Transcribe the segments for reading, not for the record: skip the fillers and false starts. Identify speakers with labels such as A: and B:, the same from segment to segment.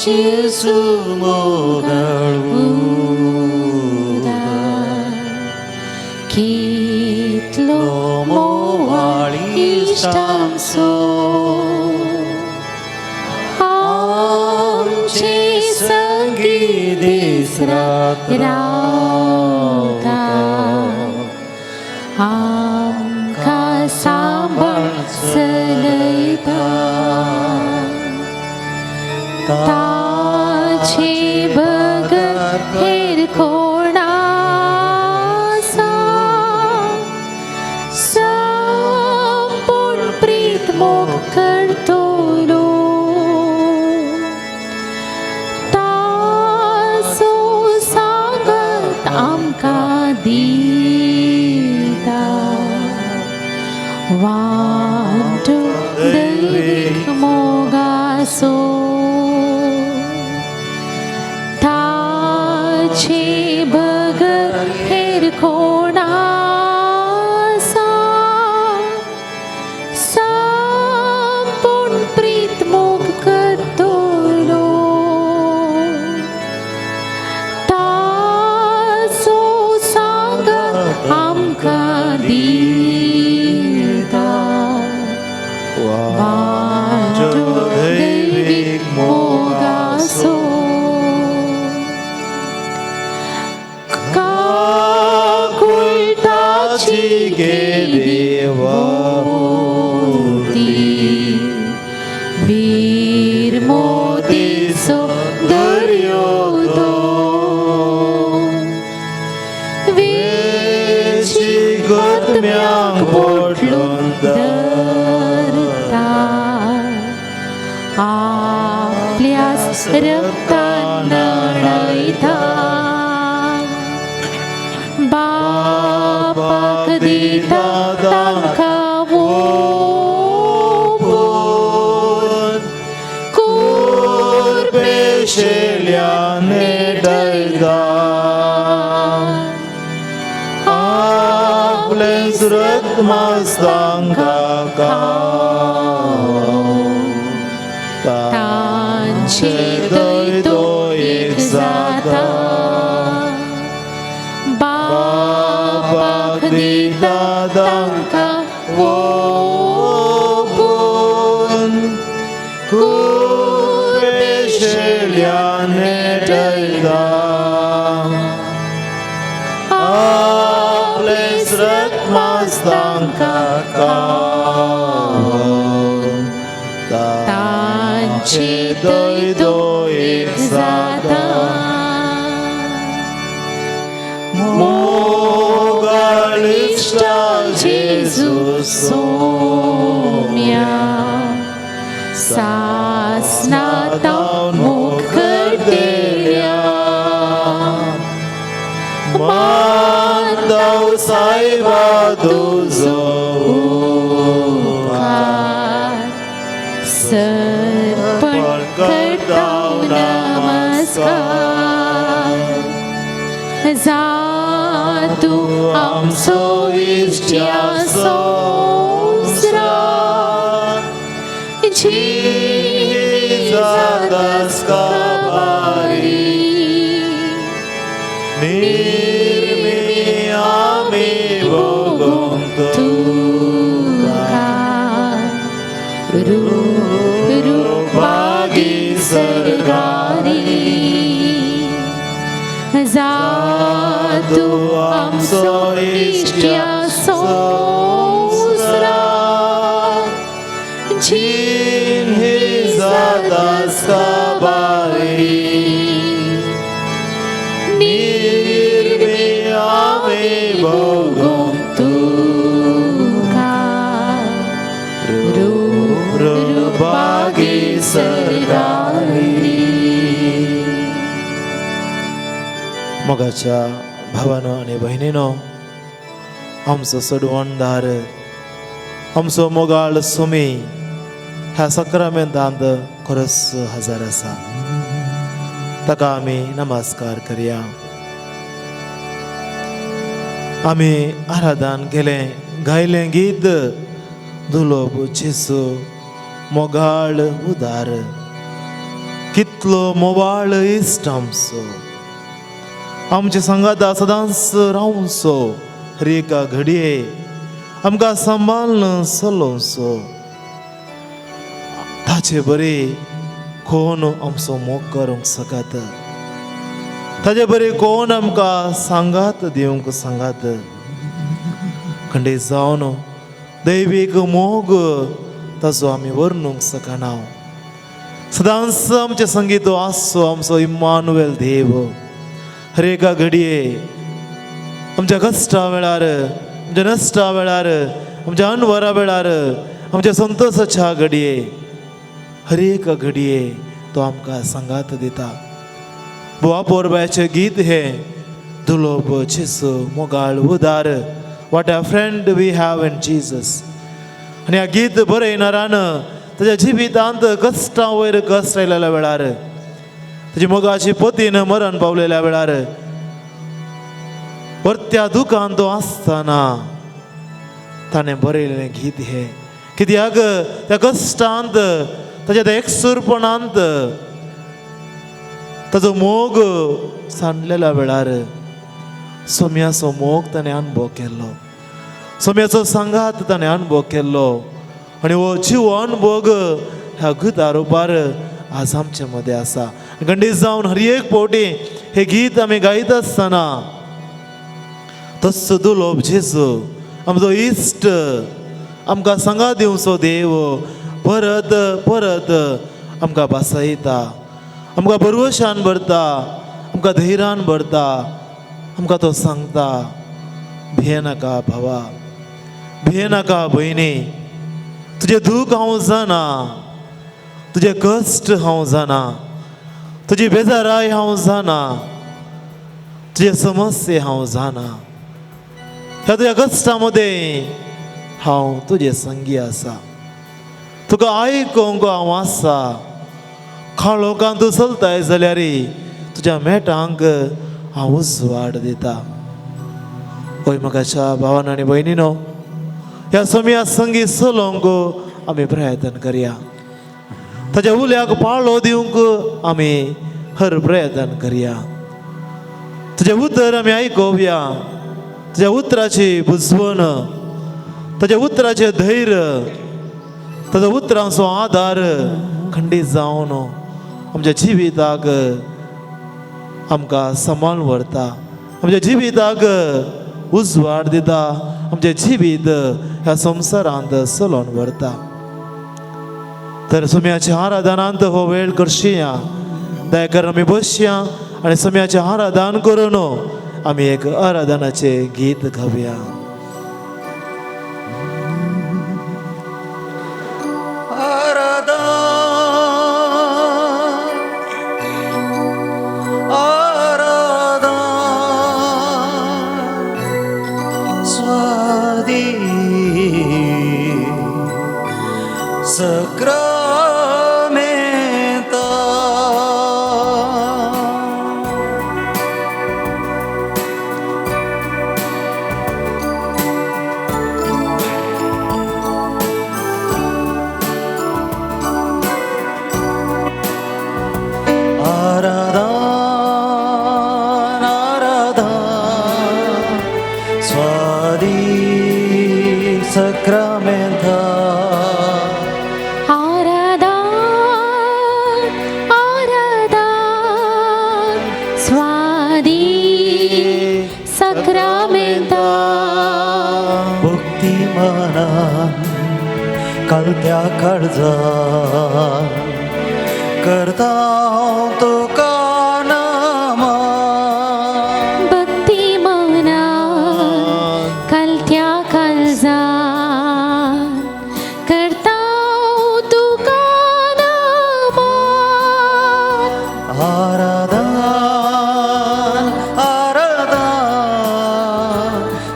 A: जेजू मोगाळ उदार
B: कितलो मोवाळ इश्टांचो आमचे संगी दीस रात रावता आमकां सांबाळ चलयता ताचे बगर हेर कोण आसा संपूर्ण प्रीत मोग करतलो ताचो सांगत आमकां दिता वांटो दैवीक मोगाचो ताचे बगर हेर कोण आसा संपूर्ण प्रीत मोग करतलो ताचो सांगत आमकां दिता वांटो दैवीक मोगाचो काकुळटाची
A: गे
B: देवती वीर मोदीचो दर्यो तो वेची
A: गोतम्यांक
B: बोटलून धरता आपल्याच रक्तान न्हाणयता बापाक दिता तांकां ओंपून
A: कुरबेशेल्या नेडयता आपलेंच रक्त मास्तांका
B: तांचे दैतो एक जाता बापाक दिता तांकां
A: ओंपून कुरबेशेल्या नेडयता आपलेंच रक्त मास्तांका
B: तांचे दैतो एक जाता
A: मोगाळ
B: इश्टा जेजू सोम्या सासनाता मोग करतेल्या
A: मानतांव सायबा तुजो
B: उपकार सर्पण करतांव नमस्कार जातू आमचो इश्ट्या संवसार
A: जातास काबारी निर्मी आमी भोगूंक
B: तुका रूपागी सर्गारी जातू आमचो इश्ट्या संवसार
A: जीण ही जातास काबारी निर्मी आमी भोगूंक
B: तुका
A: रूपागी
B: सर्गारी
A: मोगाच्या भावानो आनी भयणीनो, आमचो सोडवणदार, आमचो मोगाळ सुमी ह्या सक्रामेंतांत खरोच हजर आसा. ताका आमी नमस्कार करया. आमी आराधन केलें, गायलें गीत दुलोब जेजू मोगाळ उदार. कितलो मोवाळ इश्ट आमचो, आमचे सांगाता सदांच रावचो, हर एका घडये आमकां सांबाळून चलोवचो. ताचे बरे कोण आमचो मोग करूंक शकत, ताचे बरे कोण आमकां सांगात दिवंक सांगात. खंडे जावन दैवीक मोग ताचो आमी वर्णूंक शकना. सदांच आमचे संगीत आसचो आमचो इम्मानुएल देव. हर एका घडये आमच्या कश्टा वेळार, आमच्या नश्टा वेळार, आमच्या अनवरा वेळार, आमच्या संतोशाच्या घडये, हर एक घडये तो आमकां सांगात दिता. बुवा पोरबायचें गीत हें दुलोब जेजू मोगाळ उदार, what a friend we have in Jesus. आनी ह्या गीत बरयणारान ताच्या जिवितांत कश्टां वयर कश्ट आयलेल्या वेळार, ताची मोगाची पतीन मरण पावलेल्या वेळार, परत्या दुखान तो आसतना ताणें बरयलेलें गीत हें. कित्याक त्या कश्टांत, ताच्या त्या एकसूरपणांत ताचो मोग सांडलेल्या वेळार सोम्याचो मोग ताणें अनुभव केल्लो, सोम्याचो सांगात ताणें अनुभव केल्लो. आनी हो जीव अनुभोग ह्या गिता रुपार आज आमचे मदें आसा. गंडीत जावन हर एक फावटी हें गीत आमी गायत आसतना तस्सो दुलोब जेजू आमचो इश्ट, आमकां सांगात दिवचो देव परत परत आमकां भासयता, आमकां भरवशान भरता, आमकां धैर्यान भरता. आमकां तो सांगता, भियेनाका भावा, भियेनाका भयणी, तुजें दूख हांव जाणा, तुजें कश्ट हांव जाणा, तुजी बेजाराय हांव जाणा, तुजे समस्ये हांव जाणा. ह्या तुज्या कश्टा मदें हांव तुजे संगी आसा, तुका आयकोंक हांव आसा. काळोखांत तूं चलताय जाल्यार तुज्या मेटांक हांव उजवाड दिता. होय म्हाकाच्या भावान आनी भयणीनो, ह्या सोम्या संगी चलोवंक आमी प्रयत्न करया, ताच्या उल्याक पाळो दिवंक आमी हर प्रयत्न करया. तुजें उतर आमी आयकोवया, तुज्या उतराची बुजवण, ताच्या उतराचें धैर्य, ताच्या उतरांचो आदार खंडीत जावन आमच्या जिविताक आमकां सांबाळून व्हरता, आमच्या जिविताक उजवाड दिता, आमचें जिवीत ह्या संवसारांत चलोवन व्हरता. तर सोम्याच्या आराधनांत हो वेळ करशिया, दयाकर आमी बसया आनी सोम्याचें आराधन करून आमी एक आराधनाचें गीत गावया.
C: आराधन आराधन स्वादी सक्रामेंता. आराधन आराधन स्वादी सक्रामेंता.
B: आराधन आराधन स्वादी सक्रामेंता.
C: भक्ती मनान कलत्या काळजान करता तुका नमन.
B: भक्ती मना कलत्या काळजान करता तुका नमन.
C: आराधन आराधन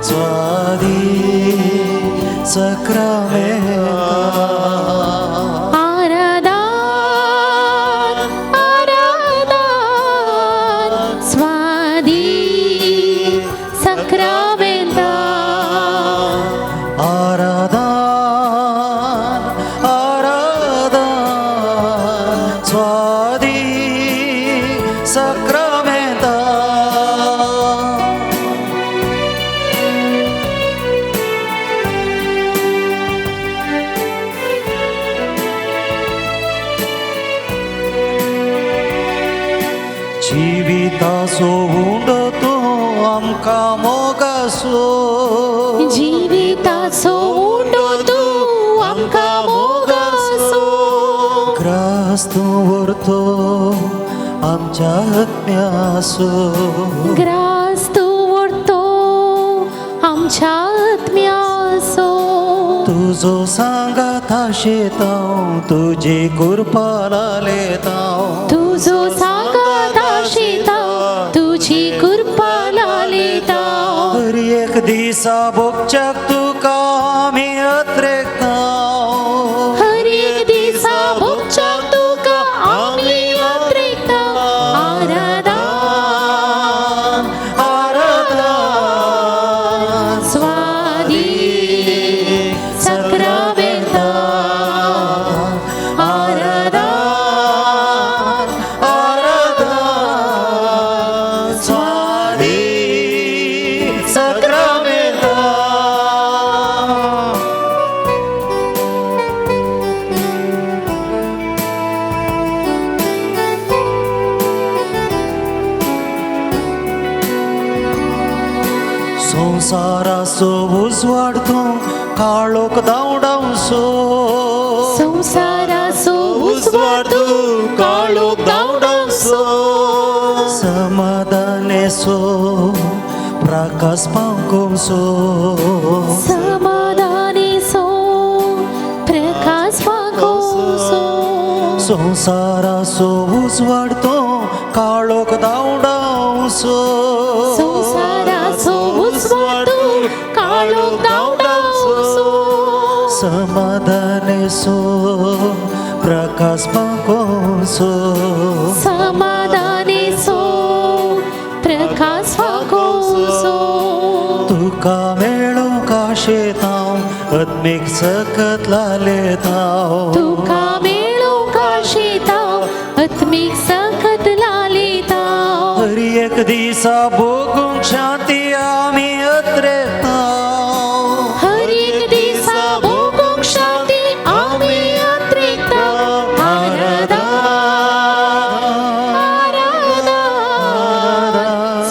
C: स्वादी सक्रामेंता.
B: आराधन आराधन स्वादी सक्रामेंता.
C: आराधन आराधन स्वादी सक्रामेंता. जिविताचो उंडो तूं आमकां मोगासो,
B: जिविताचो उंडो तूं आमकां मोगासो,
C: ग्रास तूं व्हरतो आमच्या आत्म्यासो,
B: ग्रास तूं व्हरतो आमच्या आत्म्यासो,
C: तुजो सांगात आशेतांव तुजी कृपा लालेतांव,
B: तुजो सांगात आशेतांव तुजी कृपा लालेतांव,
C: हर एक दिसा भोगच्याक तुका आमी अत्रेकतांव,
B: हर एक दिसा भोगच्याक तुका आमी अत्रेकतांव. आराधन
C: आराधन
B: स्वादी सक्रामेंता. आराधन
C: आराधन स्वादी सक्रामेंता. संवसाराचो उजवाड तूं काळोख धांवडावचो,
B: संवसाराचो उजवाड तूं काळोख धांवडावचो,
C: समाधानेचो प्रकाश पांकोवचो,
B: समाधानेचो प्रकाश पांकोवचो,
C: संवसाराचो उजवाड तूं काळोख धांवडावचो,
B: संवसाराचो उजवाड तूं काळोख धांवडावचो,
C: समाधानेचो प्रकाश पांकोवचो,
B: समाधानेचो प्रकाश पांकोवचो,
C: तुका मेळूंक आशेतांव आत्मीक सकत लालेतांव,
B: तुका मेळूंक आशेतांव आत्मीक सकत लालेतांव,
C: हर एक दिसा भोगूंक शांती आमी अत्रेतांव,
B: हर एक दिसा भोगूंक शांती आमी अत्रेतांव. आराधन आराधन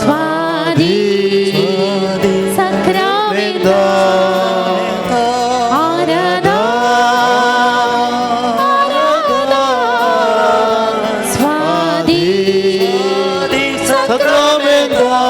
B: स्वादी सक्रामेंता. आराधन आराधन स्वादी
C: सक्रामेंता.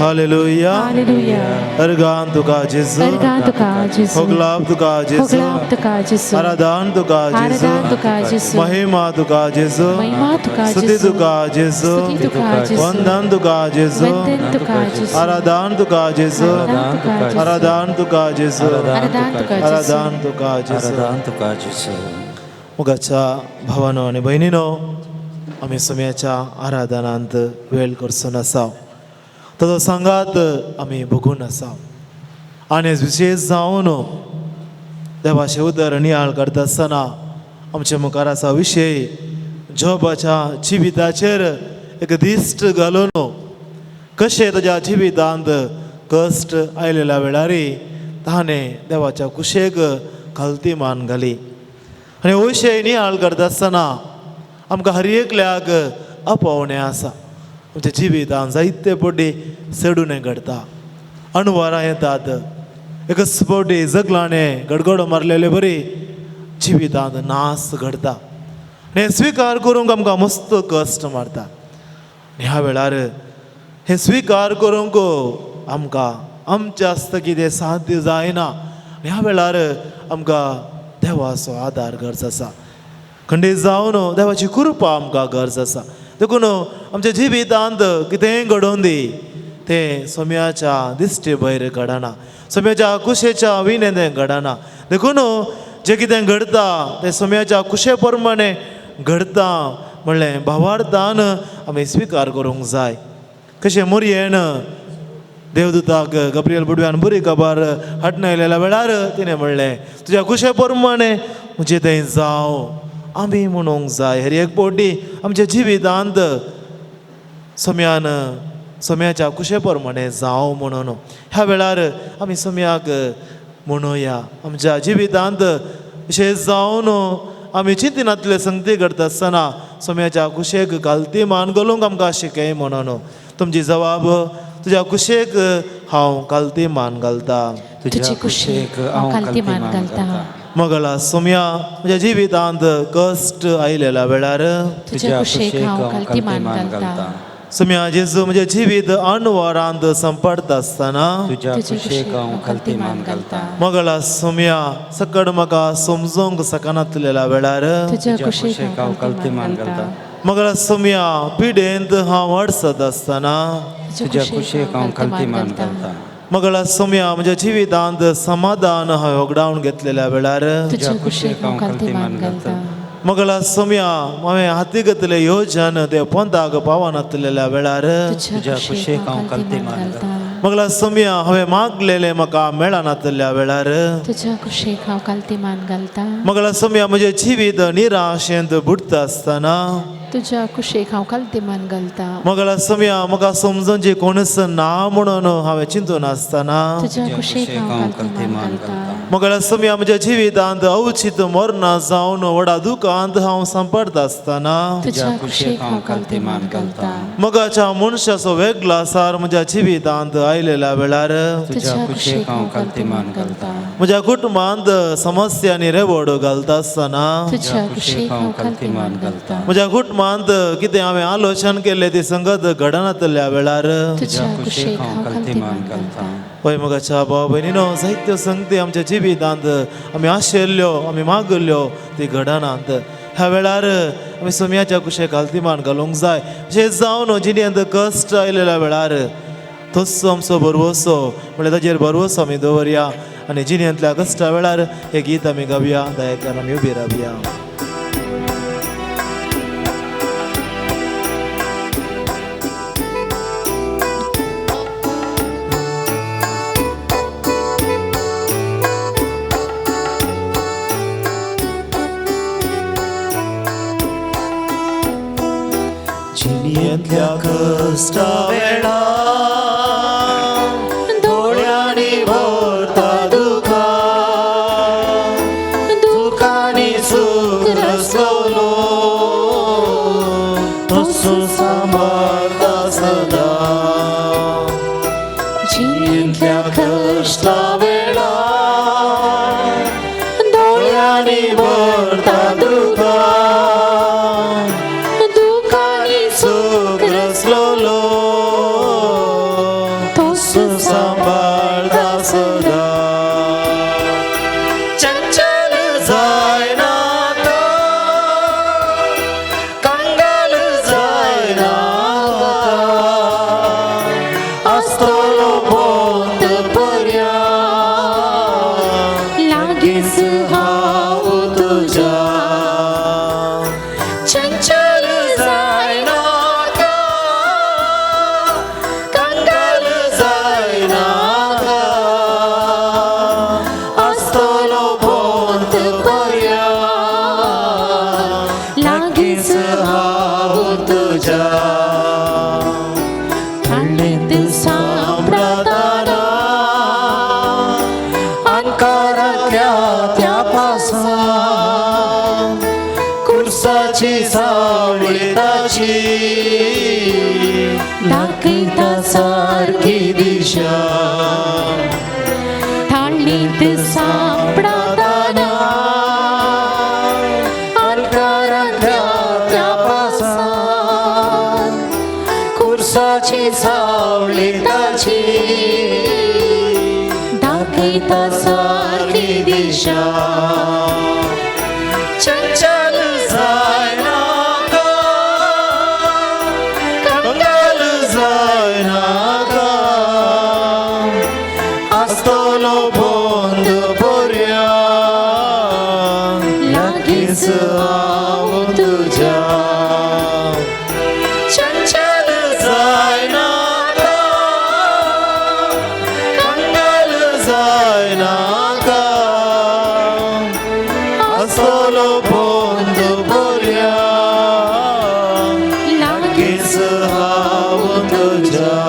A: हालेलुया.
B: हालेलुया.
A: अर्गान तुका जेजू.
B: अर्गां तुका जेजू.
A: होगलाब तुका जेजू.
B: होगलाब तुका जेजू.
A: आराधन तुका जेजू.
B: आराधन तुका जेजू.
A: महिमा तुका जेजू.
B: महिमा तुका
A: स्तुती
B: जेजू.
A: तुका जेजू.
B: स्तुती तुका जेजू.
A: वंदन तुका जेजू.
B: वंदन तुका जेजू.
A: आराधन तुका जेजू.
B: आराधन तुका जेजू.
A: आराधन तुका जेजू.
B: आराधन तुका जेजू.
A: आराधन तुका जेजू.
C: आराधन तुका जेजू.
A: मोगाच्या भावानो आनी भयणीनो, आमी सोम्याच्या आराधनांत वेळ करचो आसा, ताजो सांगात आमी भोगून आसा आनी विशेश जावन देवाचें उतर नियाळ करता आसतना आमच्या मुखार आसा विशय जोबाच्या जिविताचेर एक दिश्ट घालून कशें ताज्या जिवितांत कश्ट आयलेल्या वेळार ताणें देवाच्या कुशेक खालती मान घाली. आनी हो विशय नियाळ करता आसतना आमकां हर एकल्याक आपोवणें आसा. आमच्या जिवितांत जायते फावटी चडुणें घडटा, अणवारां येतात, एकच फावटी जगलाणें गडगडो मारलेले बरी जिवितांत नास घडटा आनी हें स्विकार करूंक आमकां मस्त कश्ट मारता. आनी ह्या वेळार हें स्विकार करूंक आमकां आमच्या आसता कितें साध्य जायना. आनी ह्या वेळार आमकां देवाचो आदार गरज आसा, खंडीत जावन देवाची कृपा आमकां गरज आसा. देखून आमच्या जिवितांत कितेंय घडोवन दी तें सोम्याच्या दिश्टी भायर घडना, सोम्याच्या कुशेच्या विणें तें घडना. देखून जें कितें घडता तें सोम्याच्या कुशे प्रमाणे घडता म्हणलें भावार्थान आमी स्विकार करूंक जाय. कशें मोरयेन देवदूताक गब्रियल बुडव्यान बरी खबर हाडून आयलेल्या वेळार तिणें म्हणलें तुज्या कुशे प्रमाणे म्हजें तें जावं. आमी म्हणूंक जाय हर एक फावटी आमच्या जिवितांत सोम्यान सोम्याच्या कुशे प्रमाणे जावं म्हणून. ह्या वेळार आमी सोम्याक म्हणुया आमच्या जिवितांत विशेश जावन आमी चिंतिनांतले संगती करता आसतना सोम्याच्या कुशेक घालती मान घालूंक आमकां शिकय म्हणून. तुमची जबाब तुज्या कुशेक हांव घालती मान घालता.
B: तुजे कुशेक हांव खालती मान घालता.
A: मगला सोम्या म्हज्या जिवितांत कश्ट आयलेल्या वेळार
B: तुज्या कुशेक हांव खालती मान घालता.
A: सोम्या जेजू म्हजें जिवीत अणवारांत संपडता आसतना
C: तुज्या कुशेक हांव खालती मान घालता.
A: मगला सोम्या सकड म्हाका समजूंक शकनातलेल्या वेळार
B: तुज्या कुशेक हांव खालती मान घालता.
A: मगला सोम्या पिडेंत हांव अडसत आसतना
C: तुज्या कुशेक हांव खालती मान घालता.
A: मगला सोम्या म्हज्या जिवितांत समाधान हांवें होगडावन घेतलेल्या वेळार
B: तुज्या कुशेक हांव खालती मान घालता.
A: मगला सोम्या हांवें हाती घेतले योजन ते पोंताक पावनातलेल्या वेळार
B: तुज्या कुशेक हांव खालती मान घालता.
A: मगला सोम्या हांवें मागलेलें म्हाका मेळनातलेल्या वेळार
B: तुज्या कुशेक हांव खालती मान घालता.
A: मगला सोम्या म्हजें जिवीत निराशेंत बुडटा आसतना
B: तुज्या कुशेक हांव खालती मान घालता.
A: मगला सोम्या म्हाका समजून कोणच ना म्हणून हांवें चिंतून आसतना
B: तुज्या कुशेक हांव खालती मान घालता.
A: मगला सोम्या म्हज्या जिवितांत अवचीत मरणां जावन व्हडा दुखांत हांव सांपडटा आसतना
B: तुज्या कुशेक हांव खालती मान घालता.
A: मगाच्या मनशाचो वेगळो सार म्हज्या जिवितांत आयलेल्या वेळार
B: तुज्या कुशेक हांव खालती मान घालता.
A: म्हज्या कुटुंबांत समस्यांनी रेवड घालता आसतना
B: तुज्या कुशेक हांव खालती मान घालता.
A: म्हज्या कुटुंबांत कितें हांवें आलोचन केल्लें ती संगत घडनातल्या वेळार
B: तुज्या कुशेक हांव खालती मान घालता.
A: पळय मोगाच्या भाव भयणीनो, जायत्यो संगती आमच्या जिवितांत आमी आशिल्ल्यो आमी मागल्ल्यो ती घडनात. ह्या वेळार आमी सोम्याच्या कुशेक घालती मान घालूंक जाय. अशें जावन जिणेंत कश्ट आयलेल्या वेळार तोच आमचो भरवसो म्हणल्यार ताजेर भरवसो आमी दवरया आनी जिणेंतल्या कश्टा वेळार हें गीत आमी गावया. दयाकर आमी उबी रावया. जिणेंतल्या कश्टा वेळार दोळ्यांनी भरता दुखां, दुखांनी सूख रसलो तसो सांबाळता सदां. जिणेंतल्या कश्टा वेळार दोळ्यांनी भरता दुखां, दुखांनी सूख रसलो सांबाळता सदा. चंचल जायनाका, कंगाल जायनाका, आसतलो पोंत पर्या
B: लागींच
A: हांव तुज्या. चंचल जायनाका, कंगाल जायनाका, आसतलो पोंत पर्या
B: लागींच
A: हांव तुज्या.
B: थंडीत
A: सांपडताना अंकारांतल्या त्या पासां कुर्साची सावळी ताची
B: दाखयता
A: सारकी दिशा.
B: थाळींत सांपडताना
A: अंकारांतल्या त्या पासां कुर्साची सावळी ताची
B: दाखयता
A: सारकी दिशा. चंचल जायनाका, कंगाल जायनाका, आसतलो पोंत पर्या लागींच हांव तुज्या. चंचल जायनाका, कंगाल जायनाका, आसतलो पोंत पर्या
B: लागींच
A: हांव तुज्या.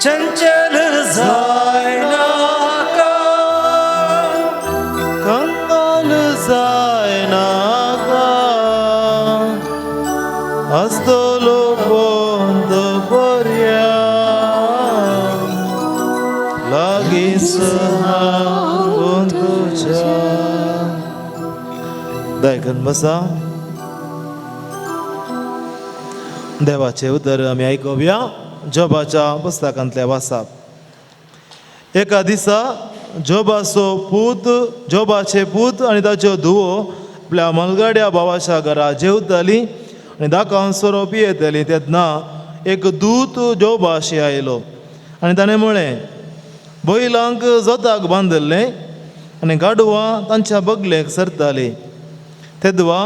A: चंचल जायनाका, कंगाल जायनाका, आसतलो पोंत पर्या लागींच हांव तुज्या. दायकन बसा. देवाचे उतर आमी आयकुया जोबाच्या पुस्तकांतल्या वासाप. एका दिसा जोबाचो पूत, जोबाचे पूत आनी ताच्यो धुवो आपल्या मलगाड्या भावाच्या घरा जेवताली आनी दाकान सोरो पियेताली. तेन्ना एक दूत जोबाशी आयलो आनी ताणें म्हळें, बैलांक जोताक बांदिल्लें आनी गाडवां तांच्या बगलेक सरताली. तेदवा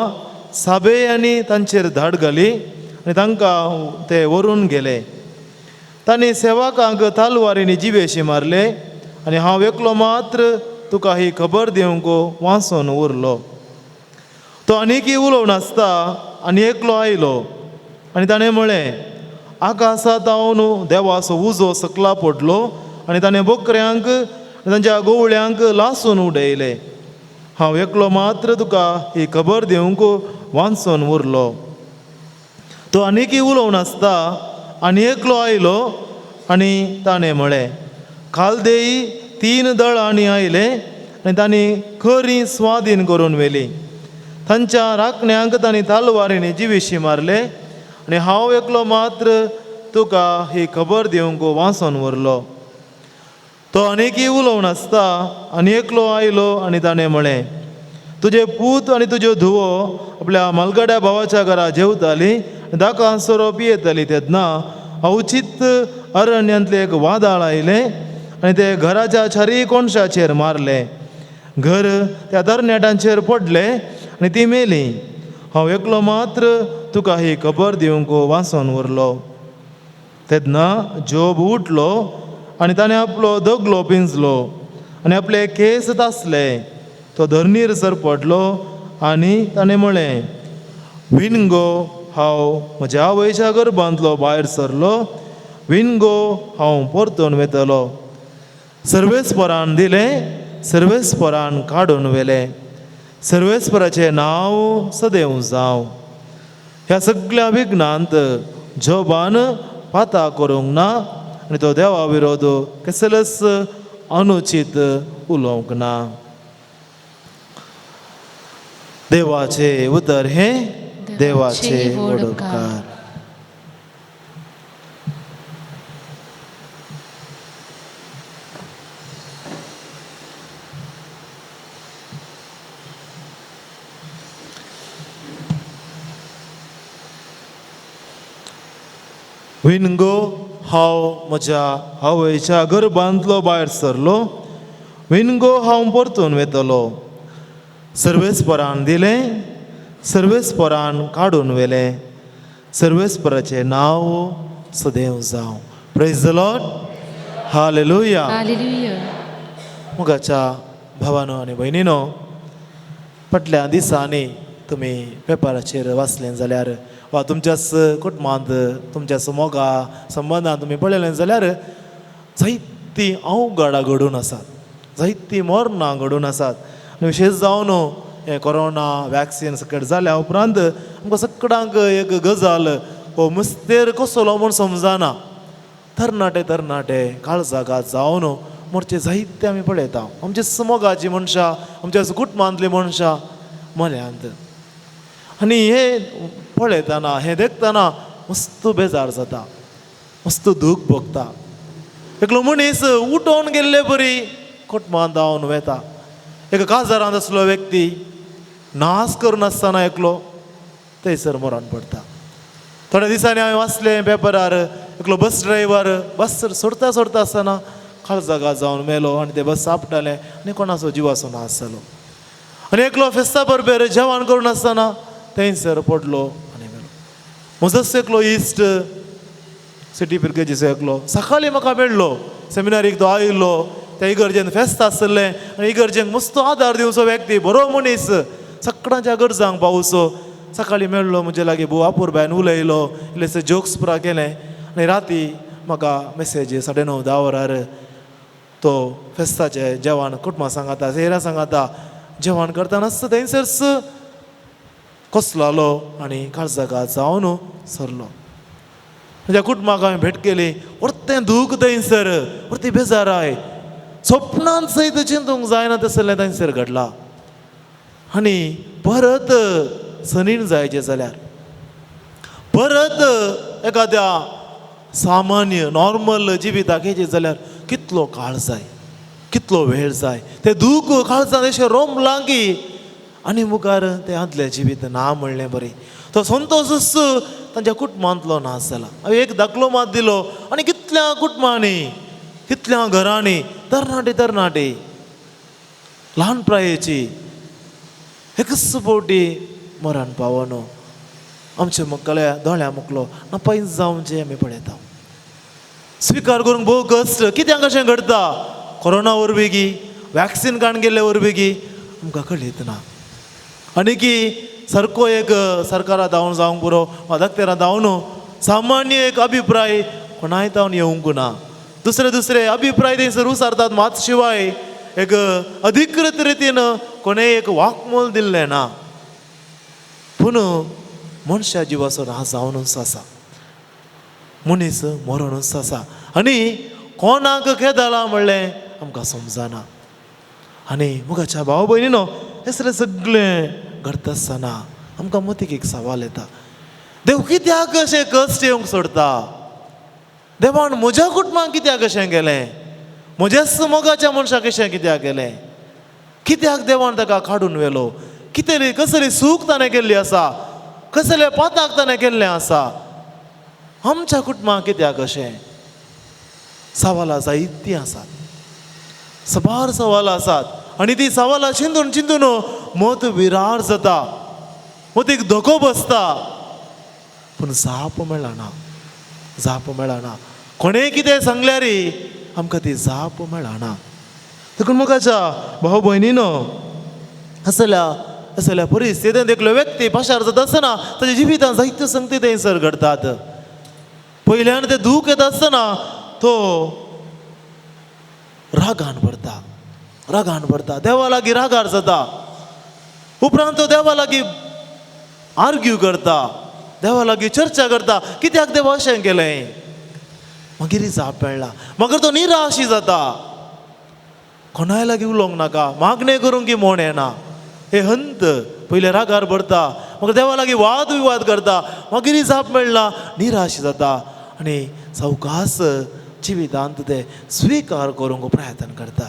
A: साबेयांनी तांचेर धाड घाली आनी तांकां ते व्हरून गेले. तांणी सेवकांक तालवारींनी जिवेशी मारले आनी हांव एकलो मात्र तुका ही खबर दिवंक वांचून उरलो. तो आनीकय उलोवन आसता आनी एकलो आयलो आनी ताणें म्हळें, आकाशांत हांव देवाचो उजो सकला पडलो आनी ताणें बोकऱ्यांक आनी तांच्या गोवळ्यांक लासून उडयले. हांव एकलो मात्र तुका ही खबर दिवंक वांचून उरलो. तो आनीकय उलोवन आसता आनी एकलो आयलो आनी ताणें म्हळें, खालदेई 3 दळांनी आयले आनी तांणी खरी स्वाधीन करून व्हेली. तांच्या राखण्यांक तांणी तालवारींनी जिविशी मारले आनी हांव एकलो मात्र तुका ही खबर दिवंक वांचून उरलो. तो आनीकय उलोवन आसता आनी एकलो आयलो आनी ताणें म्हळें, तुजे पूत आनी तुज्यो धुवो आपल्या मालगड्या भावाच्या घरा जेवताली दाकां सोरो पियेताली. तेन्ना अवचीत अरण्यांतलें एक वादळ आयलें आनी ते घराच्या चारीय कोनशाचेर मारलें. घर त्या तरणाट्यांचेर पडलें आनी ती मेली. हांव एकलो मात्र तुका ही खबर दिवंक वांचून उरलो. तेन्ना जोब उठलो आनी ताणें आपलो दगलो पिंजलो आनी आपले केंस तासले. तो धरणीर सर पडलो आनी ताणें म्हळें, विनगो हांव म्हज्या आवयच्या गर्भांतलो भायर सरलो, विनगो हांव परतून वेतलो. सर्वेस्परान दिलें, सर्वेस्परान काडून व्हेलें, सर्वेस्पराचें नांव सदैव जावं. ह्या सगळ्या विघ्नांत जोबान पाता करूंक ना आनी तो देवा विरोध कसलेच अनुचीत उलोवंक ना. देवाचे उतर हें देवाचे व्हड उपकार. विनगो हांव म्हज्या आवयच्या गर्भांतलो भायर सरलो, विनगो हांव परतून वेतलो. सर्वेस्परान दिलें, सर्वेस्परान काडून व्हेलें, सर्वेस्पराचें नांव सदैव जावं. Praise the Lord. Hallelujah.
B: Hallelujah.
A: मोगाच्या भावानो आनी भयणीनो, फाटल्या दिसांनी तुमी पेपराचेर वाचलें जाल्यार वा तुमच्याच कुटुंबांत तुमच्याच मोगा संबंदान तुमी पळयलें जाल्यार जायतीं अवघडां घडून आसात, जायतीं मरणां घडून आसात. आनी विशेश जावन हें कोरोना वॅक्सिन सकट जाल्या उपरांत आमकां सगळ्यांक एक गजाल हो मुस्तेर कसलो म्हूण समजना. तरणाटे तरणाटे काळजागात जावन मोरचे जायते आमी पळयता. आमच्या मोगाची मनशां, आमच्या कुटुंबांतली मनशां मल्यांत. आनी हें पळयतना, हें देखतना मस्त बेजार जाता, मस्त दूख भोगता. एकलो मनीस उठोवन गेल्ले बरी कुटुंबांत धांवन वेता. एक काजारांत आसलो व्यक्ती नाश करून आसतना एकलो थंयसर मरण पडटा. थोड्या दिसांनी हांवें वाचलें पेपरार, एकलो बस ड्रायव्हर बस सोडता सोडता आसतना काळजागात जावन मेलो आनी तें बस सापडलें आनी कोणाचो जिवाचो नाश जालो. आनी एकलो फेस्ता परबेर जेवण करून आसतना थंयसर पडलो आनी मेलो. म्हजोच एकलो इश्ट सिटी पिरगेजीचो एकलो सकाळीं म्हाका मेळ्ळो, सेमिनारीक तो आयिल्लो. त्या इगर्जेन फेस्त आसलें आनी इगर्जेक मस्त आदार दिवचो व्यक्ती, बरो मनीस, सगळ्यांच्या गरजांक पावचो. सकाळीं मेळ्ळो म्हजे लागीं, भोव अपुरबायेन उलयलो, इल्लेशे जोक्स पुरा केलें. आनी राती म्हाका मेसेज 9:30 10 वरार तो फेस्ताचें जेवण कुटुंबा सांगाता सेरा सांगाता जेवण करतना थंयसरच कसलो आनी काळजागात जावन सरलो. म्हज्या कुटुंबाक हांवें भेट केली, परतें दूख थंयसर, परती बेजाराय, सपनांत सयत चिंतूंक जायना तसलें थंयसर घडलां. आनी परत सनीन जायचें जाल्यार परत एखाद्या सामान्य नॉर्मल जिविताक येयचें जाल्यार कितलो काळ जाय, कितलो वेळ जाय. तें दूख काळजांत अशें रोमलां की आनी मुखार तें आदलें जिवीत ना म्हणलें बरें. तो संतोशूच तांच्या कुटुंबांतलो नाश जाला. हांवें एक दाखलो मात दिलो. आनी कितल्या कुटुंबांनी, कितल्या घरांनी तरणाटे तरणाटे ल्हान प्रायेची एकच फावटी मरण पावोन आमच्या मुखाल्या दोळ्या मुखलो नपायस जावचें आमी पळयता. स्विकार करूंक भोव कश्ट. कित्याक अशें घडटा? कोरोना वरवीं की वॅक्सिन काडून गेल्ले वरवीं की आमकां कळीत ना. आनी की सारको एक सरकारा धांवन जावंक पुरो वा डॉक्टरा धांवन सामान्य एक अभिप्राय कोणाय धांवन येवंक ना. दुसरे दुसरे अभिप्राय थंयसर उसारतात मात शिवाय एक अधिकृत रितीन कोणें एक वाकमोल दिल्लें ना. पूण मनशा जिवाचो नाश जावनूच आसा, मनीस मरणूच आसा. आनी कोणाक केदाला म्हणलें आमकां समजना. आनी मुखाच्या भाव भयणीनो, हें सगळें घडता आसतना आमकां मतीक एक सवाल येता, देव कित्याक अशें कश्ट येवंक सोडता? देवान म्हज्या कुटुंबाक कित्याक अशें केलें? म्हज्याच मोगाच्या मनशाक अशें कित्याक केलें? कित्याक देवान ताका काडून व्हेलो? कितें कसली सूख ताणें केल्ली आसा? कसले पाताक ताणें केल्लें आसा? आमच्या कुटुंबाक कित्याक अशें? सवालां जायतीं आसात, सबार सवालां आसात. आनी ती सवालां चिंतून चिंतून मत विरार जाता, मतीक धोको बसता, पूण जाप मेळना, जाप मेळना. कोणें कितें सांगल्यार आमकां ती जाप मेळना. देखून मुखाच्या भाव भयणीनो, असल्या असल्या परिस्थितींत एकलो व्यक्ती पाशार जाता आसतना ताच्या जिवितांत जायत्यो संगती थंयसर घडटात. पयल्यान ते दूख येता आसतना तो रागान भरता, रागान भरता, देवा लागीं रागार जाता. उपरांत तो देवा लागीं आर्ग्यू करता, देवा लागीं चर्चा करता, कित्याक देवा अशें केलें? मागीर जाप मेळना. मागीर तो निराशी जाता, कोणाय लागीं उलोवंक नाका, मागणें करूंक की मोण येना. हे हंत पयलें रागार भरता, मागीर देवा लागीं वाद विवाद करता, मागीर जाप मेळना, निराश जाता आनी सवकास जिवितांत ते स्विकार करूंक प्रयत्न करता,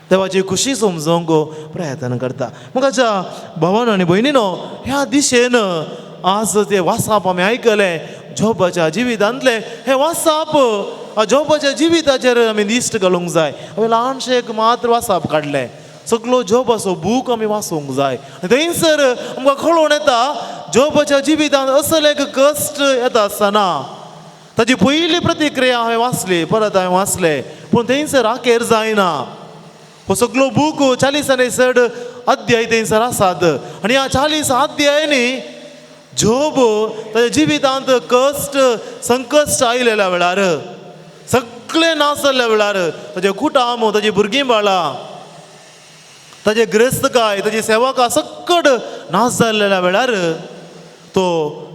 A: देवाची खुशी समजोवंक प्रयत्न करता. मुखाच्या भावान आनी भयणीनो, ह्या दिशेन आज ते वासाप आमी आयकलें, जोबाच्या जिवितांतलें हें वासाप जोबाच्या जिविताचेर आमी दिश्ट घालूंक जाय. हांवें ल्हानशें एक मात्र वासाप काडलें. सगलो जोबाचो बूक आमी वाचूंक जाय. थंयसर आमकां कळोवन येता जोबाच्या जिवितांत असले एक कश्ट येता आसतना ताजी पयली प्रतिक्रिया हांवें वाचली, परत हांवें वाचलें, पूण थंयसर आखेर जायना. हो सगलो बूक 40 आनी चड अध्याय थंयसर आसात आनी ह्या 40 अध्यायांनी जोब ताच्या जिवितांत कश्ट संकश्ट आयलेल्या वेळार, सगळें नाश जाल्ल्या वेळार, ताजें कुटाम, ताजी भुरगीं बाळां, ताजे ग्रेस्तकाय, ताजी सेवकां सक्कड नाश जाल्ल्या वेळार तो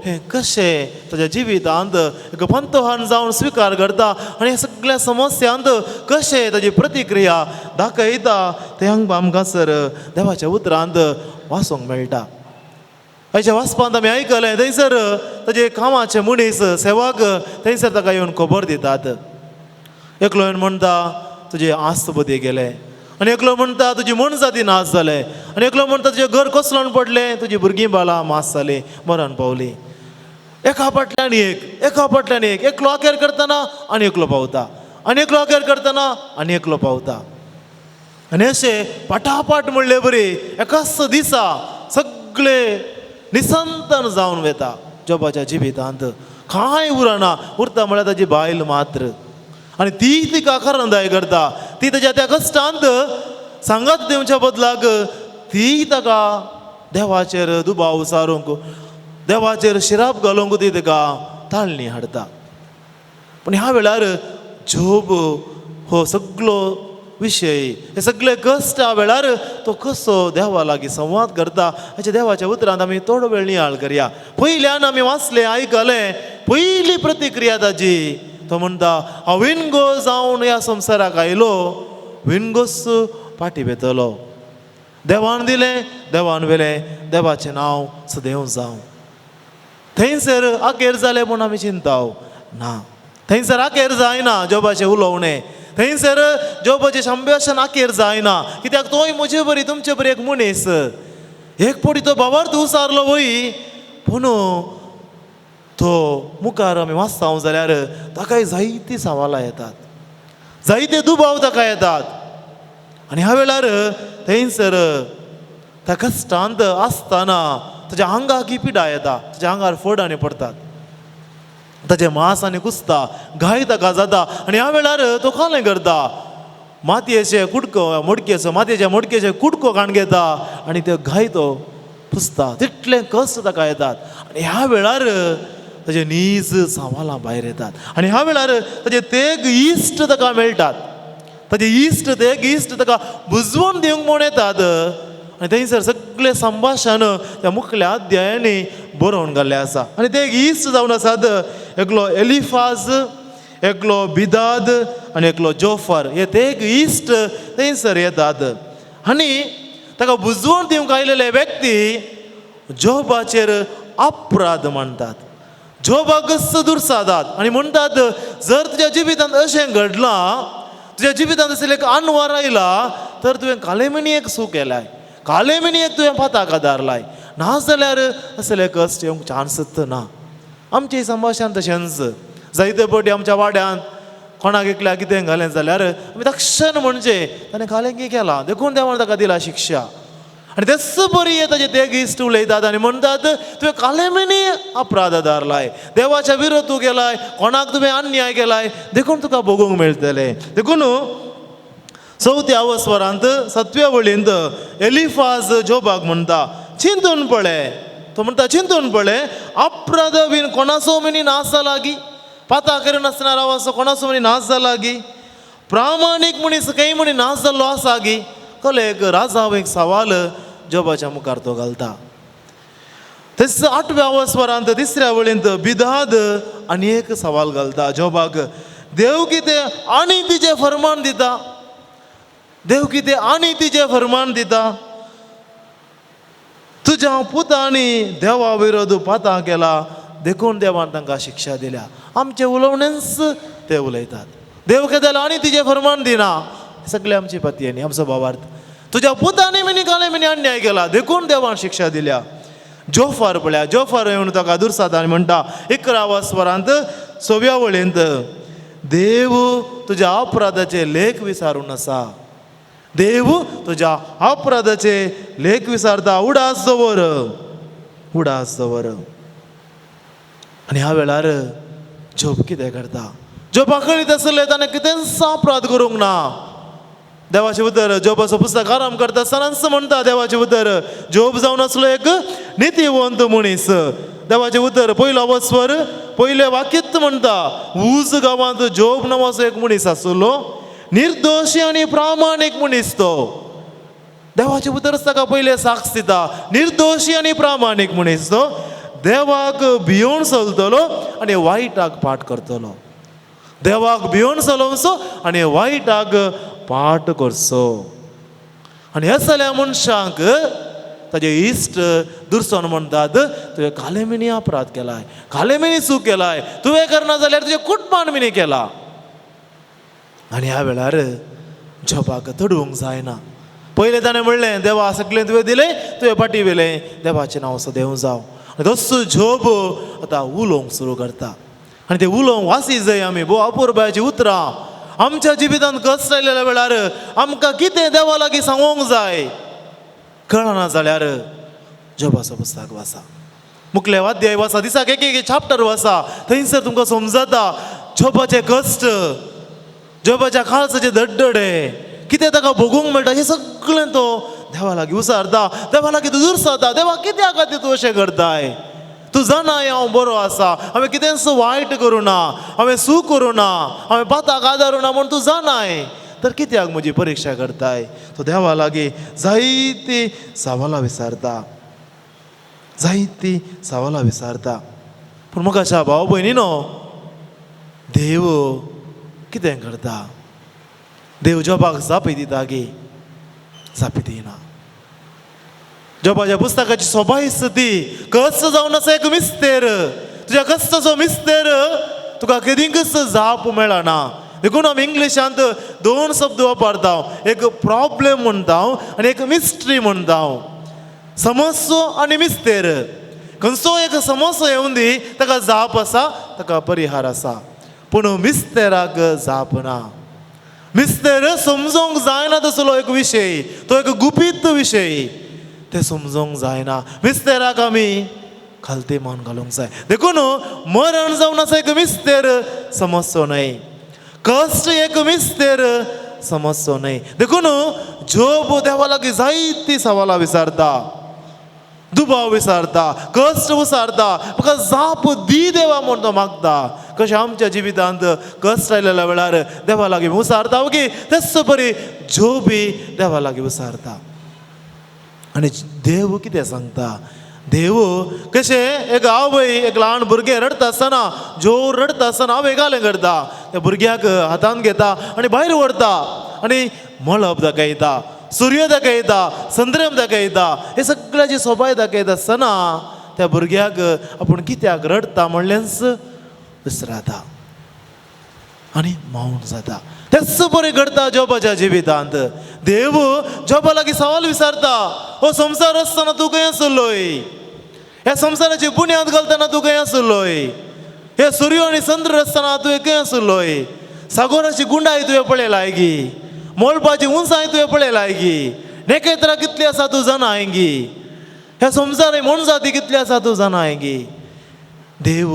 A: हें कशें ताज्या जिवितांत एक पंतवान जावन स्विकार करता आनी ह्या सगळ्या समस्यांत कशें ताजी प्रतिक्रिया दाखयता तें आमकां सर देवाच्या उतरांत वाचूंक मेळटा. आयच्या वाचपांत आमी आयकलें थंयसर ताजे कामाचे मनीस सेवक थंयसर ताका येवन खबर दितात. एकलो येवन म्हणटा तुजे आस्त बदी गेले, आनी एकलो म्हणटा तुजी मनजाती नाश जाले, आनी एकलो म्हणटा तुजें घर कोसळून पडलें, तुजी भुरगीं बाळां मास जालीं, मरण पावलीं. एका फाटल्यान एक, एका फाटल्यान एक, एकलो अखेर करतना आनी एकलो पावता, आनी एकलो अखेर करतना आनी एकलो पावता, आनी अशें पाटापाट म्हणले बरी एकाच दिसा सगळे निसंतन जावन वता. जोबाच्या जिवितांत कांय उरना, उरता म्हळ्यार ताजी बायल मात्र, आनी ती तिका करंदाय करता. ती ताज्या त्या कश्टांत सांगात दिवच्या बदलाक ती ताका देवाचेर दुबाव सारूंक, देवाचेर शिराप घालूंक ती ताका ताळणी हाडटा. पूण ह्या वेळार जोब हो सगलो विशय, हे सगळे कश्ट ह्या वेळार तो कसो देवा लागीं संवाद करता हाच्या देवाच्या उतरांत आमी थोडो वेळ नियाळ करया. पयल्यान आमी वाचलें, आयकलें, पयली प्रतिक्रिया ताजी तो म्हणटा हांव विणगो जावन ह्या संवसाराक आयलो, विणगोच फाटी वेतलो. देवान दिलें, देवान व्हेलें, देवाचें नांव सदैव जावं. थंयसर अखेर जालें म्हूण आमी चिंताव ना, थंयसर अखेर जायना जोबाचें उलोवणें, थंयसर जोबाचें संभाशण अखेर जायना, कित्याक तोय म्हजे बरी तुमचे बरी एक मनीस. एक फावटी तो भावार्थ उसारलो वय, पूण तो मुखार आमी वाचता जाल्यार ताकाय जायतीं सवालां येतात, जायते दुबाव ताका येतात. आनी ह्या वेळार थंयसर त्या कश्टांत आसतना ताज्या आंगाक ही पिडा येता, ताज्या आंगार फड आनी पडटात, ताजें मांस आनी कुसता, घाय ताका जाता. आनी ह्या वेळार तो कालें करता, मातयेचे कुडको, मोडकेचो, मातयेच्या मोडकेचे कुडको काण घेता आनी त्यो घाय तो पुसता. तितले कश्ट ताका येतात. आनी ह्या वेळार ताजे नीज सवालां भायर येतात आनी ह्या वेळार ताजे तेग इश्ट ताका मेळटात, ताजे इश्ट तेग इश्ट ताका बुजवण दिवंक म्हूण येतात. आनी थंयसर सगळें संभाशण त्या मुखल्या अध्यायांनी बरोवन घाल्लें आसा. आनी ते इश्ट जावन आसात एकलो एलिफाज, एकलो बिदाद आनी एकलो जोफर. हे तेग इश्ट थंयसर येतात आनी ताका बुजवण दिवंक आयलेले व्यक्ती जोबाचेर अपराध मांडटात, जोबाकच दुर्सादात आनी म्हणटात जर तुज्या जिवितांत अशें घडलां, तुज्या जिवितांत अशें एक अनवार आयला तर तुवें कालेमिनी एक सूख केलाय, कालेमिनी एक तुवें पाताक आदारलाय, नाजाल्यार असले कश्ट येवंक चान्सच ना. आमचें संभाशण तशेंच जायते फावटी आमच्या वाड्यांत कोणाक एकल्याक कितें घालें जाल्यार आमी तक्षण म्हणजे ताणें कालेंगी केलां देखून देवान ताका दिला शिक्षा. आनी तेच बरी ताजे ते इश्ट उलयतात आनी म्हणटात तुवें कालेमिनी अपराध आदारलाय, देवाच्या विरोध तूं केलाय, कोणाक तुवें अन्याय केलाय देखून तुका भोगूंक मेळटलें. देखून चवथ्या अवस्वरांत सातव्या वळींत एलिफाज जोबाक म्हणटा चिंतून पळय, तो म्हणटा चिंतून पळय अपराध बीन कोणाचो मिनी नाश जाला गी, पाता करिनासतना राव असो कोणाचो मनी नाश जाला गी, प्रामाणीक मनीस खंय म्हणी नाश जाल्लो आसा गी. कळ्ळें एक राजा एक सवाल जोबाच्या मुखार तो घालता. तेच आठव्या अवस्वरांत तिसऱ्या वळींत बिदाद आनी एक सवाल घालता जोबाक, देव कितें आनी तिजें फर्मान दिता, देव कितें आनी तिजें फर्मान दिता, तुज्या पुतांनी देवा विरोध पातां केला देखून देवान तांकां शिक्षा दिल्या. आमचें उलोवणेंच ते उलयतात, देव कितें आनी तिजें फर्मान दिना, सगळे आमची पती आनी आमचो भावार्थ, तुज्या पुतांनी मिनी कालें मिनी अन्याय केला देखून देवान शिक्षा दिल्या. जोफार पळया, जोफार येवन ताका दुरसाता आनी म्हणटा 11 वरांत 6व्या वळींत, देव तुज्या अपराधाचे लेख विसारून आसा, देव तुज्या अपराधाचे लेख विसारता, उडास दवर, उडास दवर. आनी ह्या वेळार जोब कितें करता? जोबा कळीत आसलें ताणें कितेंच अपराध करूंक ना. देवाचें उतर जोबाचो पुस्तक आराम करता आसतनाच म्हणटा देवाचें उतर, जोब जावन आसलो एक नितीवंत मनीस. देवाचें उतर पयलो वस्वर पयलें वाक्यच म्हणटा, ऊज गांवांत जोब नांवाचो एक मनीस आसलो, निर्दोशी आनी प्रामाणीक मनीस तो. देवाचें उतरच ताका पयलें साक्ष दिता, निर्दोशी आनी प्रामाणीक मनीस तो, देवाक भियोवन चलतलो आनी वायटाक पाठ करतलो. देवाक भियोवन चलोवचो आनी वायटाक पाठ करचो. आनी ह्या सगळ्या मनशांक ताजे इश्ट दुरसोन म्हणटात, तुवें कालेमिनी अपराध केलाय, कालेमिनी चूक केलाय, तुवें करना जाल्यार तुज्या कुटुंबान मिनी केला. आनी ह्या वेळार जोबाक तडवंक जायना. पयलें ताणें म्हणलें, देवा सगळें तुवें दिलें, तुवें फाटीं व्हेलें, देवाचें नांव सदेव जावं. आनी तसो जोब आतां उलोवंक सुरू करता. आनी ते उलोवंक वासी जाय आमी भोव अपुरबायेचीं उतरां. आमच्या जिवितांत कश्ट आयलेल्या वेळार आमकां कितें देवा लागीं सांगूंक जाय कळना जाल्यार जोबाचो पुस्तक वाचा, मुखले वाद्याय वाचा, दिसाक एक एक चॅप्टर वाचा, थंयसर तुमकां समजता जोबाचे कश्ट, जोबाच्या काळजाचे दड्डडे, कितें ताका भोगूंक मेळटा, हें सगळें तो देवा लागीं उसारता, देवा लागीं तूं दुरसाता, देवा कित्याक खातीर तूं अशें करताय, तूं जाणाय हांव बरो आसा, हांवें कितेंच वायट करूं ना, हांवें चूक करूं ना, हांवें पाताक आदारूं ना म्हूण तूं जाणाय, तर कित्याक म्हजी परिक्षा करताय? तो देवा लागीं जायतीं सवालां विचारता, जायतीं सवालां विचारता. पूण म्हाका भाव भयणीनो, देव कितें करता? देव जोबाक जापी दिता गी? जापी दिना. जोबाच्या पुस्तकाची सोबाय ती कस जावन आसा एक मिस्तेर, तुज्या कश्टाचो मिस्तेर तुका केदींकच जाप मेळना. देखून आमी इंग्लिशांत 2 शब्द वापरता, एक प्रॉब्लेम म्हणटा आनी एक मिस्ट्री म्हणटा. समस्यो आनी मिस्तेर, खंयचो एक समस्या येवन दी ताका जाप आसा, ताका परिहार आसा, पूण मिस्तेराक जाप ना. मिस्तेर समजोंक जायना तसलो एक विशय, तो एक गुपीत विशय, ते समजोंक जायना. मिस्तेराक आमी खालती मान घालूंक जाय. देखून मरण जावन आसा एक मिस्तेर, समजचो न्हय. कश्ट एक मिस्तेर, समजचो न्हय. देखून जोब देवा लागीं जायतीं सवालां विचारता, दुबाव विचारता, कश्ट विचारता, म्हाका जाप दी देवा म्हूण तो मागता. कशें आमच्या जिवितांत कश्ट आयलेल्या वेळार देवा लागीं विचारता की तेच परी जोबी देवा लागीं विचारता. आनी देव कितें सांगता? देव कशें एक आवय एक ल्हान भुरगें रडटा आसतना, जोर रडटा आसतना आवय गालें करता, त्या भुरग्याक हातांत घेता आनी भायर व्हरता आनी मळब दाखयता, सूर्य दाखयता, संद्रम दाखयता, हे सगळ्याची सोबाय दाखयता आसतना त्या भुरग्याक आपूण कित्याक रडटा म्हणलेंच विसरता आनी मौन जाता. तेच बरें घडटा जोबाच्या जिवितांत. देव जोबा लागीं सवाल विचारता, हो संवसार आसतना तूं खंय आसलोय? ह्या संवसाराची बुन्याद घालतना तूं खंय आसलोय? हे सूर्य आनी चंद्र आसतना तुवें खंय आसलोय? सागोराची गुंडाय तुवें पळयलाय गी? मळबाची उंचाय तुवें पळयलाय गी? नखेत्रां कितली आसा तूं जाणाय गी? ह्या संवसार मोनजाती कितली आसा तूं जाणाय गी? देव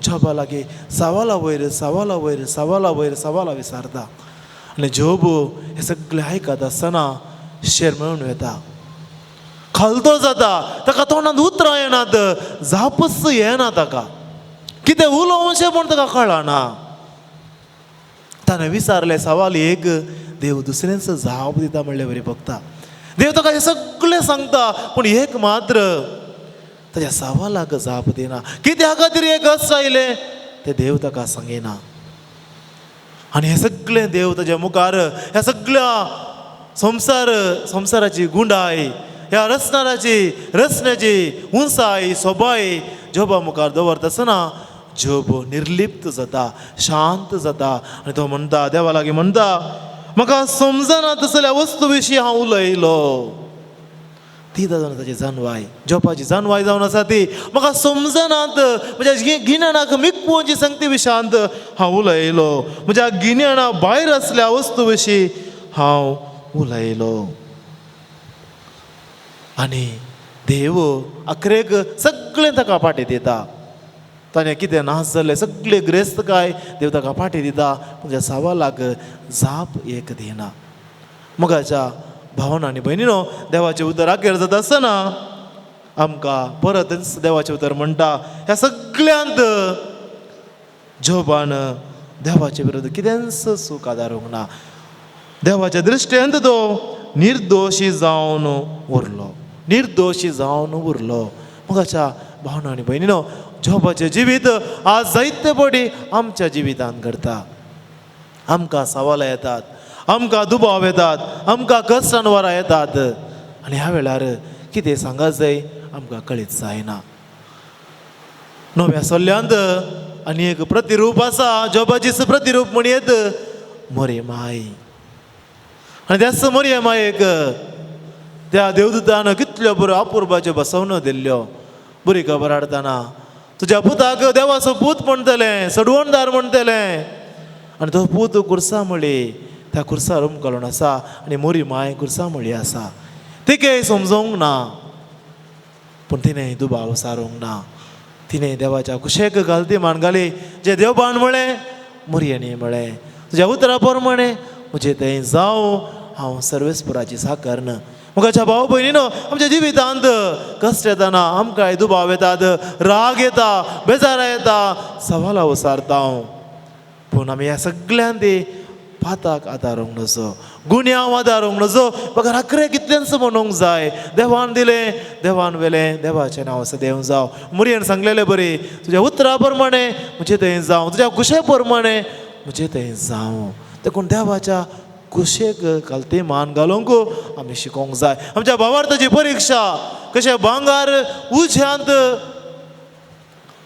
A: जोबा लागीं सवाला वयर सवाला वयर सवाला वयर सवाला विचारता आनी जोब हे सगळें आयकता आसतना शेर मेळून वता, खालतो जाता, ताका तोंडांत उतरां येनात, जापच येना ताका, कितें उलोवचें म्हूण ताका कळना. ताणें विचारलें सवाल एक, देव दुसऱ्यांच जाप दिता म्हणले वरी बघता. देव ताका हें सगळें सांगता, पूण एक मात्र ताच्या सवालाक जाप दिना. कित्या खातीर हें कश्ट आयलें तें देव ताका सांगिना. आनी हें सगळें देव ताच्या मुखार ह्या सगळ्या संवसार संवसाराची गुंडाय, ह्या रचणाराची रचण्याची उंचाय सोबाय जोबा मुखार दवरता आसतना जोब निर्लिप्त जाता, शांत जाता आनी तो म्हणटा देवा लागीं म्हणटा, म्हाका समजना तसल्या वस्तू विशीं हांव उलयलो. ती जावन ताची जानवाय, जोबाची जानवाय जावन आसा ती म्हाका समजनात. म्हज्या गिन्यानाक मिकपोवची संगती विशांत हांव उलयलो, म्हज्या गिन्याना भायर आसल्या वस्तू विशीं हांव उलयलो. आनी देव अखरेक सगळें ताका पाटी दिता. ताणें कितें नाश जालें सगळें ग्रेस्तकाय देव ताका पाटी दिता, म्हज्या सवालाक जाप एक दिना. मोगाच्या भावना आनी भयणीनो, देवाचें उतर आखेर जाता आसतना आमकां परत देवाचें उतर म्हणटा, ह्या सगळ्यांत जोबान देवाचे विरुद्ध कितेंच सूख आदारूंक ना. देवाच्या दृश्टेंत तो निर्दोशी जावन उरलो, निर्दोशी जावन उरलो. मोगाच्या भावना आनी भयणीनो, जोबाचें जिवीत आज जायते पटी आमच्या जिवितांत घडता. आमकां सवालां येतात, आमकां दुबाव येतात, आमकां कश्टान वरां येतात आनी ह्या वेळार कितें सांगा जाय आमकां कळीत जायना. नव्या सल्ल्यांत आनी एक प्रतिरूप आसा, जोबाचीच प्रतिरूप म्हणयेत मोरे माय. आनी त्याच मोरये मायेक त्या देवदूतान कितल्यो बऱ्यो अपुर्बाच्यो बसवण्यो दिल्ल्यो. बरी खबर हाडटना तुज्या पुताक देवाचो पूत म्हणटलें, सडवणदार म्हणटलें. आनी तो पूत कुर्सा म्हळी, त्या कुर्सार उमकलोन आसा आनी मोरी माय कुर्सा म्हळी आसा. तिके समजोंक ना, पूण तिणें दुबाव सारूंक ना. तिणें देवाच्या कुशेक घालती मान घाली. जे देवबान म्हळें मोरयांनी म्हळें, तुज्या उतरा प्रमाणें म्हजें थंय जावं, हांव सर्वेस्पराची साकर. मोगाच्या भाव भयणीनो, आमच्या जिवितांत कश्ट येताना आमकांय दुबाव येतात, राग येता, बेजारा येता, सवालां उसारता हांव. पूण आमी ह्या सगळ्यान ती पाताक आदारूंक नजो, गुन्यांव आदारूंक नजो, बगर आखरे कितलेंच म्हणूंक जाय. देवान दिलें, देवान वेलें, देवाचें नांव सदैव जावं. मुरयेन सांगलेलें बरी, तुज्या उतरा प्रमाणें म्हजें थंय जावं, तुज्या कुशे प्रमाणें म्हजें थंय जावं. देखून देवाच्या कुशेक घालती मान घालूंक आमी शिकोंक जाय. आमच्या भावार्थाची परिक्षा कशें भांगर उज्यांत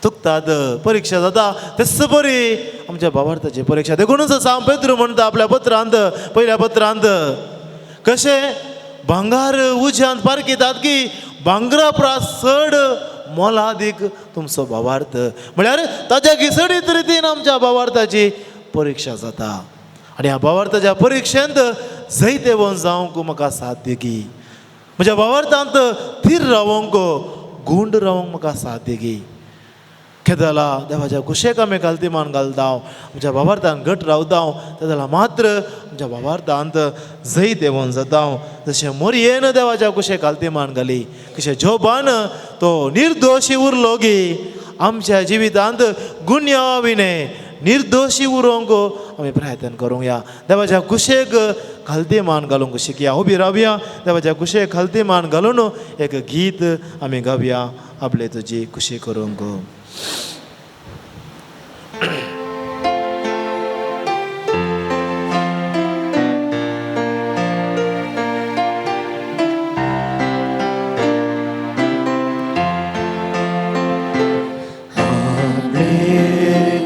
A: तुकतात, परिक्षा जाता तेच बरी आमच्या भावार्थाची परिक्षा. देखूनच सांव पेद्रू म्हणटा आपल्या पत्रांत, पयल्या पत्रांत, कशें भांगर उज्यांत पारखितात की भांगरा प्रास चड मोलादीक तुमचो भावार्थ. म्हळ्यार ताज्या घिसडीत रितीन आमच्या भावार्थाची परिक्षा जाता. आनी ह्या भावार्थाच्या परिक्षेंत जैतेवन जावंक म्हाका साथ दिगी, म्हज्या भावार्थांत थीर रावोंक, गुंड रावंक म्हाका साथ दिगी. केदला देवाच्या कुशेक आमी घालती मान घालता, आमच्या भावार्थान घट रावता, तेदला मात्र आमच्या भावार्थांत जैत येवन जाता. जशें मोरयेन देवाच्या कुशेक घालती मान घाली, कशें जोबान तो निर्दोशी उरलो गी, आमच्या जिवितांत गुन्यांव विणे निर्दोशी उरोंक आमी प्रयत्न करूंक या. देवाच्या कुशेक घालती मान घालूंक शिकया. उबी रावया, देवाच्या कुशेक घालती मान घालून एक गीत आमी गावया, आपले तुजी खुशी करूंक.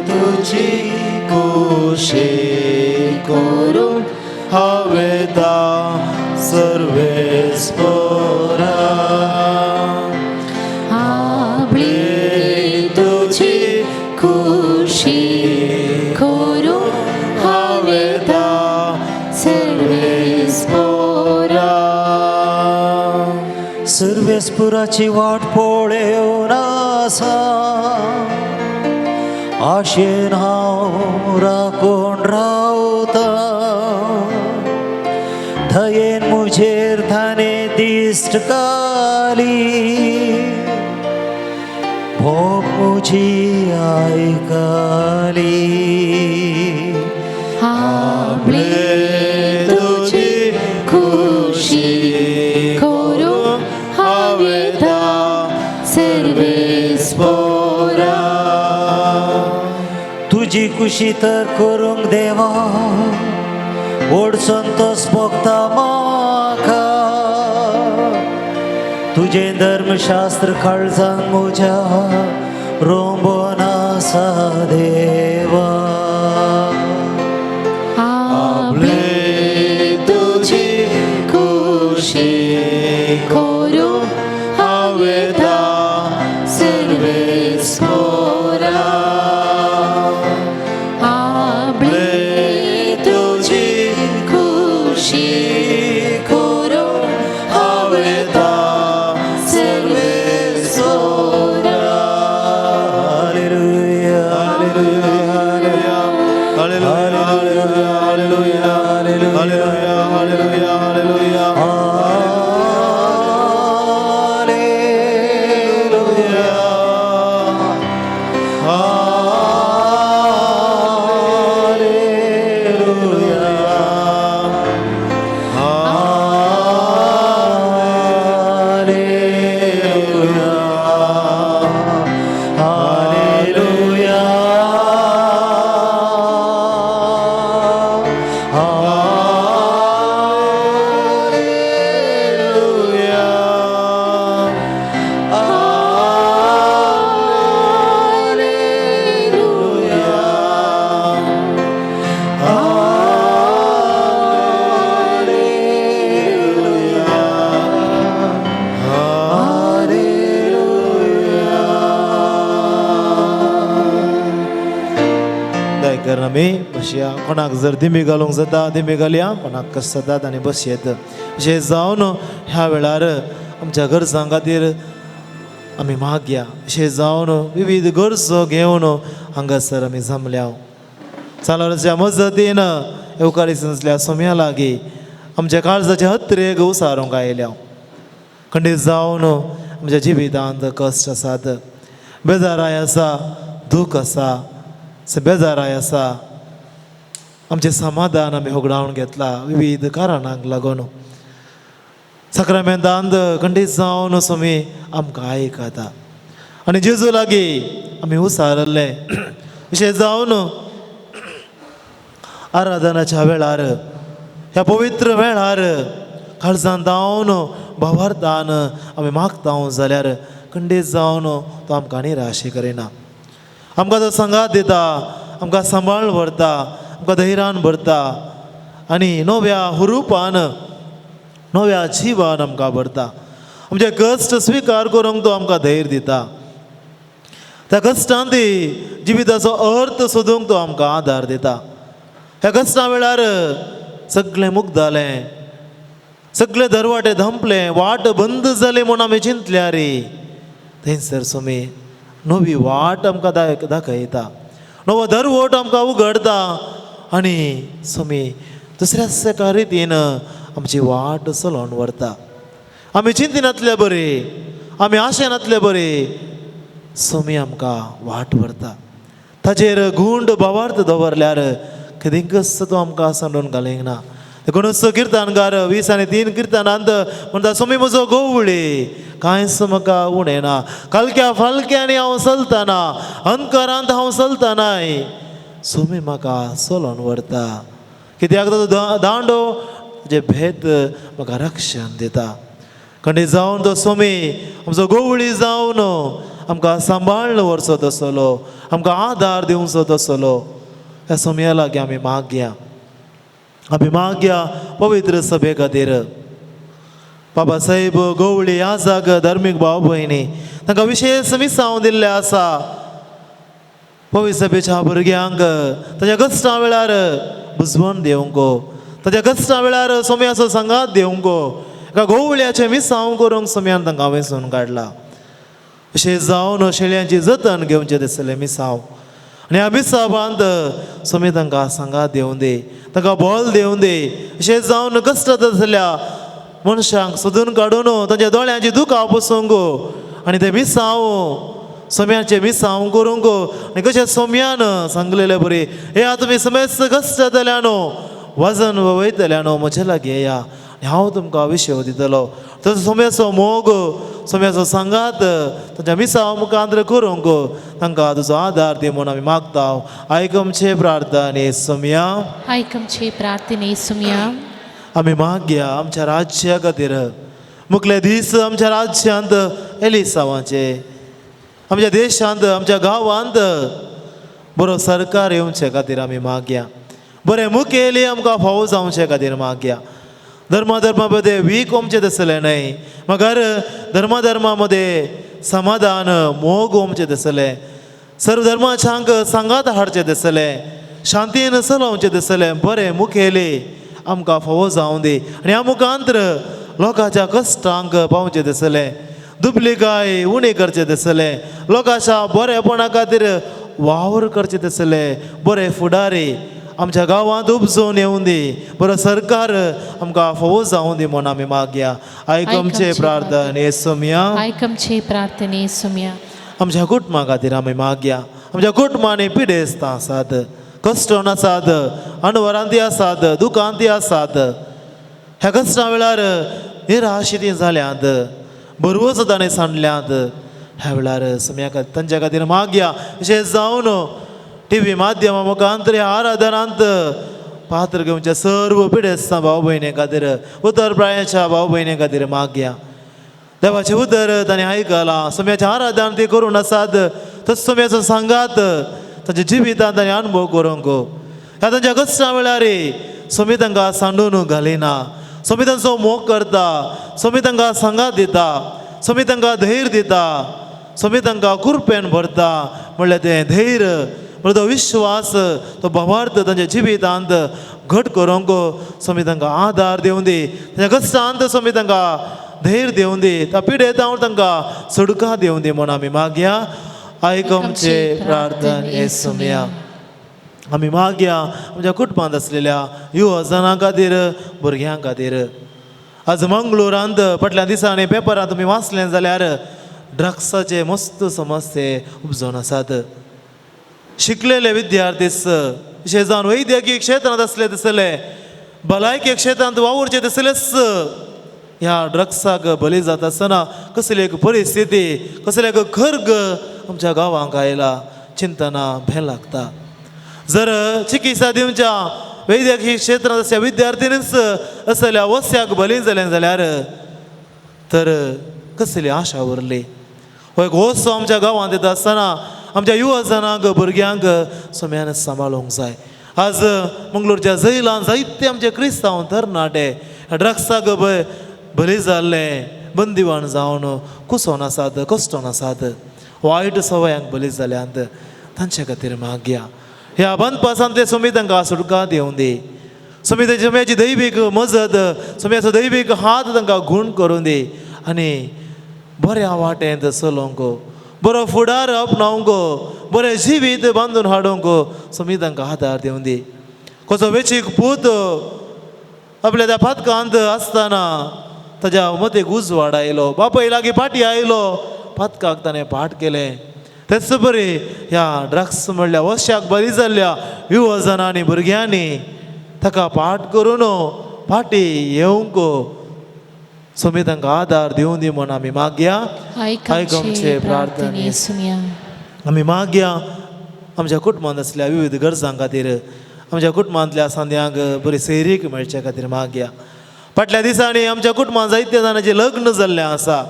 A: तुजी खुशी करून हांवें सर्वेस्परा,
B: आपली तुजी खुशी करून हांवें सर्वेस्परा.
C: सर्वेस्पुराची वाट पळेवन आसा, आशेन हांव राखून रावता. दयेन म्हजेर ताणें दिश्ट घाली, भोग म्हजी आयकली.
B: आपली तुजी खुशी करून हांवें सर्वेस्परा.
C: तुजी खुशी तर करूंक देवा, व्हड संतोष भोगता म्हाका. तुजें धर्मशास्त्र काळजान म्हज्या रोंबोन आसा देवा.
B: आपली तुजी खुशी करून
A: Hallelujah, hallelujah, hallelujah. दयाकर आमी बसया. कोणाक जर दिमी घालूंक जाता दिमी घालया, कोणाक कश्ट जातात आनी बसयेत. अशें जावन ह्या वेळार आमच्या गरजां खातीर आमी मागया. अशें जावन विविध गरजो घेवन हांगासर आमी जमल्या. सालाच्या मजतीन येवकारीसल्या सोम्या लागीं आमच्या काळजाचे हत्रेक उसारूंक आयल्या. खंडीत जावन आमच्या जिवितांत कश्ट आसात, बेजाराय आसा, दूख आसा, बेजाराय आसा. आमचें समाधान आमी होगडावन घेतला विविध कारणांक लागून. साक्रामेंतांत खंडीत जावन स्वामी आमकां आयकता आनी जेजू लागीं आमी उसारल्ले. अशें जावन आराधनाच्या वेळार, ह्या पवित्र वेळार काळजान धांवन भावार्थान आमी मागता जाल्यार खंडीत जावन तो आमकां निराशे करिना. आमकां तो सांगात दिता, आमकां सांबाळ व्हरता, आमकां धैर्यान भरता आनी नव्या हुरुपान, नव्या जिवान आमकां भरता. आमचे कश्ट स्विकार करूंक तो आमकां धैर्य दिता. त्या कश्टांत जिविताचो अर्थ सोदूंक तो आमकां आदार दिता. ह्या कश्टां वेळार सगळें मुग्दालें, सगळे दरवाटे धंपले, वाट बंद जाली म्हूण आमी चिंतल्या रे, थंयसर स्वामी नवी वाट आमकां दाखयता, नवो दरवट आमकां उगडता आनी स्वामी दुसऱ्याच एका रितीन आमची वाट चलोवन व्हरता. आमी चिंतिनातले बरे, आमी आशेनातले बरे, स्वामी आमकां वाट व्हरता. ताचेर गुंड भावार्थ दवरल्यार केदींकच तो आमकां सांडून घालींक ना. देखूनच किर्तनकार 20 आनी 3 किर्तनांत म्हणटा, स्वामी म्हजो गोवळी, कांयच म्हाका उणें ना. कालक्या फालक्यांनी हांव चलतना, अंधकारांत हांव चलतनाय स्वामी म्हाका चलोवन व्हरता. कित्याक तो दांडो तुजें भेद म्हाका रक्षण दिता. खंडीत जावन तो स्वामी आमचो गोवळी जावन आमकां सांबाळ्ळ व्हरचो तसलो, आमकां आदार दिवचो तसलो ह्या सोम्या लागीं आमी मागया. आमी मागया पवित्र सभे खातीर. बाबा साहेब गोवळी याजक, धार्मीक भाव भयणी तांकां विशेश मिसांव दिल्लें आसा. पवित्र सभेच्या भुरग्यांक ताच्या कश्टां वेळार बुजवण दिवंक, ताच्या कश्टां वेळार सोम्याचो सांगात दिवंक, एका गोवळ्याचें मिसांव करूंक सोम्यान तांकां वेंचून काडला. अशें जावन शेळयांची जतन घेवचें दिसलें मिसांव आनी ह्या मिसावांत सोमी तांकां सांगात दिवं दी, तांकां बळ दिवं दी. अशें जावन कश्टांत आसल्या मनशांक सोदून काडून तांच्या दोळ्यांची दुखां पुसूंक आनी ते मिसांव सोम्याचें मिसांव करूंक. आनी कशें सोम्यान सांगलेले बरी, येया तुमी समेस्त कश्ट जातल्या न्हू, वजन वयतल्या न्हू, म्हजे लागीं येया आनी हांव तुमकां विशय दितलो. तसो सोम्याचो मोग, सोम्याचो सांगात तांच्या मिसांव मुखांतर करूंक तांकां तुजो आदार दी म्हूण आमी मागता. आयक आमचे प्रार्थने सोम्या.
B: आयक आमची प्रार्थने सुमया.
A: आमी मागया आमच्या राज्या खातीर. मुखले दीस आमच्या राज्यांत एलिसांवाचे, आमच्या देशांत, आमच्या गांवांत बरो सरकार येवचे खातीर आमी मागया. बरें मुखेली आमकां फावो जावचे खातीर मागया. धर्मा धर्मा मध्ये वीख ओमचें तसलें न्हय, मगर धर्मा धर्मा मध्ये समाधान मोग ओमचें तसलें, सर्व धर्माच्यांक सांगात हाडचें दिसलें, शांतीन चलोवचें दिसलें बरें मुखेली आमकां फावो जावं दी. आनी ह्या मुखांतर लोकांच्या कश्टांक पावचें दिसलें, दुबलिकाय उणी करचें दिसलें, लोकांच्या बरेपणा खातीर वावर करचें दिसलें बरे फुडारी आमच्या गांवांत उपजोवन येवं दी, बरो सरकार आमकां फावो जावं दी म्हूण आमी मागया. आयक आमचे प्रार्थने सोमया.
B: आयक आमचे प्रार्थने सुम्या.
A: आमच्या कुटुंबा खातीर आमी मागया. आमच्या कुटुंबांनी पिडेस्तां आसात, कश्टोन आसात, अणवरांती आसात, दुकांती आसात. ह्या कश्टां वेळार निराशिती जाल्यात, बरवच ताणें सांडल्यात. ह्या वेळार सम्या तांच्या खातीर मागया. अशें जावन टी व्ही माध्यमा मुखांत ह्या आराधनांत पात्र घेवच्या सर्व पिडेस्तां भाव भयणी खातीर, उतर प्रायाच्या भाव भयणी खातीर मागया. देवाचें उतर ताणें आयकलां, सम्याचें आराधन ती करून आसात, तस सम्याचो सांगात तांच्या जिवितांत ताणें अनुभव करूंक. ह्या तांच्या कश्टां वेळार स्वामी तांकां सांडून घालिना, स्वामी तांचो मोग करता, स्वामी तांकां सांगात दिता, स्वामी तांकां धैर्य दिता, स्वामी तांकां कुरपेन भरता. म्हणल्यार तें धैर्य, म्हणल्यार तो विश्वास, तो भावार्थ तांच्या जिवितांत घट करूंक स्वामी तांकां आदार दिवं दी. तांच्या कश्टांत स्वामी तांकां धैर्य दिवं दी, त्या पिडेतां तांकां सुडका दिवं दी म्हूण आमी मागया. आयक आमचे प्रार्थने सुमया. आमी मागया आमच्या कुटुंबांत आसलेल्या युवजनां खातीर, भुरग्यां खातीर. आज मंगळुरांत फाटल्या दिसांनी पेपरांत तुमी वाचलें जाल्यार ड्रग्साचे मस्त समस्ये उपजोवन आसात. शिकलेले विद्यार्थी विशेश जावन वैद्यकीय क्षेत्रांत आसले तसले, भलायकी क्षेत्रांत वावुरचे तसलेच ह्या ड्रग्साक बली जाता आसतना कसली एक परिस्थिती, कसली एक खर्ग आमच्या गांवांक आयला, चिंतना भें लागता. जर चिकित्सा दिवच्या वैद्यकीय क्षेत्रांत असल्या विद्यार्थीनीच असल्या वस्याक बली जालें जाल्यार तर कसली आशा उरली. हो एक वस्तू आमच्या गांवांत येता आसतना आमच्या युवजनांक, भुरग्यांक सोम्यान सांबाळूंक जाय. आज मंगळूरच्या जैलान जायते आमचे क्रिस्तांव तरणाटे ड्रग्साक बली जाल्ले, बंदिवान जावन कुसोन आसात, कश्टोन आसात, वायट सवयांक बली जाल्यात. तांचे खातीर मागया. ह्या बंदपासांतले स्वामी तांकां सुटका दिवं दी. स्वामी स्वाम्याची दैवीक मजत, स्वाम्याचो दैवीक हात तांकां गूण करूं दी आनी बऱ्या वाटेंत चलोवंक, बरो फुडार आपणावंक, बरें जिवीत बांदून हाडूंक स्वामी तांकां आदार दिवं दी. कसो वेचीक पूत आपल्या त्या पातकांत आसतना ताज्या मतेक उजवाड आयलो, बापाय लागीं फाटी आयलो, पातकाक ताणें पाठ केलें. तेच बरी ह्या ड्रग्स म्हणल्यार वश्याक बरी जाल्ल्या युवजनांनी, भुरग्यांनी ताका पाठ करून फाटी येवंक स्वामी तांकां आदार दिवं दी म्हूण आमी मागया.
B: आयक आमचे प्रार्थने सुम्या.
A: आमी मागया आमच्या कुटुंबांत आसल्या विविध गरजां खातीर, आमच्या कुटुंबांतल्या सांद्यांक बरी सैरीक मेळचे खातीर मागया. फाटल्या दिसांनी आमच्या कुटुंबांत जायते जाणांचें लग्न जाल्लें आसा.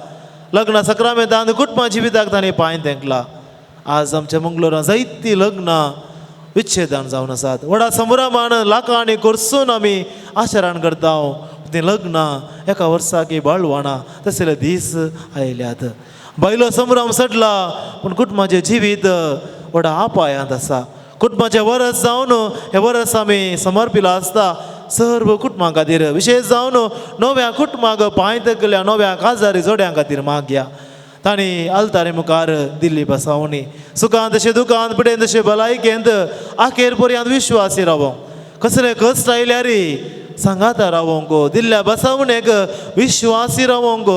A: लग्न सक्रामेंतान कुटुंबा जिविताक तांणी पांय तेंकला. आज आमच्या मंगळुरांत जायतीं लग्नां विच्छेदान जावन आसात. व्हडा संभ्रमान लाखांनी कोर्सून आमी आचरण करता. तीं लग्नां एका वर्साक बाळवाणां तसले दीस आयल्यात. बायलो संभ्रम सडला पूण कुटुंबाचें जिवीत व्हडा अपायांत आसा. कुटुंबाचें वरस जावन हें वरस आमी समर्पिलां आसता सर्व कुटुंबां खातीर, विशेश जावन नव्या कुटुंबाक पांय तेकल्या नव्या काजारी जोड्यां खातीर मागया. तांणी आल्तारे मुखार दिल्ली बसावणी सुखांत तशें दुखांत, पिडेन तशें भलायकेंत आखेर पर्यंत विश्वासी रावोंक, कसले कश्ट आयल्यार सांगाता रावोंक, दिल्ल्या बसावणेक विश्वासी रावोंक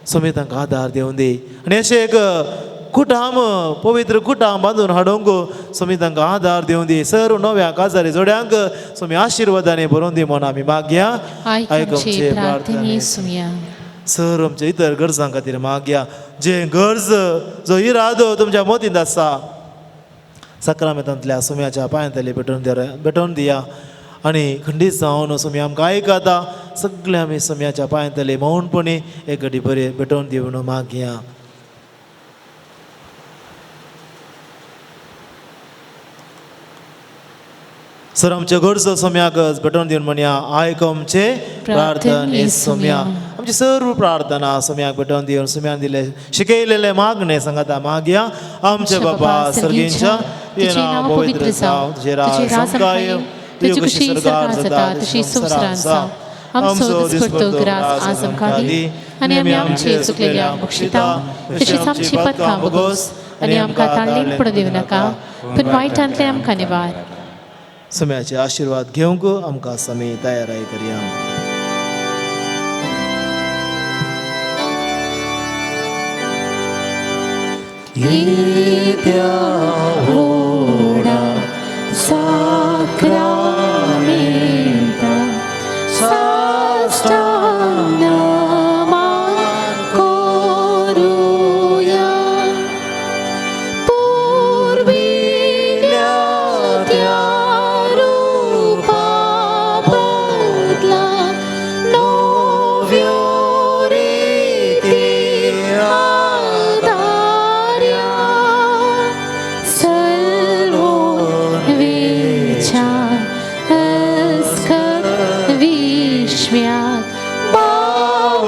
A: स्वामी तांकां आदार दिवं दी. आनी अशें एक कुटाम, पवित्र कुटाम बांदून हाडूंक स्वामी तांकां आदार दिवं दी. सर्व नव्या काजारी जोड्यांक स्वामी आशिर्वादांनी भरोवन दी म्हूण आमी मागया.
B: आयक आमचे प्रार्थने सुम्या.
A: सर आमच्या इतर गरजां खातीर मागया. जे गरज जो इरादो तुमच्या मतींत आसा सक्रामेतांतल्या सुम्याच्या पांयांतली भेटोवन दिया आनी खंडीत जावन सुमी आमकां आयकता. सगळे आमी सुम्याच्या पांयांतली मौनपणी एक घडी बरी भेटोवन दिवन मागया. सर आमच्यो गरजो सोम्याक भेटोवन दिवन म्हणया. आयक आमचे प्रार्थने सोम्या. आमची सर्व प्रार्थना सोम्याक भेटोवन दिवन सुम्यान दिले शिकयलेले मागणे सांगता मागया. आमचे बाबा सर्गींच्या, तुजें नांव पवित्र जावं, तुजें राज आमकां येवं, तुजी खुशी स्वर्गार जाता तशी संवसारांत जावं.
B: आमचो दिसपडतो ग्रास आज आमकां दी आनी आमी आमचे चुकलेल्या बक्षिता तशीच आमची पथकां भोगोस आनी आमकां ताळणीक पडूं दिवं नाका, पूण वायटांतलें आमकां निवार.
A: सोम्याचे आशिर्वाद घेवंक आमकां समी तयाराय करया.
B: येद्या व्हडा साक्रामेंता साष्टांग नमन करूया. पुर्विल्ल्या त्या रुपा बदला नव्यो रिती आदार्या. सल्वोन वेच्या अस्कत विश्व्यात बावळ्याची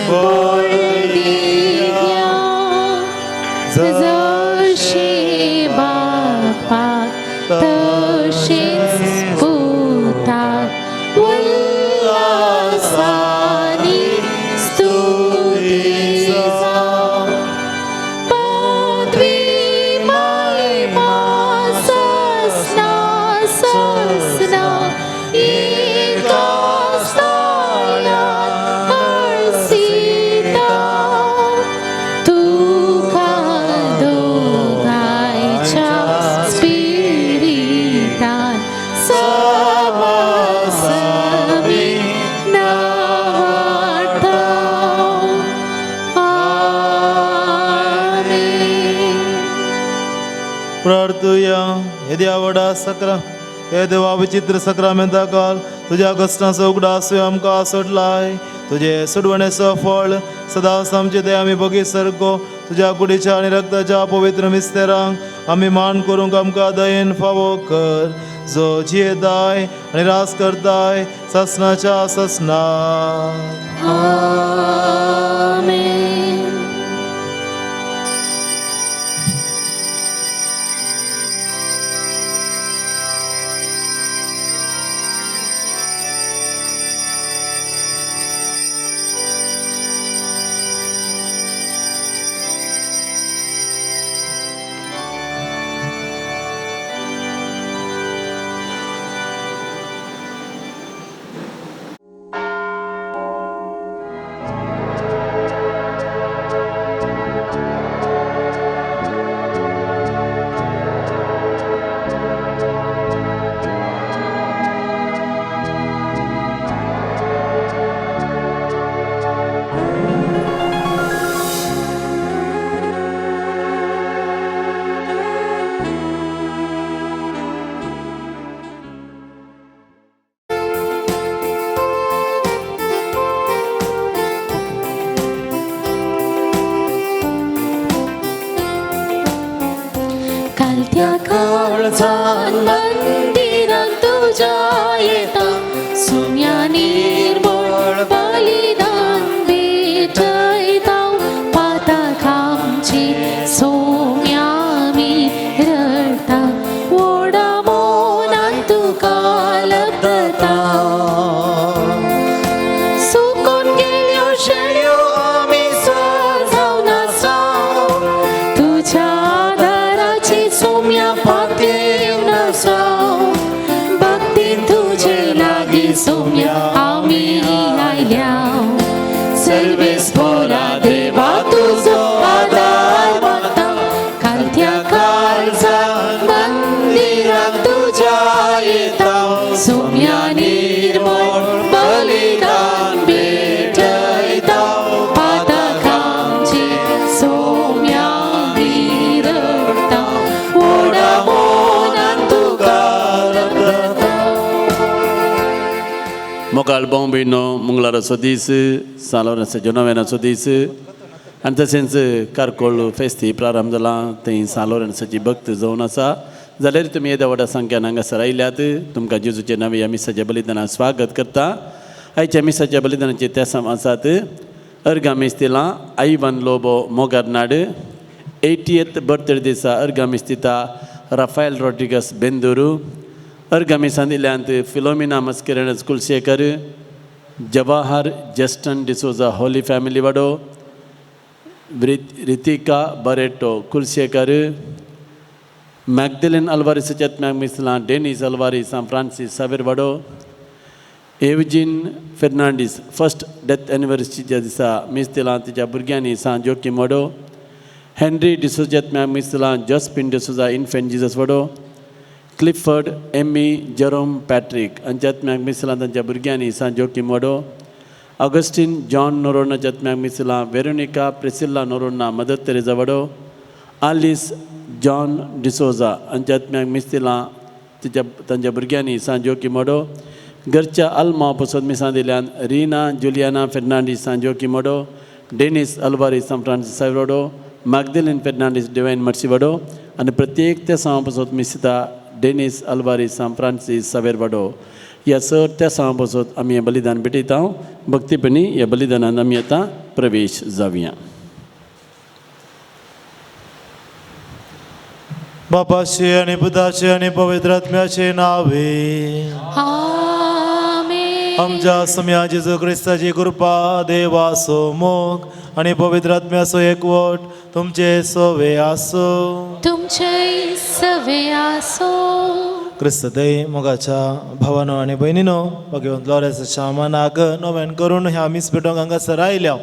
B: बोल दिव्या. जशी बापाक तशीच पुताक उल्हासानी स्तुती जावं. पदवी महिमा ससना ससना एका स्थानात अर्सिता. तुका दोगांयच्या स्पिरितान समसमी नावाडता. आमेन.
A: प्रार्थुया. येद्या व्हडा सकरा हे देवा विचित्र सक्रामेंता काल तुज्या कश्टांचो उगडास आमकां सोडलाय. तुजे सोडवणेचो फळ सदांच आमचे ते आमी बगी सारको तुज्या कुडीच्या आनी रक्ताच्या पवित्र मिस्तेरांक आमी मान करूंक आमकां दयेन फावो कर, जो जियेताय आनी रास करताय ससनाच्या ससना.
B: आमेन. कालत्या काळजान मंदिरात तुज्या येता सुम्या निर्मळ बलिदान भेटयता. पातकांची सोम्या आमी रडटा व्हडा मोनान तुका लब्धता. सुकून गेल्यो शेळ्यो आमी सर जावन आसा तुज्या आदाराची सोम्या पातयेवन आसा. भक्तीन तुजे लागीं सोम्या आमी आयल्या. सर्वेस्पोरा देवा तुजो आदार मागता. कालत्या काळजान मंदिरात तुज्या येता सोम्या निर्मळ बलिदान भेटयता. पातकांची सोम्या रडटा व्हडा मोनान तुका लब्धता.
D: मोगाळ भाव भयणो मंगळाराचो दीस, सान लोरेन्साच्यो नव्यानाचो दीस आनी तशेंच कारकोळ फेस्ती प्रारंभ जाला. थंय सान लोरेन्साची भक्त जावन आसा जाल्यार तुमी येद्या व्हडा संख्यान हांगासर आयल्यात. तुमकां जेजूचे नव्या ह्या मिसाच्या बलिदानाक स्वागत करता. आयच्या मिसाच्या बलिदानाचे तेसांव आसात. अर्गां मीस दिलां आयवन लोबो मोगारनाड 80th birthday दिसा अर्गां मीस दिता राफायल रॉड्रिगस बेंदुरू. अर्गां मिसां दिल्यांत Philomena Mascarenhas Kulshekar, Jawahar Justin D'Souza Holy Family Wado, Ritika Barreto Kulshekar, मॅगदेलीन अल्वारीसाच्या आत्म्याक मीस दिलां डेनीस अल्वारीस सांत फ्रांसीस सावेर वाडो एवजीन फेर्नांडीस फर्स्ट डेथ एनिवर्सरीच्या दिसा मीस दिलां तिच्या भुरग्यांनी सांत जोकीम वाडो हेनरी डिसोजा आत्म्याक मीस दिलां जॉस्पिन डिसोजा इन्फेंट जिजस वाडो क्लिफर्ड एमी जेरोम पॅट्रीक हांच्या आत्म्याक मीस दिलां तांच्या भुरग्यांनी सांत जोकीम वाडो ऑगस्टीन जॉन नोरोनाच्या आत्म्याक मीस दिलां वेरोनिका प्रिसिल्ला नोरोना मदर तेरेजा वाडो आलिस जॉन डिसोजा हांच्या आत्म्याक मीस दिलां तिच्या तांच्या भुरग्यांनी सांत जोकीम वाडो घरच्या आल्मा पसत मिसां दिल्यान रिना जुलियाना फेर्नांडीस सांत जोकीम वाडो डेनीस अल्वारीस सांत फ्रांसीस सायब वाडो मागदेलीन फेर्नांडीस डिवायन मर्सी वाडो आनी प्रत्येक त्या सांवा पसत मिसिता डेनीस अल्वारीस सांत फ्रांसीस सावेर वाडो ह्या सर त्या सांवा पसत आमी हें बलिदान भेटयता. भक्तीपणी ह्या बलिदानान आमी आतां प्रवेश जावया.
A: बापाचे आणि पुताचे आणि पवित्र आत्म्याचे नावे
B: आमेन.
A: आमच्या सम्या जेजू क्रिस्ताची कृपा, देवाचो मोग आणि पवित्र आत्म्याचो एकवट तुमचे सवे आसो.
B: तुमचे सवे आसो.
A: क्रिस्त दय मोगाच्या भावानो आनी भयणीनो, भगवंत लॉरेन्साच्या मनाक नव्यान करून ह्या मीस पेटोवंक हांगासर आयल्या.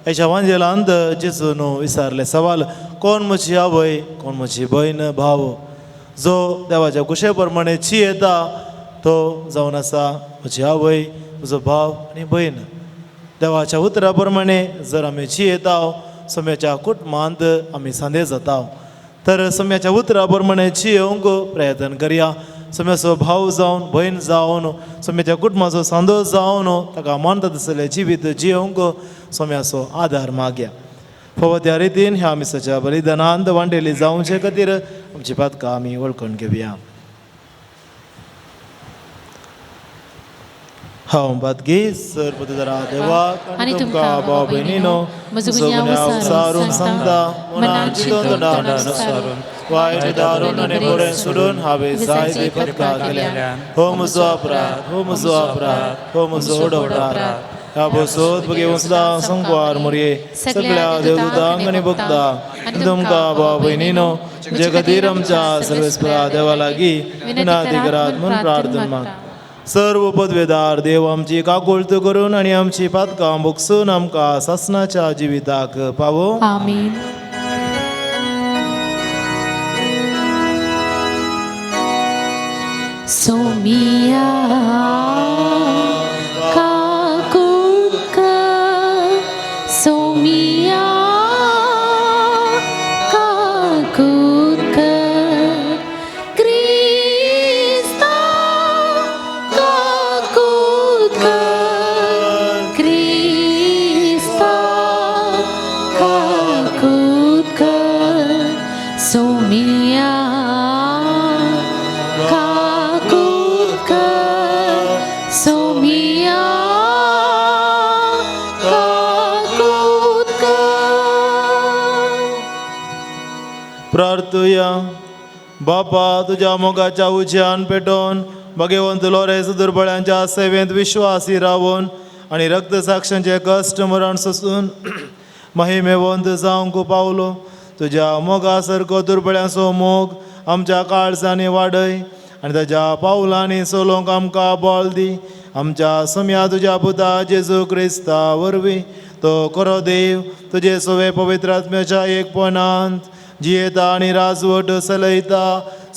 A: ह्या वांजेलांत जेजून विचारले सवाल, कोण म्हजी आवय, कोण म्हजी भयण भाव? जो देवाच्या कुशे प्रमाणे ची येता तो जावन आसा म्हजी आवय, म्हजो भाव आनी भयण. देवाच्या उतरा प्रमाणे जर आमी ची येता, सम्याच्या कुटुंबांत आमी सांदे जाता. तर सम्याच्या उतरा प्रमाणे ची येवंक प्रयत्न करया. सम्याचो भाव जावन, भयण जावन, सम्याच्या कुटुंबाचो सांदो जावन ताका मानता तसलें जिवीत जियोवंक सम्याचो आदार मागया. फावो त्या रितीन ह्या मिसाच्या बलिदानांत वांटेली जावचे खातीर आमची पातकां आमी वळखून घेवया. हांव पातकी सर पदरा देवाक आनी तुमकां भाव भयणीनो म्हजो गुन्यांव विचारून सांगता, मनान चिंतून तोंडान विचारून वायट दारून आनी बरें सोडून हांवें जायते पदकां केल्या. हो म्हजो अपराध, हो म्हजो अपराध, हो म्हजो व्हडो अपराध. ह्या बसोत भगेवन सदां संकवार मोरये सगळ्या देवदूतांक आनी भक्तांक तुमकां भाव भयणीनो जे खातीर आमच्या सर्वेस्परा देवा लागीं विनंती करात म्हूण प्रार्थना माग. सर्व पदवेदार देव आमची काकुळत करून आनी आमची पातकां भोगसून आमकां सासनाच्या जिविताक पावो.
B: आमेन. सोमिया काकुळकर, सोमिया काकुळकर, क्रिस्ता काकुळकर, क्रिस्ता काकुळकर, सोमिया काकुळकर, सोमिया काकुळकर.
A: प्रार्थुया. बापा, तुज्या मोगाच्या उज्यान पेटोवन भगवंत लोरेस दुर्बळ्यांच्या सेवेंत विश्वासी रावून आनी रक्तसाक्षांचे कश्ट मरण सोसून महिमेवंत जावंक पावलो. तुज्या मोगा सारको दुर्बळ्यांचो मोग आमच्या काळजांनी वाडय आनी ताज्या पावलांनी चलोवंक आमकां बळ दी. आमच्या सम्या तुज्या पुता जेजू क्रिस्ता वरवीं तो खरो देव तुजे सवे पवित्र आत्म्याच्या एकपणांत जियेता आनी राजवट चलयता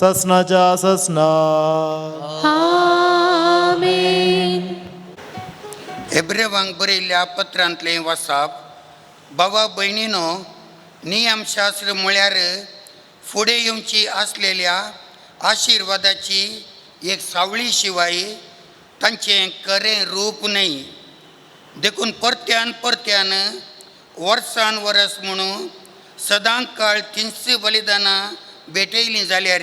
A: ससनाच्या ससना.
B: आमेन.
E: एब्रेवांक बरयल्ल्या पत्रांतलें वासाप. बाबा भयणीनो, नियमशास्त्र म्हळ्यार फुडें येवची आसलेल्या आशिर्वादाची एक सावळी शिवाय तांचें खरें रूप न्हय. देखून परत्यान परत्यान वर्सान वरस म्हणून सदां काळ तिनशे बलिदानां भेटयलीं जाल्यार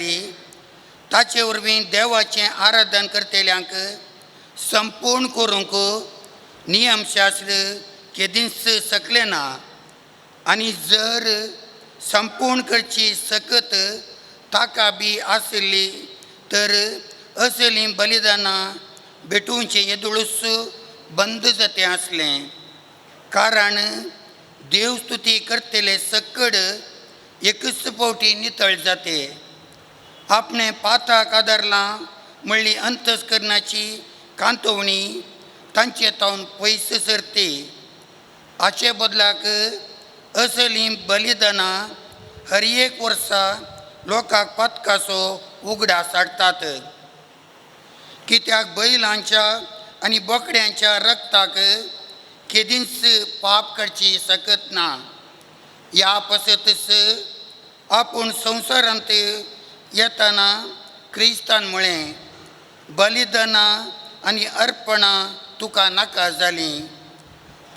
E: ताचे वरवीं देवाचें आराधन करतल्यांक संपूर्ण करूंक नियमशास्त्र केदींच शकलें ना. आनी जर संपूर्ण करची सकत ताका बी आशिल्ली तर असलीं बलिदानां भेटोवचें येदोळूच बंद जातें आसलें. कारण देवस्तुती करतले सकड एकच फावटी नितळ जाते. आपणें पाताक आदारलां म्हणली अंतस्करणाची कांतोवणी तांचे तावन पयस सरती. हाचे बदलाक असलीं बलिदानां हर एक वर्सा लोकांक पातकाचो उगडास हाडटात. कित्याक बैलांच्या आनी बोकड्यांच्या रक्ताक केदींच पाप करची शकत ना. ह्या पसतच आपूण संवसारांत येतना क्रिस्तान म्हळें, बलिदानां आनी अर्पणां तुका नाका जालीं,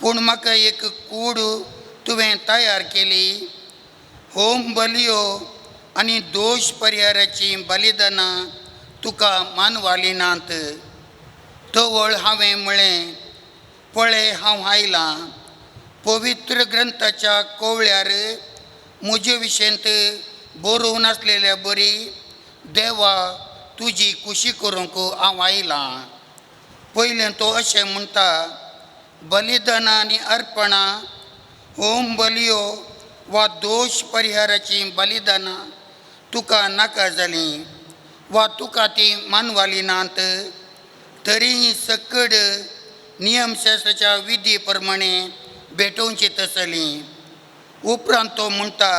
E: पूण म्हाका एक कूड तुवें तयार केली. होम बलियो आनी दोश परिहाराचीं बलिदानां तुका मानवाली नात. तवळ हांवें म्हळें, पळय हांव आयलां, पवित्र ग्रंथाच्या कोवळ्यार म्हजे विशयंत बरोवन आसलेल्या बरी देवा तुजी कुशी करूंक हांव आयलां. पयलें तो अशें म्हणटा, बलिदानां आनी अर्पणां, होम बलियो वा दोश परिहाराचीं बलिदानां तुका नाका जालीं वा तुका तीं मानवाली नात, तरी सकड नियमशास्त्राच्या विधी प्रमाणे भेटोवची तसली. उपरांत तो म्हणटा,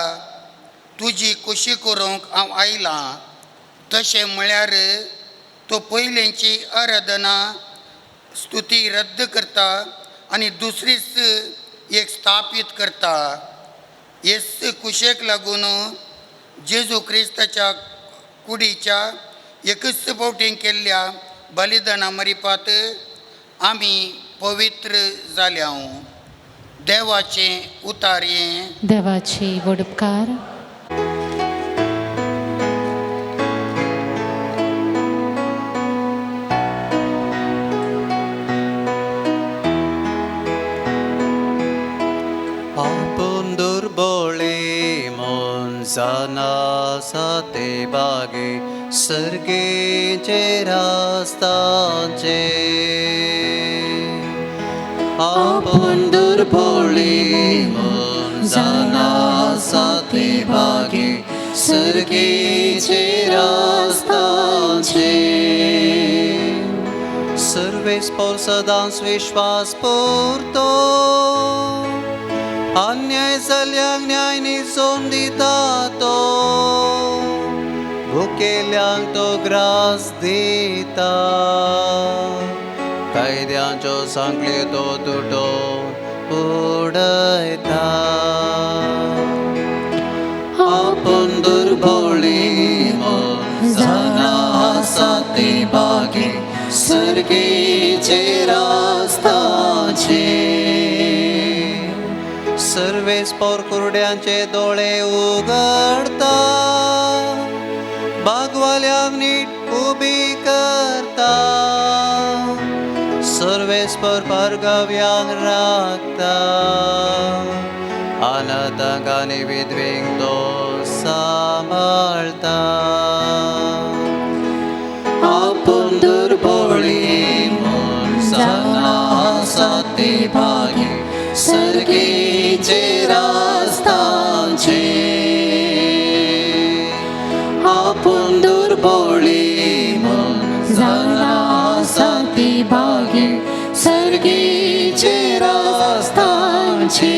E: तुजी कुशी करूंक हांव आयलां. तशें म्हळ्यार तो पयलेंची आराधना स्तुती रद्द करता आनी दुसरीच एक स्थापीत करता. हेच कुशेक लागून जेजू क्रिस्ताच्या कुडीच्या एकच फावटी केल्ल्या बलिदाना मरिपात आमी पवित्र जाल्या. देवाचें उतारयें.
B: देवाची वडपकार.
F: आपूण दुर्बोळी मनसाना साते बागे सर्गेचे रास्तांचे. आपूण दुर्बोळी मनसाना साते बागे सर्गेचे रास्तांचे. सर्वेस पोर सदांच विश्वास पुरतो, अन्याय जाल्यांक न्याय निजोवन दिता तो, भुकेल्यांक तो ग्रास दिता, कैद्यांच्यो सांखळी तो तुटोवन उडयता. आपूण दुर्बोळी मनसाना आसा ते बागे सर्गेचे रास्तांचे. सर्वेस पोर कुरड्यांचे दोळे उगडता, बागवाल्यांक नीट उबी करता, सर्वेस पोर पारगाव्यांक राखता, अनाथांक आनी विधवेंक तो सांबाळता. आपूण दुर्बोळी मनसाना आसा ते भागे सर्गेचे रास्तांचे. आपूण दुर्बोळी मनसाना आसा ते भागे सर्गेचे रास्तांचे.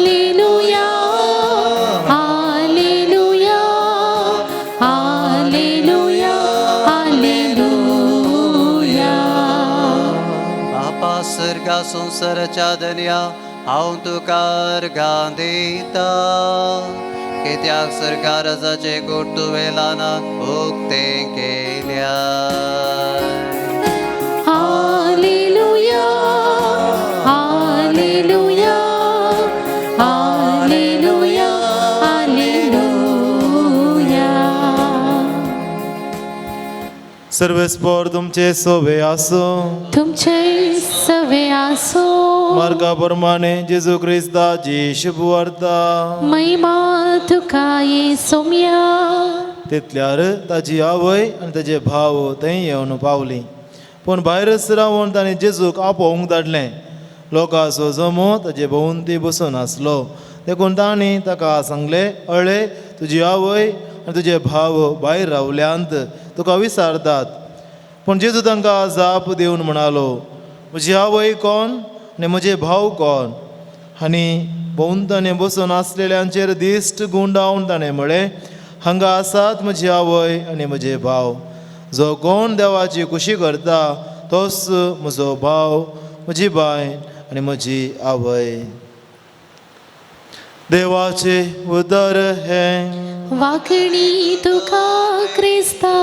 B: Hallelujah, hallelujah, hallelujah, hallelujah.
F: बापा सर्गा संवसाराच्या धनया हांव तुका अर्घां दिता, कित्याक सर्गा रजाचें गूट तुवें ल्हानाक उक्तें केल्या.
B: Hallelujah, hallelujah, hallelujah, hallelujah.
A: सर्वेस्पोर तुमचे सोवे आसूं.
B: तुमचे सवे आसो.
A: मार्गा प्रमाणे जेजू क्रिस्ताची शुभवार्ता.
B: महिमा तुका ये सोम्या.
A: तितल्यार ताजी आवय आनी ताजे भाव थंय येवन पावली, पूण भायरच रावन ताणें जेजूक आपोवंक धाडलें. लोकांचो जमो ताजे भोंवती बसून आसलो. देखून तांणी ताका सांगलें, अळे तुजी आवय आनी तुजे भाव भायर रावल्यांत, तुका विचारतात. पूण जेजू तांकां जाप दिवन म्हणालो, म्हजी आवय कोण आनी म्हजे भाव कोण? आनी भोंवतणी बसून आसलेल्यांचेर दिश्ट गुंडावन ताणें म्हळें, हांगा आसात म्हजी आवय आनी म्हजे भाव. जो कोण देवाची खुशी करता तोच म्हजो भाव, म्हजी बाय आनी म्हजी आवय. देवाचे उदर हें.
B: वाकणी तुका क्रिस्ता.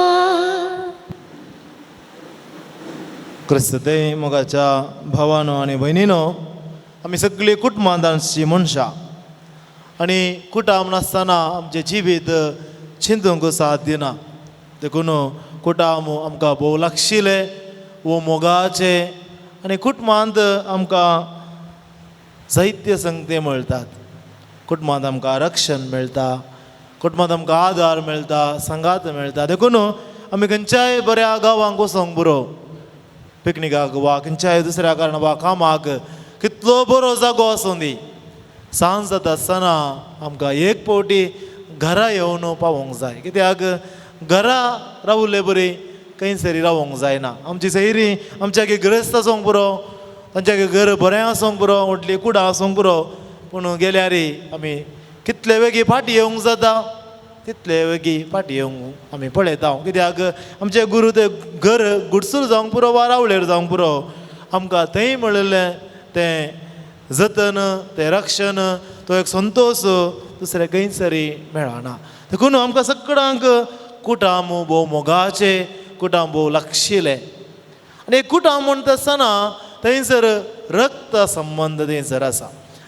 A: क्रिस्तते मोगाच्या भावानो आनी भयणीनो, आमी सगळीं कुटुंबांची मनशां आनी कुटाम नासतना आमचें जिवीत चिंतूंक साथ दिना. देखून कुटाम आमकां भोव लागशिल्लें वो मोगाचें आनी कुटुंबांत आमकां जायते संगते मेळटात. कुटुंबांत आमकां रक्षण मेळटा, कुटुंबांत आमकां आदार मेळटा, सांगात मेळटा. देखून आमी खंयच्याय बऱ्या गांवांक वचोंक बरो, पिकनिकाक वा खंयच्याय दुसऱ्या कारणान वा कामाक, कितलो बरो जागो आसूं दी, सांज जाता आसतना आमकां एक फावटी घरा येवन पावोंक जाय. कित्याक घरा रावले बरी खंयसरी रावोंक जायना. आमची सैरी आमच्या ग्रस्त आसूंक पुरो, तांच्या घर बरें आसूंक पुरो, व्हडली कुडां आसूंक पुरो, पूण गेल्यार आमी कितले वेगीं फाटीं येवंक जाता तितले वेगीं फाटीं येवंक आमी पळयता. कित्याक आमचे गुरू ते घर गुडसूर जावंक पुरो वा रावळेर जावंक पुरो, आमकां थंय मेळिल्लें तें जतन, तें रक्षण, तो एक संतोश दुसरें खंयसरी मेळना. देखून आमकां सगळ्यांक कुटाम भोव मोगाचें, कुटाम भोव लागशिल्लें. आनी एक कुटाम म्हणटा आसतना थंयसर रक्त संबंद थंयसर आसा.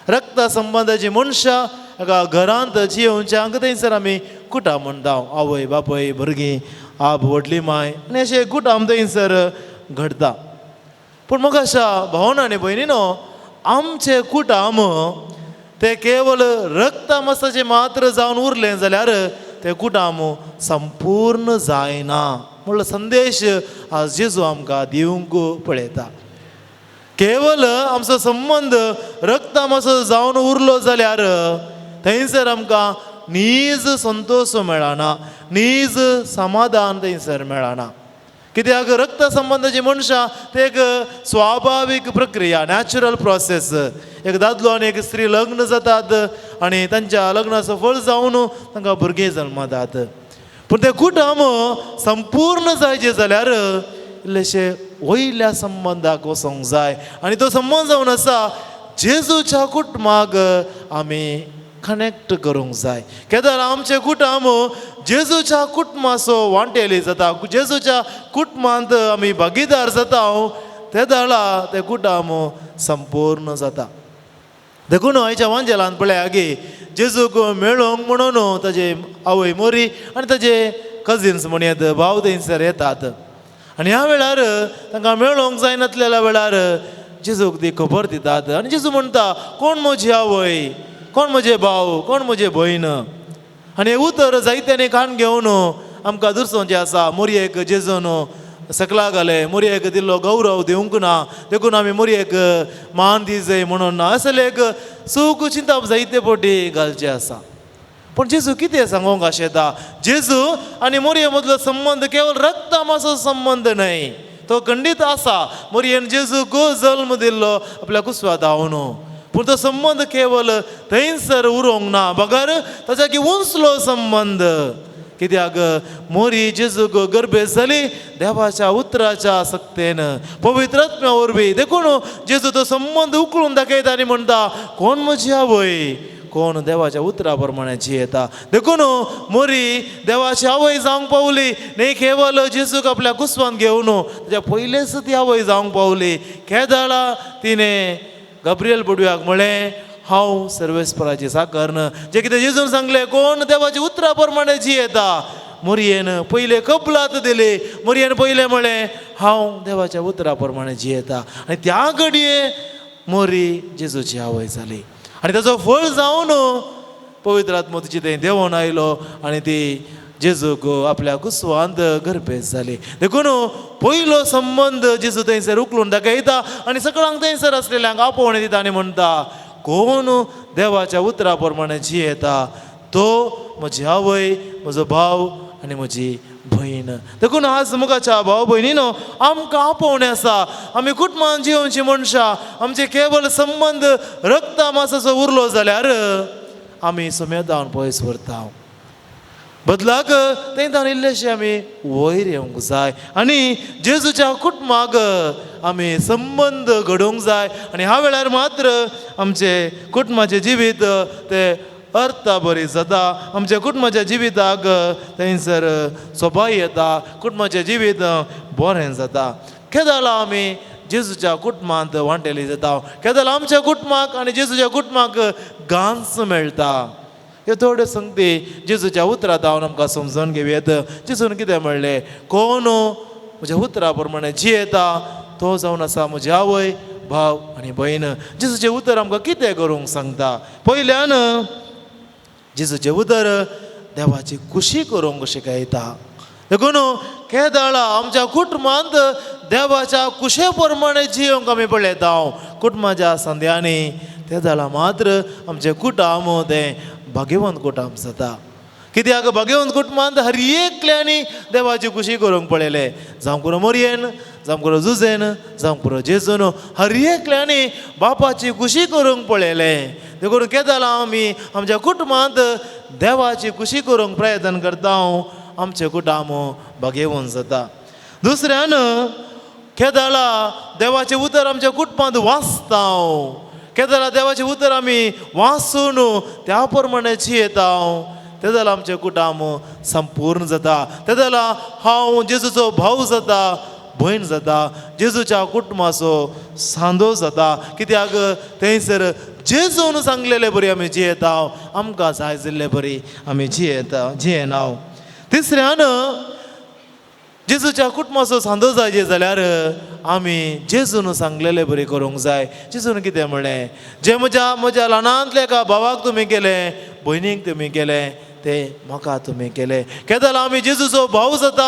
A: रक्त संबंदाची मनशां एका घरांत जियोवच्यांक थंयसर आमी कुटाम म्हणटा. आवय बापूय भुरगीं, आप व्हडली माय आनी अशें कुटाम थंयसर घडटा. पूण म्हाका अशा भावना आनी भयणीनो, आमचें कुटाम तें केवल रक्तामासाचें मात्र जावन उरलें जाल्यार तें कुटाम संपूर्ण जायना म्हणलो संदेश आज जेजू आमकां दिवंक पळयता. केवल आमचो संबंद रक्तामासो जावन उरलो जाल्यार थंयसर आमकां नीज संतोश मेळना, नीज समाधान थंयसर मेळना. कित्याक रक्त संबंदाची मनशां ते एक स्वाभावीक प्रक्रिया, नॅचरल प्रोसेस. एक दादलो आनी एक स्त्री लग्न जातात आनी तांच्या लग्नाचो फळ जावन तांकां भुरगीं जल्मतात. पूण तें कुटुंब संपूर्ण जायचें जाल्यार इल्लेशें वयल्या संबंदाक वचोंक जाय आनी तो संबंद जावन आसा जेजूच्या कुटुंबाक आमी कनेक्ट करूंक जाय. केदर आमचें कुटुंब जेजूच्या कुटुंबाचो वांटेली जाता, जेजूच्या कुटुंबांत आमी भागीदार जाता, ते दाळा तें कुटुंब संपूर्ण जाता. देखून आयच्या वांजेलान पळया की जेजूक मेळोंक म्हणून ताजे आवय मोरी आनी ताजे कजिन्स म्हणयत भाव थंयसर येतात आनी ह्या वेळार तांकां मेळोंक जायनातलेल्या वेळार जेजूक ती खबर दितात आनी जेजू म्हणटा, कोण म्हजी आवय, कोण म्हजे भाव, कोण म्हजे भयण. आनी हें उतर जायत्यांनी कान घेवन आमकां दुरसोवचें आसा. मोरयेक जेजून सकला घालें, मोरयेक दिल्लो गौरव दिवंक ना, देखून आमी मोरयेक मान दी जाय म्हणून ना, असलें एक सूख चिंतप जायते फावटी घालचें आसा. पूण जेजू कितें सांगूंक आशेता, जेजू आनी मोरये मदलो संबंद केवल रक्तामाचो संबंद न्हय, तो खंडीत आसा. मोरयेन जेजूक जल्म दिल्लो आपल्या कुसवा धांवन, पूण तो संबंद केवल थंयसर उरोंक ना, बगर ताच्या की उंचलो संबंद. कित्याक मोरी जेजूक गर्भेस जाली देवाच्या उतराच्या सक्तेन, पवित्र आत्म्या वरवीं. देखून जेजू तो संबंद उकळून दाखयता आनी म्हणटा, कोण म्हजी आवय, कोण देवाच्या उतरा प्रमाणे जियेता. देखून मोरी देवाची आवय जावंक पावली न्ही केवल जेजूक आपल्या कुसवान घेवन ताच्या पयलेच ती आवय जावंक पावली. केदाळा तिणें गब्रियल बडव्याक म्हळें, हांव सर्वेस्पराची साकर्न. जें कितें जेजून सांगलें, कोण देवाच्या उतरा प्रमाणे जियेता. मोरयेन पयलें कबलात दिली, मोरयेन पयलें म्हळें, हांव देवाच्या उतरा प्रमाणे जियेता. आनी त्या घडये मोरी जेजूची आवय जाली आनी ताचो फळ जावन पवित्र आत्मो तिची थंय देंवोन आयलो आनी ती जेजूक आपल्या कुसवांत गरबेज जाली. देखून पयलो संबंद जेजू थंयसर उखलून दाखयता आनी सगळ्यांक थंयसर आसलेल्यांक आपोवणें दिता आनी म्हणटा, कोण देवाच्या उतरा प्रमाणे जियेता तो म्हजी आवय, म्हजो भाव आनी म्हजी भयण. देखून आज मुखाच्या भाव भयणीनो आमकां आपोवणें आसा. आमी कुटुंबान जियोवची मनशां, आमचे केवल संबंद रक्ता मासाचो उरलो जाल्यार आमी सुमेदान पयस व्हरता. बदलाक थंय तावन इल्लेशें आमी वयर येवंक जाय आनी जेजूच्या कुटुंबाक आमी संबंद घडोवंक जाय. आनी ह्या वेळार मात्र आमचे कुटुंबाचें जिवीत तें अर्था बरी जाता. आमच्या कुटुंबाच्या जिविताक थंयसर सोबाय येता, कुटुंबाचें जिवीत बरें जाता. केदाळा आमी जेजूच्या कुटुंबांत वांटेली जाता, केदाळा आमच्या कुटुंबाक आनी जेजूच्या कुटुंबाक गांच मेळटा. ह्यो थोड्यो संगती जेजूच्या उतरां धांवन आमकां समजून घेवयेत. जेजून कितें म्हणलें, कोण म्हज्या उतरा प्रमाणे जियेता तो जावन आसा म्हजी आवय, भाव आनी भयण. जेजूचें उतर आमकां कितें करूंक सांगता? पयल्यान जेजूचें उतर देवाची खुशी करूंक शिकयता. देखून केदाळा आमच्या कुटुंबांत देवाच्या खुशे प्रमाणे जियोंक आमी पळयता. कुटुंबाच्या संद्यांनी ते जाल्यार मात्र आमचें कुटुंब तें भाग्यवंत कुटुंब जाता. कित्याक भाग्यवंत कुटुंबांत हर एकल्यांनी देवाची खुशी करूंक पळयलें. जावं पुरो मोरयेन, जावं पुरो जुजेन, जावं पुरो जेजून, हर एकल्यांनी बापाची खुशी करूंक पळयलें. देखून केदाळा आमी आमच्या कुटुंबांत देवाची खुशी करूंक प्रयत्न करता, आमचें कुटुंब भाग्यवंत जाता. दुसऱ्यान केदाळा देवाचें उतर आमच्या कुटुंबांत वाचता, केदाळा देवाचें उतर आमी वाचून त्या प्रमाणे जियेता, ते जाल्यार आमचें कुटुंब संपूर्ण जाता. ते जाल्यार हांव जेजूचो भाव जाता, भयण जाता, जेजूच्या कुटुंबाचो सांदो जाता. कित्याक थंयसर जेजून सांगलेले बरी आमी जियेता, आमकां जाय जाल्ले बरी आमी जियेता जियेना. तिसऱ्यान जेजूच्या कुटुंबाचो सांदो जाय जाल्यार आमी जेजून सांगलेले बरी करूंक जाय. जेजून कितें म्हणलें, जें म्हज्या म्हज्या ल्हानांतल्या एका भावाक तुमी केलें, भयणीक तुमी केलें, तें म्हाका तुमी केलें. केदाळा आमी जेजूचो भाव जाता,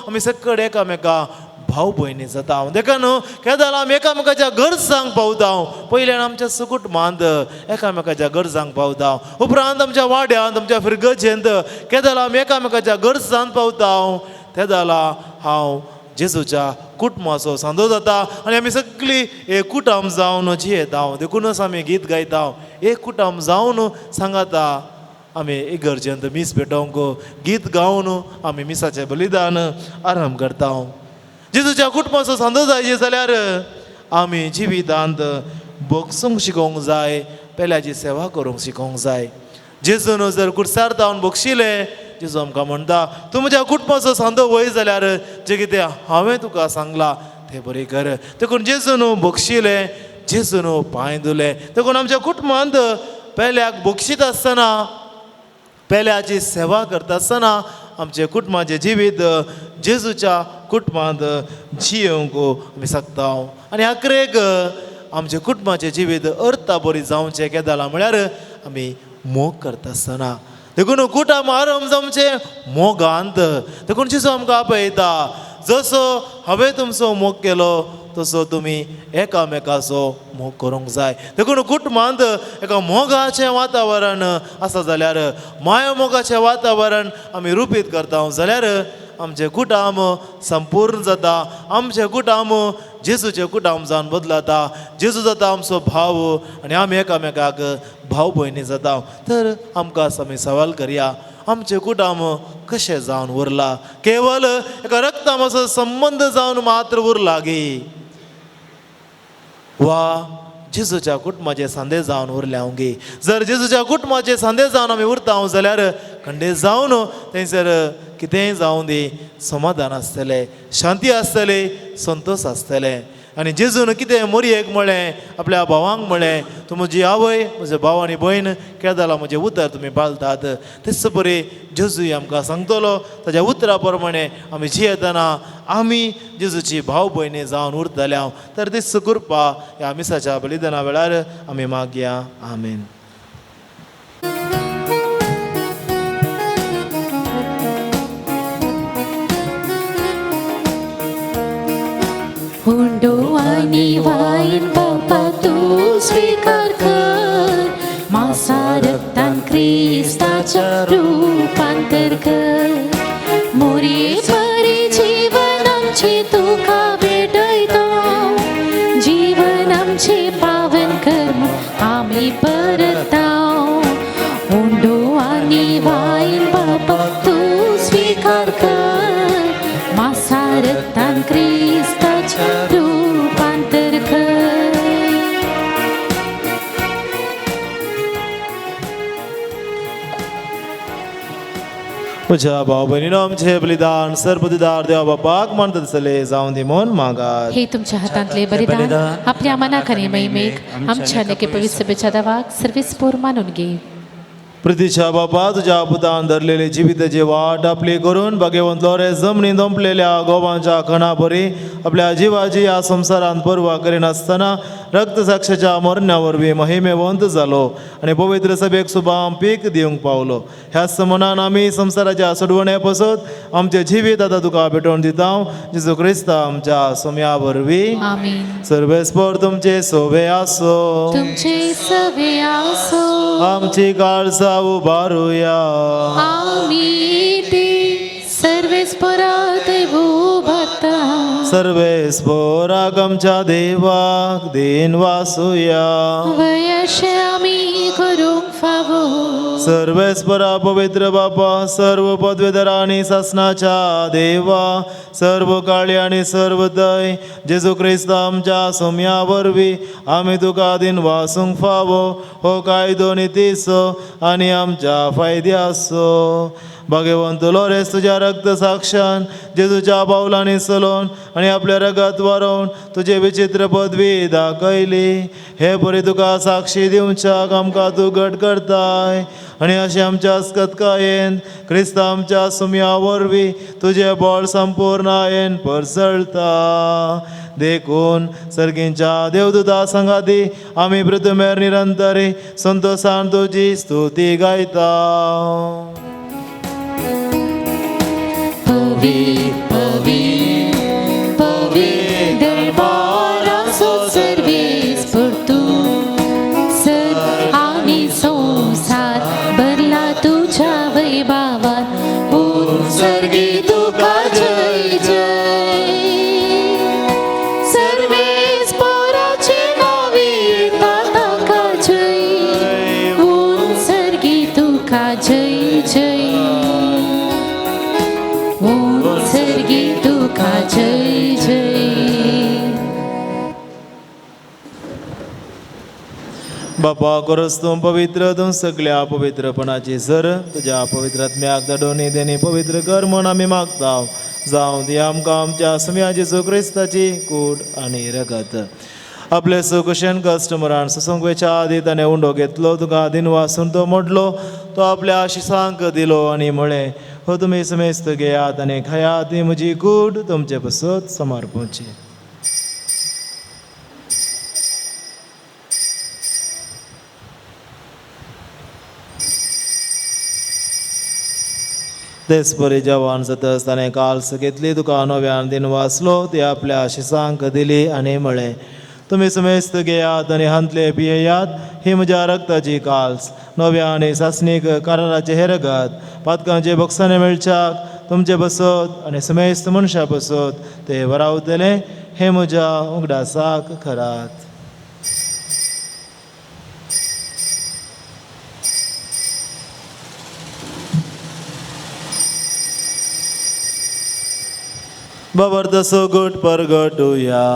A: आमी सकड एकामेका भाव भयणी जाता. देखून केदाळा आमी एकामेकाच्या गरजांक पावता. पयल्यान आमच्या कुटुंबांत एकामेकाच्या गरजांक पावता, उपरांत आमच्या वाड्यांत, आमच्या फिरगजेंत केदाळा आमी एकामेकाच्या गरजांक पावता. ते जाल्यार हांव जेजूच्या कुटुंबाचो सांदो जाता आनी आमी सगळीं एक कुटुंब जावन जियेता. देखूनच आमी गीत गायता, एक कुटुंब जावन सांगाता आमी इगर्जेंत मीस भेटोवंक गीत गावन आमी मिसाचें बलिदान आराम करता. जेजूच्या कुटुंबाचो सांदो जाय जाल्यार आमी जिवितांत बगसूंक शिकोवंक जाय, पेल्याची सेवा करूंक शिकोवंक जाय. जेजून जर कुर्सार धांवन बगशिलें, जेजू आमकां म्हणटा, तूं म्हज्या कुटुंबाचो सांदो वय जाल्यार जें कितें हांवें तुका सांगलां तें बरें कर. देखून जेजून बगशिलें, जेजून पांय धुले. देखून आमच्या कुटुंबांत पेल्याक बक्षीत आसतना, पेल्याची सेवा करता आसतना आमचें कुटुंबाचें जिवीत जेजूच्या कुटुंबांत जियोवंक आमी शकता. आनी अकरेक आमचें कुटुंबाचें जिवीत अर्था बरी जावचें केदाळा म्हळ्यार आमी मोग करता आसतना. देखून कुटुंब आरंभ जावचें मोगांत. देखून जेजू आमकां आपयता, जसो हांवें तुमचो मोग केलो तसो तुमी एकामेकाचो मोग करूंक जाय. देखून कुटुंबांत एका मोगाचें वातावरण आसा जाल्यार, माया मोगाचें वातावरण आमी रुपीत करता जाल्यार आमचें कुटुंब संपूर्ण जाता. आमचें कुटुंब जेजूचें कुटुंब जावन बदलता. जेजू जाता आमचो भाव आनी आमी एकामेकाक भाव भयणी जाता. तर आमकां आमी सवाल करया, आमचें कुटुंब कशें जावन उरलां? केवल एका रक्तामाचो संबंद जावन मात्र उरला गी, वा जेजूच्या कुटुंबाचे सांदे जावन उरल्या गी? जर जेजूच्या कुटुंबाचे सांदे जावन आमी उरता जाल्यार खंडे जावन थंयसर कितेंय जावं दी, समाधान आसतलें, शांती आसतली, संतोश आसतलें. आनी जेजून कितें मोरयेक म्हळें, आपल्या भावांक म्हळें, तूं म्हजी आवय, म्हजे भाव आनी भयण, केदाळा म्हजें उतर तुमी पाळतात. तेच बरी जेजूय आमकां सांगतलो, ताज्या उतरा प्रमाणे आमी जियेतना आमी जेजूची भाव भयणी जावन उरतले. तर तीच कृपा ह्या मिसाच्या बलिदाना वेळार आमी मागया. आमेन.
B: क्रिस्ताच्या रूपांतर कर. मोरये परी जीवन आमचे तुका भेटयता, जीवन आमचे पावन कर आमी परता. उंडो आनी वायल बापा तूं स्विकार कर, मासा रक्तान क्रिस्ताच्या रूपांतर कर.
A: म्हज्या भाव भयणीनो, आमचें बलिदान सर्वपदीदार देवा बापाक मानता दिसले जावं दी म्हूण मागात.
B: हे तुमच्या हातांतले बलिदान आपल्या मनाक आनी महिमेक आमच्या नके पवित्र सभेच्या दावाक सर्वेस्पोर मानून घे.
A: प्रितीच्या बापा, तुज्या पुतान धरलेली जिविताची वाट आपली करून भाग्यवंत लोरेस जमनीत ओंपलेल्या गोवांच्या खणा बरी आपल्या जिवाची ह्या संवसारांत पर्वा करिनासतना रक्तसाक्षाच्या मरण्या वरवीं महिमेवंत जालो आनी पवित्र सभेक सुबाम पीक दिवंक पावलो. ह्याच मनान आमी संवसाराच्या सोडवणे पसत आमचें जिवीत आतां तुका भेटोवन दिता, जेजू क्रिस्ता आमच्या सोम्या वरवीं.
B: आमीन.
A: सर्वेस्पोर तुमचे सोवे आसो.
B: तुमचे सवे आसो.
A: आमची काळजा उबारुया.
B: आमी ते सर्वेस्पोरात उभारता.
A: सर्वेस्पोराक आमच्या देवाक दिन वासुया.
B: वयशे आमी करूंक फावो.
A: सर्वेस्परा पवित्र बापा, सर्व पदवेधर आनी सासनाच्या देवा, सर्व काळी आनी सर्व दय, जेजू क्रिस्त आमच्या सोम्या वरवीं आमी तुका दिन वासूंक फावो. हो कायदो नितीचो आनी आमच्या फायद्याचो. भाग्यवंत लोरेस तुज्या रक्त साक्षान जेजूच्या पावलांनी चलोवन आनी आपल्या रगत वारोवन तुजे विचित्र पदवी दाखयली. हे परी तुका साक्षी दिवच्याक आमकां तूं घट करताय आनी अशें आमच्या अस्कतकायेन क्रिस्त आमच्या सुम्या वरवीं तुजें बळ संपूर्णायेन परसळता. देखून सर्गींच्या देवदूता संगाती आमी पृथ्वीर निरंतरी संतोषान तुजी स्तुती गायता.
B: पवी पवी पवी दरबाराचो सर्वेस्पोर तूं, सर आनी संवसार भरला तुज्या वैभावान. उत्सर्गी तुका जय जय. सर्वेस्पोराचे नांवे येता ताका जय, उत्सर्गी तुका जय जय, उत्सर्गी तुका जय जय.
A: बापा, करस तूं पवित्र, तूं सगल्या पवित्रपणाची सर, तुज्या पवित्र आत्म्याक धाडून देणी पवित्र कर म्हूण आमी मागता. जावं ती आमकां आमच्या सुम्या जेजू क्रिस्ताची कूड आनी रगत. आपले सुकुशन कस्टमरान सुसंगवेच्या आदी ताणें उंडो घेतलो, तुका दिन वासून तो मोडलो, तो आपल्या आशिसांक दिलो आनी म्हळें, हो तुमी समेस्त घेयात आनी खायात, ही म्हजी कूड तुमचे पसत समर्पूची. तेच परी जवान जातच ताणें काल्स घेतली, तुका नव्यान दिन वाचलो, ती आपल्या आशिसांक दिली आनी म्हळें, तुमी समेस्त घेयात आनी हांतले पियेयात, ही म्हज्या रक्ताची काल्स, नव्या आनी सासणीक कराराचें हें रगत, पातकांचे भोगसाणे मेळच्याक तुमचे बसत आनी समेस्त मनशां बसत ते वरावतले. हें म्हज्या उगडासाक खरात. बाबर तसो गुट परगटुया.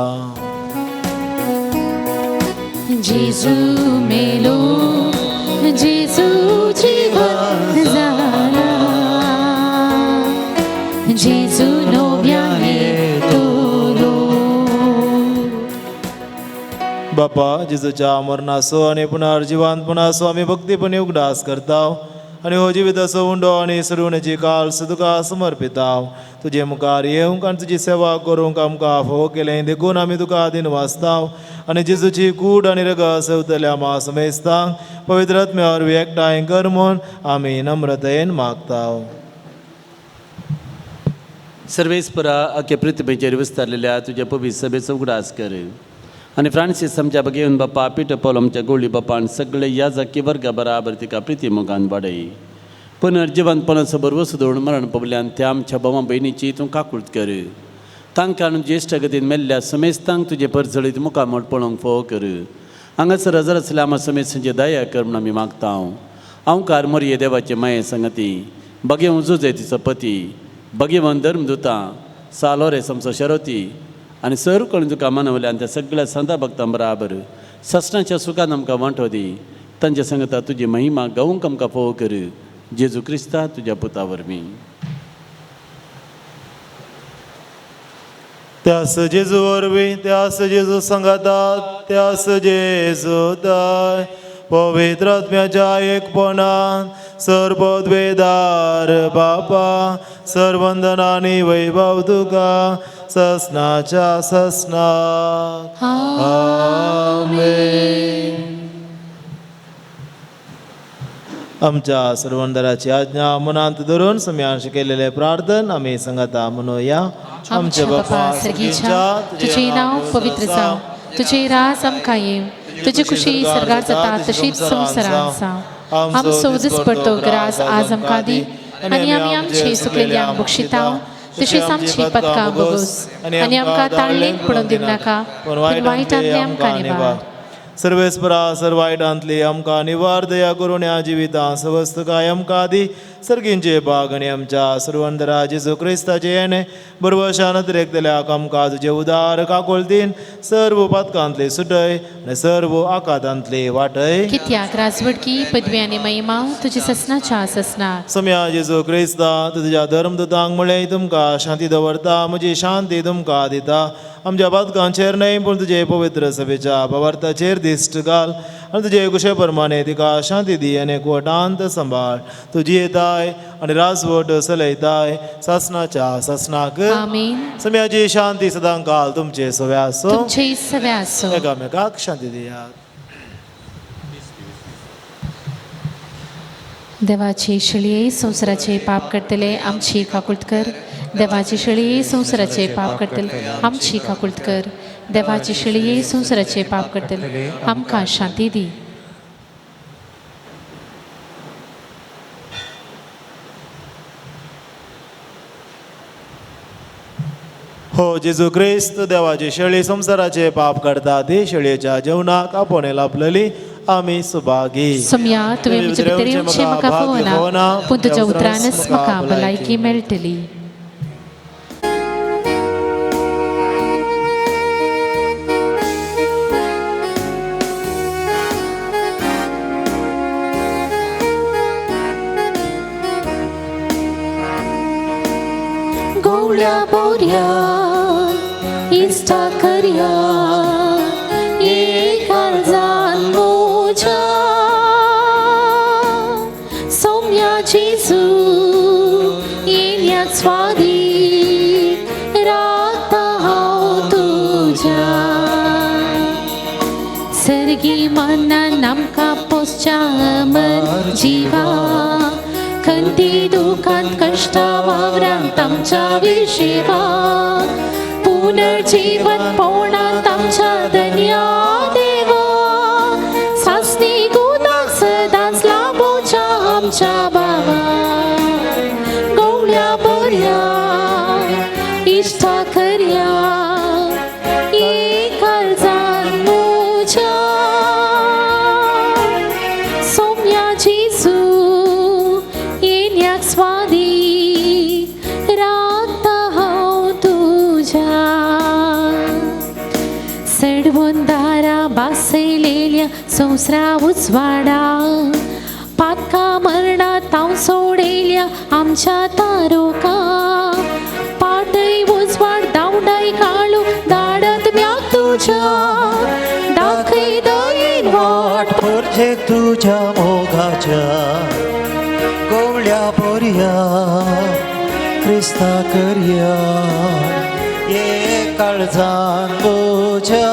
B: जेजू मेलो, जेजू जिवंत जाला, जेजू नव्यान येतलो.
A: बापा, जेजूच्या मरणाचो आनी पुनर्जिवांतपणाचो आमी भक्तीपणी उगडास करता आनी हो जिविताचो उंडो आनी सरुवणेची काल्स तुका समर्पिता. तुजे मुखार येवंक आनी तुजी सेवा करूंक आमकां फावो केलें देखून आमी तुका दिन वाचता आनी जेजूची कूड आनी रगत सेवतल्या मा समेस्तांक पवित्र आत्म्या वरवीं एकठांय कर म्हूण आमी नम्रतेन मागता.
D: सर्वेस्परा अख्या पृथ्वीचेर विस्तारलेल्या तुज्या पवित्र सभेचो उगडास कर. आनी फ्रांसीस आमच्या बगेवन बापा, पिटर पॉल आमच्या गोळी बापा आनी सगळे याजकी वर्गा बराबर तिका प्रिती मोगान वाडय. पुनर्जिवंतपणाचो भरवंसो दवरून मरण पावल्यान त्या आमच्या भावा भयणीची तूं काकूळत कर. तांकां आनी ज्येश्ठ गतीन मेल्ल्या समेस्तांक तुजे परजळीत मुखामळ पळोवंक फावो कर. हांगासर हजर आसल्या आमा समेस्तांची दया कर म्हूण आमी मागता. हांवकार मोरये देवाचे माये संगती बगेवन जुजे तिचो पती बगेवन धर्मदुतां सालोरेस आमचो शरोती आनी सर कोण तुका मानवल्या आनी त्या सगळ्या संता भक्तां बराबर ससणाच्या सुखान आमकां वांटो दी. तांच्या संगता तुजी महिमा गावंक आमकां फावो कर. जेजू क्रिस्ता तुज्या पुता वरवीं.
A: त्यास जेजू वरवीं, त्यास जेजू सांगातात, त्यास जेजू दाय पवित्र आत्म्याच्या एकपणान सर्वद्वेदार बापा सर्वंदन आनी वैभव तुका ससनाच्या ससनाक. आमेन. आमच्या सर्वंदराची आज्ञा मनांत धरून सम्यान शिकयलेले प्रार्थन आमी संगता म्हणूया.
B: आमच्या बापा सर्गीच्या, तुझे नांव पवित्र जावं, तुझे राज आमकां येवं, तुजी खुशी सर्गार जाता तशीच संवसारांत जावं. आमचो दिसपडतो ग्रास आज आमकां दी आनी आमी आमची सुकलेल्यांक बक्षिता तशीच आमची पदकां भोगोस आनी आमकां ताळणेक पडून दिवं नाका, पूण वायटांतलें आमकां निवार.
A: सर्वेस्परा सर्व वायटांतली आमकां निवार. दया करून ह्या जिवितां सवस्तकाय आमकां दी. सर्गींचे भाग आनी आमच्या सर्वंदरा जेजू क्रिस्ताचे येणे बरवशान अतिरेकतल्याक आमकां तुजे उदार काकुळतीन सर्व पातकांतली सुटय आनी सर्व आकातांतली वाटय.
B: कित्याक राजवटकी पदवी आनी महिमा तुजी ससनाच्या ससनाक.
A: सम्या जेजू क्रिस्ता तुज्या धर्मदूतांक म्हळें, तुमकां शांती दवरता, म्हजी शांती तुमकां दिता. आमच्या पातकांचेर न्हय पूण तुजे पवित्र सभेच्या भावार्थाचेर दिश्ट घाल आनी तुजे कुशे प्रमाणे तिका शांती दी आनी एकवटांत सांबाळ. तुजी येताय आनी राजवट चलयताय सासनाच्या सासनाक.
B: आमेन.
A: सम्याची शांती सदां काल तुमचे सव्या आसूं.
B: तुमचे सव्या आसूं.
A: एकामेकाक शांती दियात.
B: देवाची शेळये संवसाराचे पाप करतले आमची काकुळत कर. देवाची शेळये संवसाराचे पाप करतले आमची काकुळत कर. देवाची शेळये संवसाराचे पाप करतले आमकां शांती दी.
A: हो जेजू क्रिस्त देवाची शेळी संवसाराचे पाप करता ती शेळयेच्या जेवणाक आपोवणें लाभलेली आमी सुभागी.
B: सोम्या, तुवें म्हजे भितर येवचें म्हाका फावना, पूण तुज्या उतरानच म्हाका भलायकी मेळटली. गोवळ्या बोऱ्या इश्टा करया एक म्हज्या सोम्या जेजू येण्या स्वादी राखता हांव तुज्या. सर्गी मनान आमकां पोसच्या अमर जिवा खंती दुखांत कश्टा वावरांत आमच्या विशेवा पुनर्जीवन पवणांत आमच्या धन्या देवा सासनी गुदाक सदांच लाभोच्या आमच्या बाबा. गवळ्या बऱ्या इश्टा करया एक काळजान म्हज्या सोम्या जेजू येण्याक स्वादी राखता हांव तुज्या. सडवंदारा बासयलेल्या संवसारा उजवाडा पातका मरणात हांव सोडयल्या आमच्या तारोका पाटय उजवाड दावडाय काळू धाडत म्याक तुज्या दाखय दयेन वाट
C: पोरजे तुझ्या मोगाच्या गोवळ्या बोरया क्रिस्ता करया ये काळजान म्हज्या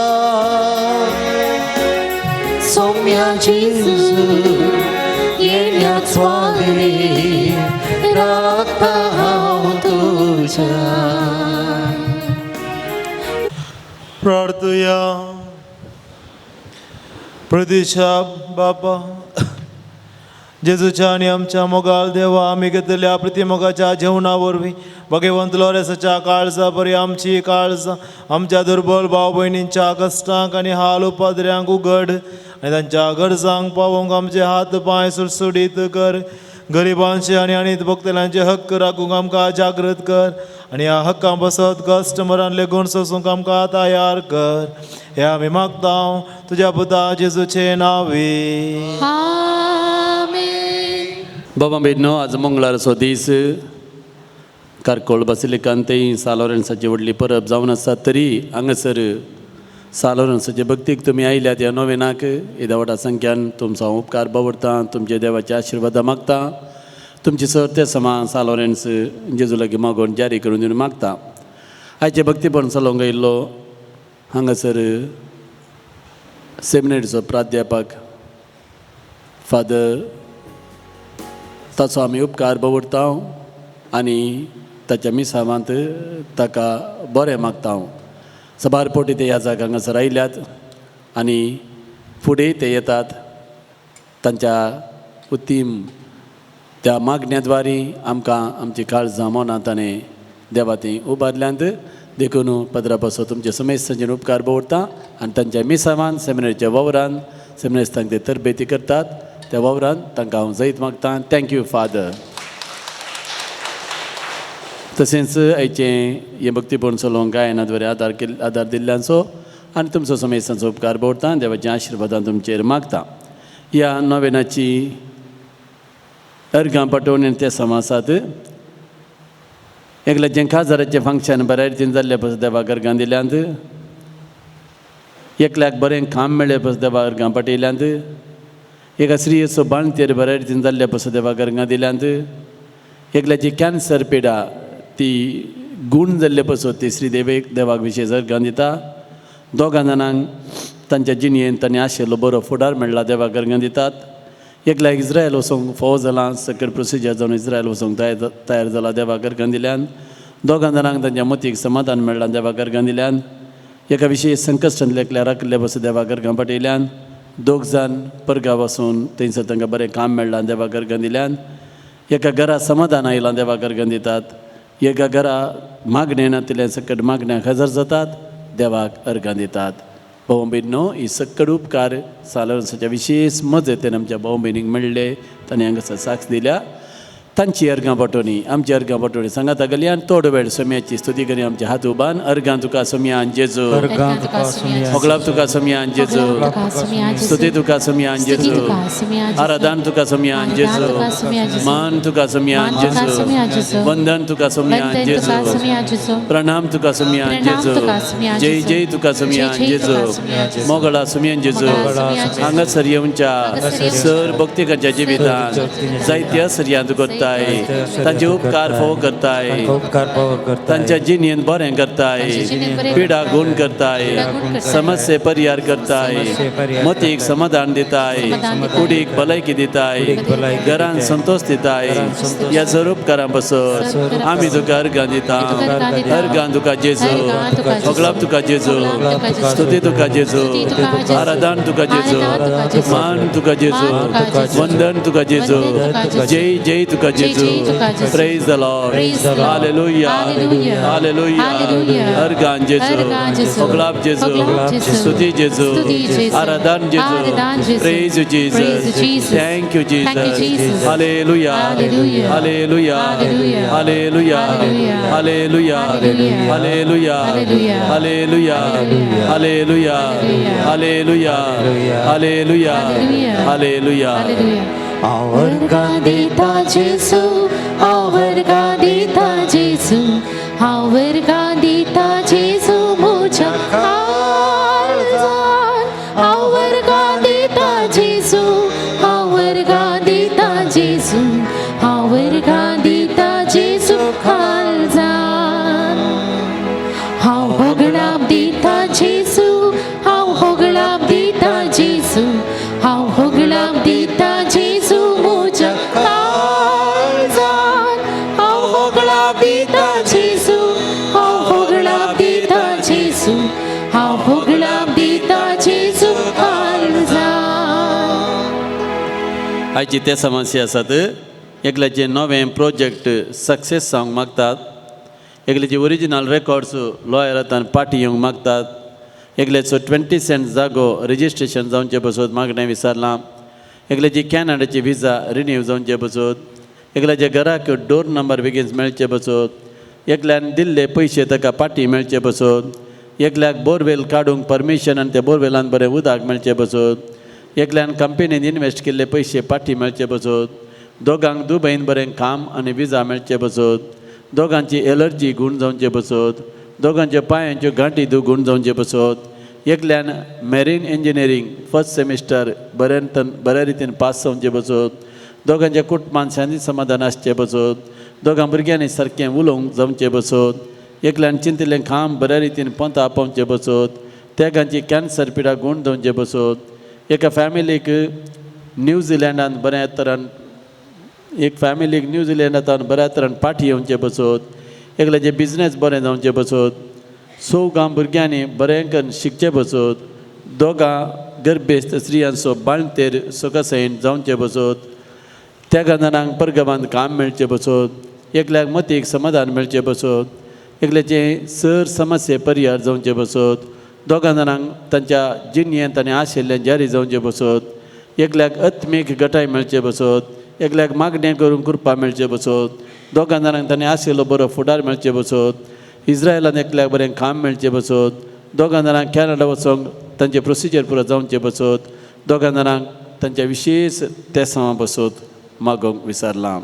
B: सोम्या जेजू येण्याक स्वामी राखता हांव तुज्या.
A: प्रार्थुया. प्रदेशा बापा जेजूच्या आनी आमच्या मोगाल देवा आमी घेतलेल्या प्रतिमोगाच्या जेवणा वरवीं भगवंत लोरेसाच्या काळजा बरी आमची काळजां आमच्या दुर्बल भाव भयणींच्या कश्टांक आनी हाल उपद्र्यांक उगड आनी तांच्या गरजांक पावोवंक आमचे हात पांय सुडसुडीत कर. गरिबांचे आनी अनीत भोगतल्यांचे हक्क राखूंक आमकां जागृत कर आनी ह्या हक्कां बसत कश्ट मरण लेगून सोसूंक आमकां तयार कर. हे आमी मागता तुज्या पुता जेजूचे नांवी.
B: आमेन.
D: बाबा भयणो, आज मंगळारचो दीस. कारकोळ बासिलिकान थंय सान लोरेन्साची व्हडली परब जावन आसा. तरी हांगासर सान लोरेन्साचे भक्तीक तुमी आयल्यात ह्या नोवेनाक येद्या व्हडा संख्यान तुमचो हांव उपकार बावडटा. तुमच्या देवाच्या आशिर्वादा मागता. तुमची सर ते समा सान लोरेन्स जेजू लागीं मागोवन जारी करून दिवन मागता. आयचे भक्तीपण चलोवंक आयिल्लो हांगासर सेमिनेरीचो प्राध्यापक फादर, ताचो आमी उपकार बवडता आनी ताच्या मिसावांत ताका बरें मागता. सबार पोटी ते ह्या जाग्याक हांगासर आयल्यात आनी फुडें ते येतात. तांच्या उत्तीम त्या मागण्या द्वारी आमकां आमची काळजां मनां ताणें देवा ती उबारल्यांत. देखून पदरा पासो तुमचे समेस्तांचेर उपकार बवडता आनी तांच्या मिसावान सेमिनारीच्या वावरान सेमिनारिस्तांक ते तरबेती करतात त्या वावरान तांकां हांव जैत मागता. Thank you father. तशेंच आयचें हें भक्तीपण चलोवंक गायना द्वारे आदार दिल्ल्यांचो आनी तुमचो समेस्तांचो उपकार बवडता. देवाच्या आशिर्वादान तुमचेर मागता. ह्या नोवेनाची अर्गां पाठोवणी ते समासात एकल्याचें खाजराचें फंक्शन बऱ्या रितीन जाल्लें पस देवाक अर्गां दिल्यांत. एकल्याक बरें काम मेळ्ळें पस देवाक अर्गां पाठयल्यांत. एका स्त्रियेचो बाळंतेर बऱ्या रितीन जाल्ले पस देवाक अर्गां दिल्यांत. एकल्याची कॅन्सर पिडा ती गूण जाल्ले पसो ती श्री देवेक देवाक विशेश अर्गां दिता. दोगां जाणांक तांच्या जिणयेन तांणी आशिल्लो बरो फुडार मेळ्ळा देवाक अर्गां दितात. एकल्याक इस्रायल वचोंक फोव जालां सकयल प्रोसिजर जावन इस्रायल वचोंक तयार जाला देवाक अर्गां दिल्यान. दोगां जाणांक तांच्या मतीक समाधान मेळ्ळां देवाक अर्गां दिल्यान. एका विशेश संकश्टांतल्या एकल्या राखिल्ले बस देवाक अर्गां पाठयल्यान. दोग जाण परगांव वचून थंयसर तांकां बरें काम मेळ्ळां देवाक अर्गां दिल्यान. एका घरा समाधान आयलां देवाक अर्गां दितात. एका घरा मागणें नातिल्ल्या सकट मागण्यांक हजर जातात देवाक अर्गां दितात. भाव भयणीनो, ही सक्कड उपकार सान लोरेन्साच्या विशेश मजतीन आमच्या भाव भयणीक मेळ्ळे. तांणी हांगासर साक्ष दिल्या. तांची अर्गां पाठोवणी आमची अर्गां पाठोवणी सांगाता गेली आनी थोडो वेळ सोम्याची स्तुती करी आमचे हात उबान. अर्गां तुका सोम्यान जेजू, होगलाप तुका सोम्यान जेजू, स्तुती तुका सोम्यान जेजू, आराधन तुका सोम्यान जेजू, मान तुका सोम्यान जेजू, वंदन तुका सोम्यान जेजू, प्रणाम तुका सोम्यान जेजू, जय जय तुका सोम्यान जेजू, मोगळा सोम्यान जेजू. हांगासर येवच्या सर भक्तिकांच्या जिवितान जायत्या सर्यांत करता. तांचे उपकार फोव करताय, तांच्या जिणेंत बरें करताय, पिडा गुण करताय, समस्ये परिहार करताय, मतीक समाधान दिताय, कुडीक भलायकी दिताय, घरान संतोष दिताय. ह्या सर उपकारां पासत आमी तुका अर्गां दिता. अर्गां तुका जेजू, होगलाप तुका जेजू, स्तुती तुका जेजू, आराधन तुका जेजू, मान तुका जेजू, वंदन तुका जेजू, जय जय तुका जेजू. Praise the Lord. Hallelujah. Hallelujah. अर्गां जेजू, होगलाप जेजू, स्तुती जेजू, आराधन जेजू. Praise you Jesus. Thank you Jesus. Hallelujah. Hallelujah. Hallelujah. Hallelujah. Hallelujah. Hallelujah. Hallelujah. Hallelujah. Hallelujah. Hallelujah.
B: हांव दिता जेजू, हांव दिता जेजू, हांव दिता जेजू म्हज्या काळजान. हांव दिता जेजू, हांव दिता जेजू, हांव दिता जेजू काळजान. हांव होगडाप दिता जेजू, हांव होगडाप दिता जेजू, हांव होगडाप दिता जेजू म्हज्या काळजान. हांव होगडाप दिता जेजू, हांव होगडाप दिता जेजू, हांव होगडाप दिता जेजू काळजान.
D: आयची ते समस्या आसात. एकल्याचे नवें प्रोजेक्ट सक्सेस जावंक मागतात, एकल्याचे ओरिजिनल रेकॉर्ड्स लॉयरांत पाटी येवंक मागतात, एकल्याचो 20 सेंट जागो रजिस्ट्रेशन जावचे बसत मागणें विचारलां, एकल्याची कॅनडाची विजा रिन्यू जावचे बसत, एकल्याच्या घराक डोर नंबर बेगीन मेळचे बसत, एकल्यान दिल्ले पयशे ताका पाटी मेळचे बसत, एकल्याक बोरवेल काडूंक परमिशन आनी त्या बोरवेलान बरें उदक मेळचें बसत, एकल्यान कंपनीन इनवेस्ट केल्ले पयशे पाटी मेळचे बसत, दोगांक दुबयन बरें काम आनी विजा मेळचे बसत, दोगांची एलर्जी गूण जावचे बसत, दोगांच्या पांयांच्यो गांठी गूण जावचे बसत, एकल्यान मॅरीन इंजिनियरींग फर्स्ट सेमिस्टर बऱ्या रितीन पास जावचे बसत, दोगांच्या कुटुंबान शांती समाधान आसचें बसत, दोगां भुरग्यांनी सारकें उलोवंक जमचें बसत, एकल्यान चिंतिल्लें काम बऱ्या रितीन पोंता पावचें बसत, तेगांची कॅन्सर पिडा गूण जावचें बसत, एका फॅमिलीक न्यूझिलँडान बऱ्या तरान एक फॅमिलीक न्यूझिलँडांत बऱ्या तरान पाठी येवचें बसत, एकल्याचें बिजनेस बरें जावचें बसत, चवगां भुरग्यांनी बरें करून शिकचें बसत, दोगां गर्भेस्त स्त्रियांचो बाळंतेर सुखसैन जावचें बसत, तेगां जाणांक परगवान काम मेळचें बसत, एकल्याक मतीक समाधान मेळचें बसत, एकल्याचें सर समस्ये परिहार जावचें बसत, दोगां जाणांक तांच्या जिणयेंत आनी आशिल्लें जारी जावचें बसत, एकल्याक आत्मीक गटाय मेळचें बसत, एकल्याक मागणें करूंक कृपा मेळचें बसत, दोगां जाणांक तांणी आशिल्लो बरो फुडार मेळचें बसत, इस्रायलान एकल्याक बरें काम मेळचें बसत, दोगां जाणांक कॅनडा वचोंक तांचें प्रोसिजर पुरो जावचें बसत, दोगां जाणांक तांच्या विशेश तेसांवां बसत मागोवंक विसरलां.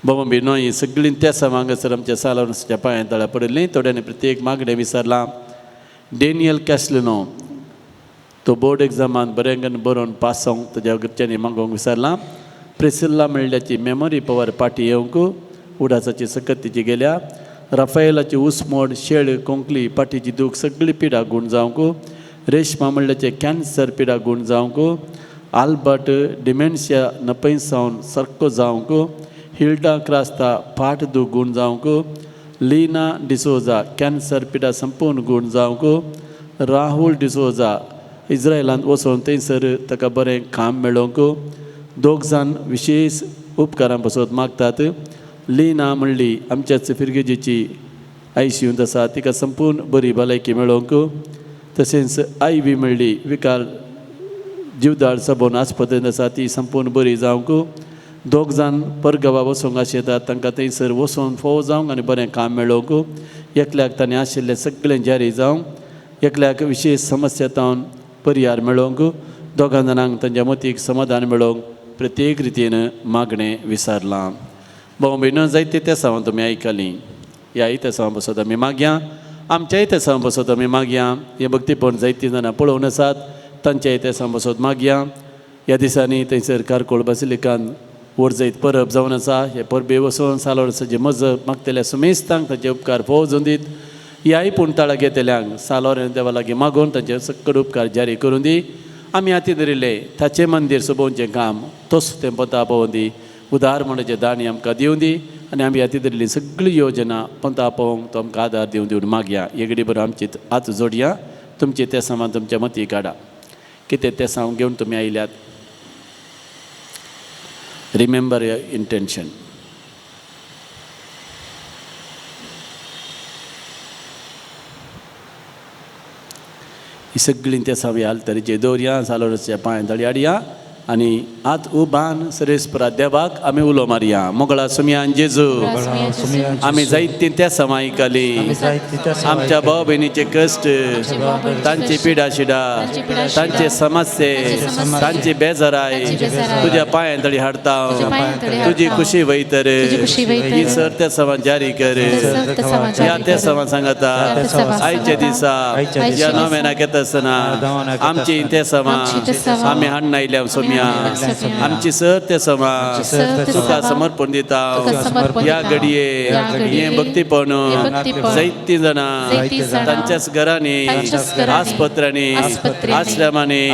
D: बाबा भिनो ही सगळीं तेसांवां हांगासर आमच्या सालाच्या पांयां तळ्या पडिल्लीं थोड्यांनी प्रत्येक मागणें विसरलां. डेनियल कॅस्लिनो तो बोर्ड एग्जामान बरें करून बरोवन पास जावंक ताज्या घरच्यांनी मागोवंक विसरलां. प्रिसिल्ला म्हणल्याची मेमोरी पवर पाटी येवंक उडासाची सकतीची गेल्या. राफायलाची उसमोड शेळ कोंकली पाटीची दूख सगळी पिडा गूण जावंक, रेशमा म्हणल्याचे कॅन्सर पिडा गूण जावंक, आल्बर्ट डिमेन्शिया नपयसावन सारको जावंक, हिल्डा क्रास्ता पाट दूख गूण जावंक, लीना डिसोजा कॅन्सर पिडा संपूर्ण गूण जावंक, राहुल डिसोजा इस्रायलांत वचोन थंयसर ताका बरें काम मेळोवंक, दोग जाण विशेश उपकारां बसत मागतात. लीना म्हणली आमच्याच फिरगेजीची आयसीयूंत आसा तिका संपूर्ण बरी भलायकी मेळोवंक, तशेंच I V म्हणली विकार जिवदाळ सबोन आस्पत्रेंत आसा ती संपूर्ण बरी जावंक, दोग जाण परगवा वचोंक आशेतात तांकां थंयसर वचोन फोव जावंक आनी बरें काम मेळोवंक, एकल्याक तांणी आशिल्लें सगळें जारी जावंक, एकल्याक विशेश समस्या तावन परिहार मेळोवंक, दोगां जाणांक तांच्या मतीक समाधान मेळोवंक प्रत्येक रितीन मागणें विसरलां. भाव भयणो जायते तेसांवां तुमी आयकलीं, ह्या तेसांवां बसत आमी मागया, आमच्याय तेसांवां बसत आमी मागया, हें भक्तीपण जायतीं जाणां पळोवन आसात तांच्याय तेसांवां बसत मागया. ह्या दिसांनी थंयसर कारकोळ बासिलिकान व्हड जैत परब जावन आसा, हे परबे वचोन सालोरसाची मजत मागतल्या सुमेस्तांक तांचे उपकार फोव जावन दीत. ह्याय पूण ताळा घेतल्यांक सालोर देवा लागीं मागून तांचे सकड उपकार जारी करून दी. आमी हाती धरिल्ले ताचें मंदीर सोबोवचें काम तोच तें पंता पावोवन दी, उदार म्हणचे दाणी आमकां दिवं दी आनी आमी हाती धरिल्ली सगळी योजना पंता पावोवंक तो आमकां आदार दिवन दिवन मागया. एगडी बरोबर आमची हात जोडया, तुमचे तेसांवां तुमच्या मती काडा, कितें तेसांव घेवन तुमी आयल्यात. Remember your intention. ही सगळीं तेसांव ह्या तरेचे दवरया, सालोरच्या पांय तळी हाडया आनी आत उबान सरेस्परा देवाक आमी उलो मारया. मोगळा सुमयान जेजू, आमी जायतीं तेसांवां आयकलीं, आमच्या भाव भयणीचे कश्ट, तांची पिडा शिडा, तांचे समस्ये, तांची बेजाराय तुज्या पांयां तळी हाडता, तुजी खुशी वयतर ही सर तेसांवां जारी कर. ह्या तेसांवां सांगता आयच्या दिसा ह्या नोवेनाक येता आसतना आमची तेसांवां आमी हाडून आयल्या सोम्या, आमची सर तेसांवां तुका समर्पण दिता. ह्या घडये हें भक्तीपण जायतीं जाणां तांच्याच घरांनी, आस्पत्र्यांनी, आश्रमांनी,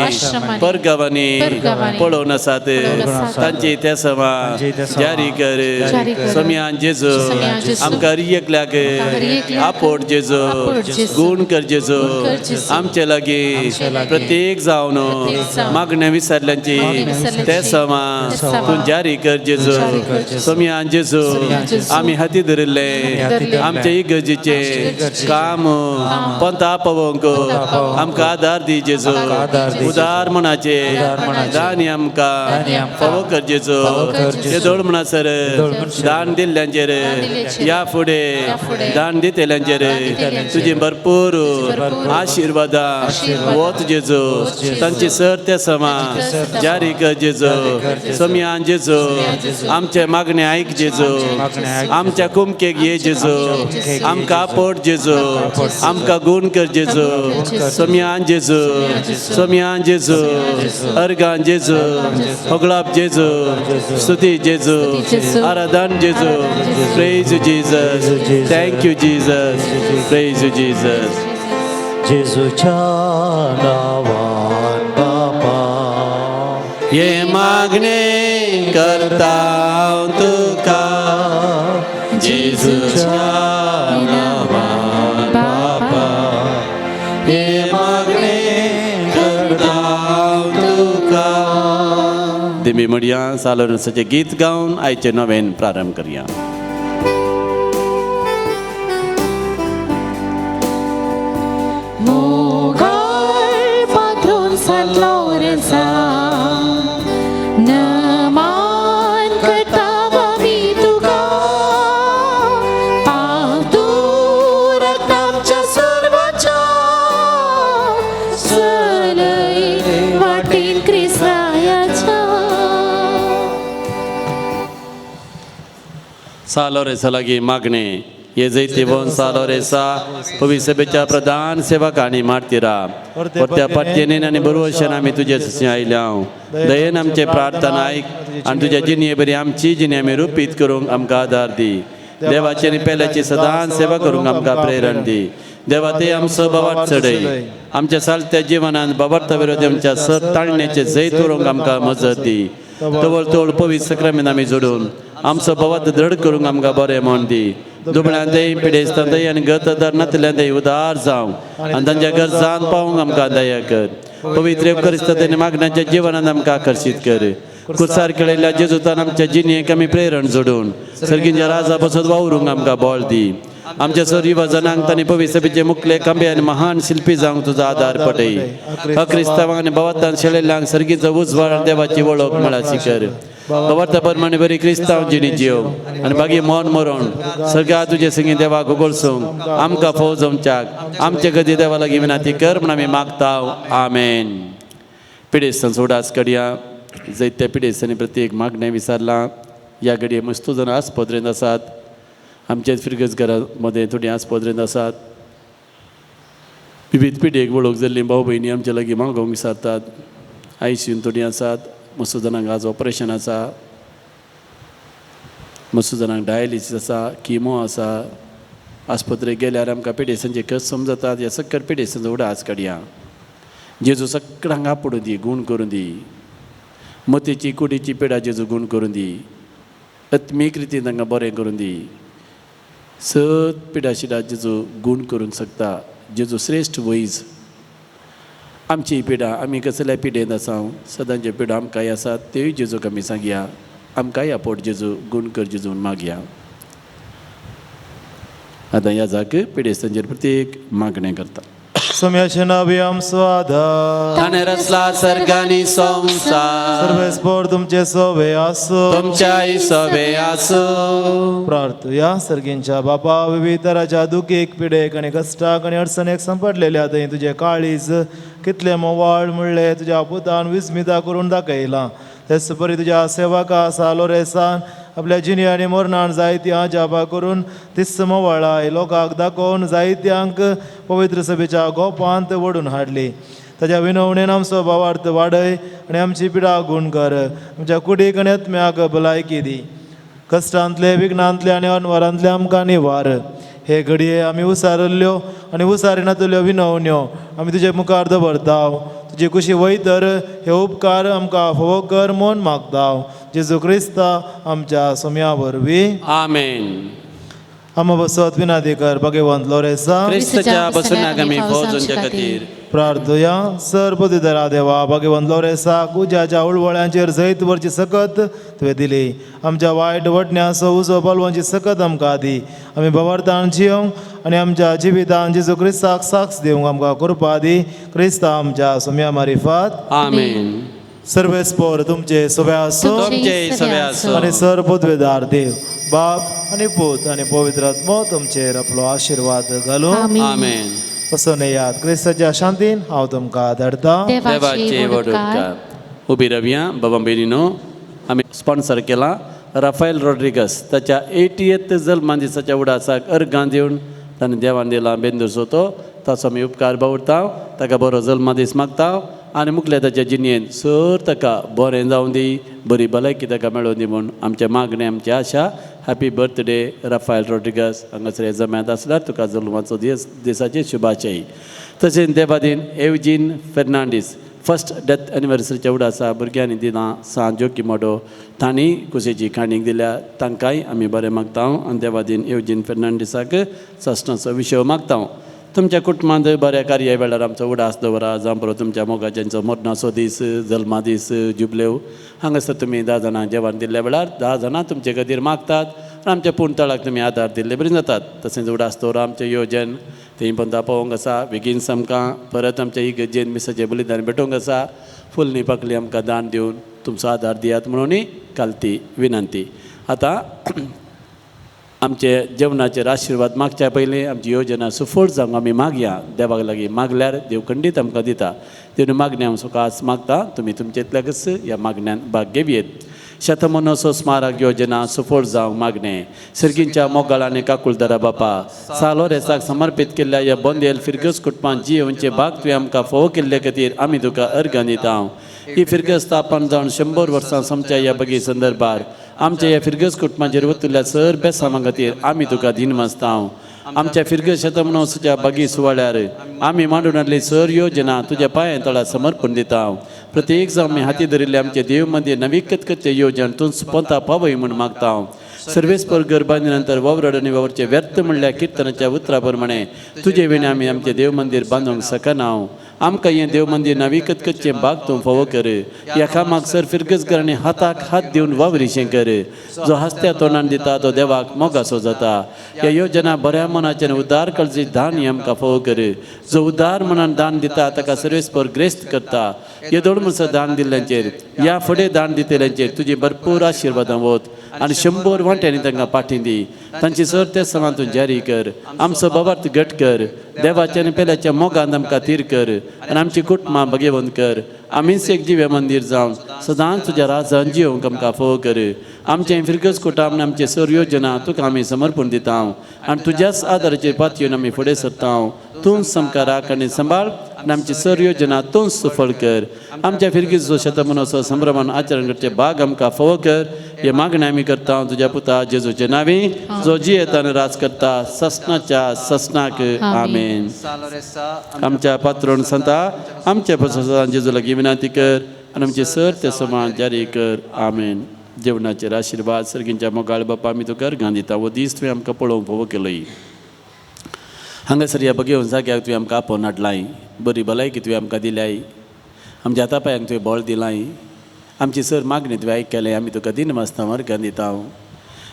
D: परगांवांनी पळोवन आसात, तांची तेसांवां जारी कर. सोम्यान जेजू आमकां हर एकल्याक आपोट जेजू, गूण कर जेजू, आमचे लागीं प्रत्येक जावन मागण्या विसरल्यांची ते समा तूं जारी कर जेजू. सोमयान जेजू आमी हाती धरिल्ले आमचे इगर्जेचे काम पंता पावोवंक आमकां आदार दी जेजू. उदार मनाचे दान आमकां फावो कर जेजू. येदोळ म्हणसर दान दिल्ल्यांचेर ह्या फुडें दान दितल्यांचेर तुजी भरपूर आशिर्वादां वत जेजू. तांची सर ते समा जारी कर जेजू. सोमयान जेजू आमचे मागणे आयक जेजू. आमच्या कुमकेक ये जेजू. आमकां आपोट जेजू. आमकां गुण कर जेजू. सोमयान जेजू, सोमयान जेजू, अर्गान जेजू, होगळाप जेजू, स्तुती जेजू, आराधन जेजू. Praise you Jesus. Thank you Jesus. Praise you Jesus.
C: जेजूच्या नावान बापा
D: हे मागणे करता तुका जेजूच्या नावान बापा. हे मागणे करता तुका. दिमी म्हणया सालोरसाचें गीत गावन आयचें नवेन प्रारंभ करया.
B: मोगाळ पात्रोन सांत लॉरेन्सा नमान करता आमी तुका. पाव तूं रक्ताच्या सर्वाच्या चलय वाटेन क्रिस्ताच्या.
D: सालोरेसा लागीं मागणें हे जैतिवंत सालोरेसा पवित्र सभेच्या प्रधान सेवक आनी मार्तिरा परत्या पाटयेन आनी बरोवशेन आमी तुजे सशी आयल्या. दयेन आमचे प्रार्थना आयक आनी तुज्या जिणये बरी आमची जिणी आमी रुपीत करूंक आमकां आदार दी. देवाची आनी पेल्याची सदांच सेवा करूंक आमकां प्रेरण दी. देवा ते आमचो बाबार चडय. आमच्या सालत्या जिवनान बाबार्था विरोधी आमच्या सर ताळण्याचे जैत करूंक आमकां मजत दी. तवळ तवळ पवित्र सक्रामेन आमी जोडून आमचो बाबात दृढ करूंक आमकां बरें म्हण दी. दुबळ्यांतय पिडेस्तांतय आनी गतदार नातल्यांतय उदार जावं आनी तांच्या गरजान पावूंक आमकां दया कर. पवित्र क्रिस्तांनी मागण्याच्या जिवनान आमकां आकर्शीत कर. कुसार केळयल्ल्या जेजुतान आमच्या जिणेक आमी प्रेरण जोडून सर्गींच्या राजा बसत वावरूंक आमकां बळ दी. आमच्या सर युवा जनांक तांणी पवित्र सभेचे मुखले खांबे आनी महान शिल्पी जावंक तुजो आदार पटय. अक्रिस्तावांक आनी भवातान शेळेल्ल्यांक सर्गीचो उजवाड आनी देवाची वळख मेळाची कर. बाबार्था परमाणे बरी क्रिस्तांव जिणी जीव आनी बागी मन मरण सगळ्या तुजे संगी देवाक उगोळसूंक आमकां फौज जमच्याक आमचे गदी देवा लागीं विनंती कर म्हण आमी मागता. आमेन. पिडेस्तांचो उडास कडया. जैत्या पिडेस्तांनी प्रत्येक मागणें विचारलां. ह्या घडये मस्तू जाण आस्पत्रेंत आसात. आमच्याच फिरगज घरा मदें थोडीं आस्पत्रेंत आसात. विविध पिढयेक वळख जाल्लीं भाव भयणी आमच्या लागीं मागोवंक विचारतात. आयसीयून थोडीं आसात. मस्तू जाणांक आज ऑपरेशन आसा. मस्तू जाणांक डायलिसीस आसा, किमो आसा. आस्पत्रेक गेल्यार आमकां पिडेस्तांचे कस समजतात. ह्या सक्कर पिडेस्तांचो उडास काडया. जेजू सगळ्यांक आपोडूं दी, गूण करूं दी. मतीची कुडीची पिडा जेजू गूण करूं दी. आत्मीक रितीन तांकां बरें करूं दी. सत पिडा शिडा जेजू गूण करूंक शकता. जेजू श्रेश्ठ वैज. आमची पिडा आमी कसल्या पिडेंत आसा सदांच्यो पिडा आमकांय आसात त्योय जेजूक आमी सांगया. आमकांय आपोट जेजू गूण कर जेजू म्हूण मागया. आतां ह्या जाग पिडेस्तांचेर प्रत्येक मागणें करता.
A: सोम्याचे नावे आमचो आदार.
D: ताणें रचला सर्गानी संवसार.
A: सर्वेस्पोर तुमचे सोवे आसो.
D: तुमच्याय सोवे आसो.
A: प्रार्थुया. सर्गींच्या बापा विविध तराच्या दुखीक पिडेक आनी कश्टाक आनी अडचणेक संपडलेल्या थंय तुजें काळीज कितलें मोवाळ म्हणलें तुज्या पुतान विस्मिता करून दाखयलां. तेच परी तुज्या सेवका सालोरेसान आपल्या जिणी आनी मरणान जायती आजापा करून तिस मोवाळाय लोकांक दाखोवन जायत्यांक पवित्र सभेच्या गोपांत ओडून हाडली. ताज्या विनवणेन आमचो भावार्थ वाडय आनी आमची पिडा गूण कर. आमच्या कुडीक आनी आत्म्याक भलायकी दी. कश्टांतले विघ्नांतले आनी अनवरांतले आमकां निवार. हे घडये आमी उसारिल्ल्यो आनी उसारिनातल्यो विनवण्यो आमी तुजे मुखार दवरता. तुजी कुशी वयतर हे उपकार आमकां फावो कर म्हूण मागता. जेजू क्रिस्ता आमच्या सोम्या वरवीं.
D: आमेन.
A: आमा बसत विनादी कर भगवंत लोरेसा.
D: क्रिस्तच्या बसुनाक आमी फौजांच्या खातीर.
A: प्रार्थुया. सर पदवीधरा देवा, भगवंत लोरेसाक उज्याच्या उळवळ्यांचेर जैत वरची सकत तुवें दिली. आमच्या वायट वटण्याचो उजो पालवांची सकत आमकां दी. आमी भवार्थान जियोंक आनी आमच्या जिवितान जेजू क्रिस्ताक साक्ष दिवंक आमकां कृपा दी. क्रिस्ता आमच्या सुम्या मारिफात.
D: आमेन.
A: सर्वेस्पोर तुमचे सोबे आसूं.
D: तुमचे सगळे आसूं.
A: आनी सर पदवेदार देव बाप आनी पूत आनी पवित्र आत्मो तुमचेर आपलो आशिर्वाद घालूं.
B: आमेन.
D: आमेन.
A: वचून येयात क्रिस्ताच्या शांतीन. हांव तुमकां धाडटा.
D: देवाचे व्हड उपकार. उबी रावया बाबा भयणीनो. आमी स्पॉन्सर केला राफायल रॉड्रिगस, ताच्या 80th जल्मा दिसाच्या उडासाक अर्गां दिवन ताणें देवान दिला बेंदूर सोतो. ताचो आमी उपकार बावडता, ताका बरो जल्मा दीस मागता आनी मुखल्या ताच्या जिणेंत सर ताका बरें जावं दी, बरी भलायकी ताका मेळोवन दी म्हूण आमचें मागणें, आमची आशा. Happy birthday Rafael Rodrigues. हांगासर जम्यांत आसल्यार तुका जल्माचो दीस दिसाची शुभाशय. तशेंच देवादीन एवजीन फेर्नांडीस, फर्स्ट डेथ एनिवर्सरीच्या उडासा भुरग्यांनी दिलां सांत जोकी मोडो, तांणी कुशीची काणीक दिल्या. तांकांय आमी बरें मागता आनी देवादीन एवजीन फेर्नांडीसाक सासणाचो विशय मागता. तुमच्या कुटुंबांत बऱ्या कार्य वेळार आमचो उडास दवरा. जावं बरो तुमच्या मोगाच्यांचो मरणाचो दीस, जल्मा दीस, जुबलेव, हांगासर तुमी 10 जाणां जेवण दिल्ल्या वेळार 10 जाणां तुमचे खातीर मागतात आनी आमच्या पूण तळाक तुमी आदार दिल्ले बरी जातात. तशेंच उडास दवरा आमचें योजन थंय पंता पावोवंक आसा. बेगीन आमकां परत आमच्या इगर्जेन मिसाचें बलिदान भेटोवंक आसा. फुलनी पाकली आमकां दान दिवन तुमचो आदार दियात म्हणूनय कालती विनंती. आतां आमचे जेवणाचेर आशिर्वाद मागच्या पयलीं आमची योजना सुफळ जावंक आमी मागया देवाक लागीं. मागल्यार देव खंडीत आमकां दिता. देव मागणें हांव सुखास मागता, तुमी तुमचेंतल्याकच ह्या मागण्यान भाग घेवयेत. शतमनोसो स्मारक योजना सुफळ जावंक मागणें. सर्गींच्या मोगाळ आनी काकुळदारा बापा, सालो रेसाक समर्पीत केल्ल्या ह्या बोंदेल फिरगस कुटुंबान जियेवचे भाग तुवें आमकां फोव केल्ले खातीर आमी तुका अर्गां दिता. ही फिरगस स्थापन जावन 100 वर्सां सोमच्या ह्या बगी संदर्भार आमच्या ह्या फिरगस कुटुंबाचेर वतुल्ल्या सर बेसामां खातीर आमी तुका दिनवासता. आमच्या फिरगस शतमनोत्सवाच्या बागी सुवाळ्यार आमी मांडून हाडली सर योजना तुज्या पांया तळा समर्पण दिता. प्रत्येक जावं आमी हाती धरिल्ले आमचे देव मंदीर नवीकत करचे योजन तूं पोंता पावय म्हूण मागता. सर्वेस्पर घर बांदले नंतर वावरड आनी वावरचे व्यर्थ म्हणल्यार किर्तनाच्या उतरा प्रमाणे तुजे विणे आमी आमचें देव मंदीर बांदूंक शकना. आमकां हें देव मंदीर नवीकत करचें भाग तूं फावो कर. ह्या कामाक सर फिरगसगारांनी हाताक हात दिवन वावरीशें कर. जो हस्त्या तोंडान दिता तो देवाक मोगासो जाता. ह्या योजना बऱ्या मनाचें उदार काळजी दान हें आमकां फावो कर. जो उदार मनान दान दिता ताका सर्वेस्पर ग्रेस्त करता. येदोळ म्हणसर दान दिल्ल्यांचेर, ह्या फुडें दान दितल्यांचेर तुजी भरपूर आशिर्वादां वत आनी 100 वांट्यांनी तांकां पाठी दी. तांची सर ते समान तूं जारी कर. आमचो बाबार्थ घट कर. देवाच्या आनी पेल्याच्या मोगान आमकां थीर कर आनी आमची कुटुंबां भगेवंत कर. आमीच एक जिवे मंदीर जावन सदांच तुज्या राजान जियोवंक आमकां फोव कर. आमचें फिरगस कुटाम आनी आमचे सर योजना तुका आमी समर्पण दिता आनी तुज्याच आदाराचेर पातयेवन आमी फुडें सरता. तूंच आमकां राख आनी सांबाळ आनी आमची सर योजना तूंच सुफळ कर. आमच्या फिरगीचो शतमनोत्सव संभ्रमान आचरण करचे भाग आमकां फोव कर. हे मागणें आमी करता तुज्या पुता जेजूचे नांवी, जो जियेता आनी राज करता ससनाच्या ससनाक. आमेन. आमच्या पात्रोण संता आमच्या पसंत जेजू लागीं विनंती कर आनी आमचे सर ते समान जारी कर. आमेन. जेवणाचेर आशिर्वाद. सर्गींच्या मोगाळ बापा, आमी तुका अर्गां दिता. हो दीस तुवें आमकां पळोवंक फावो केलोय. हांगासर ह्या बगेवन जाग्याक तुवें आमकां आपोवन हाडलाय. बरी भलायकी तुवें आमकां दिल्याय. आमच्या हाता पांयांक तुवें बळ दिलाय. आमची सर मागणी तुवें आयकलें. आमी तुका दिनवासता, अर्गां दिता.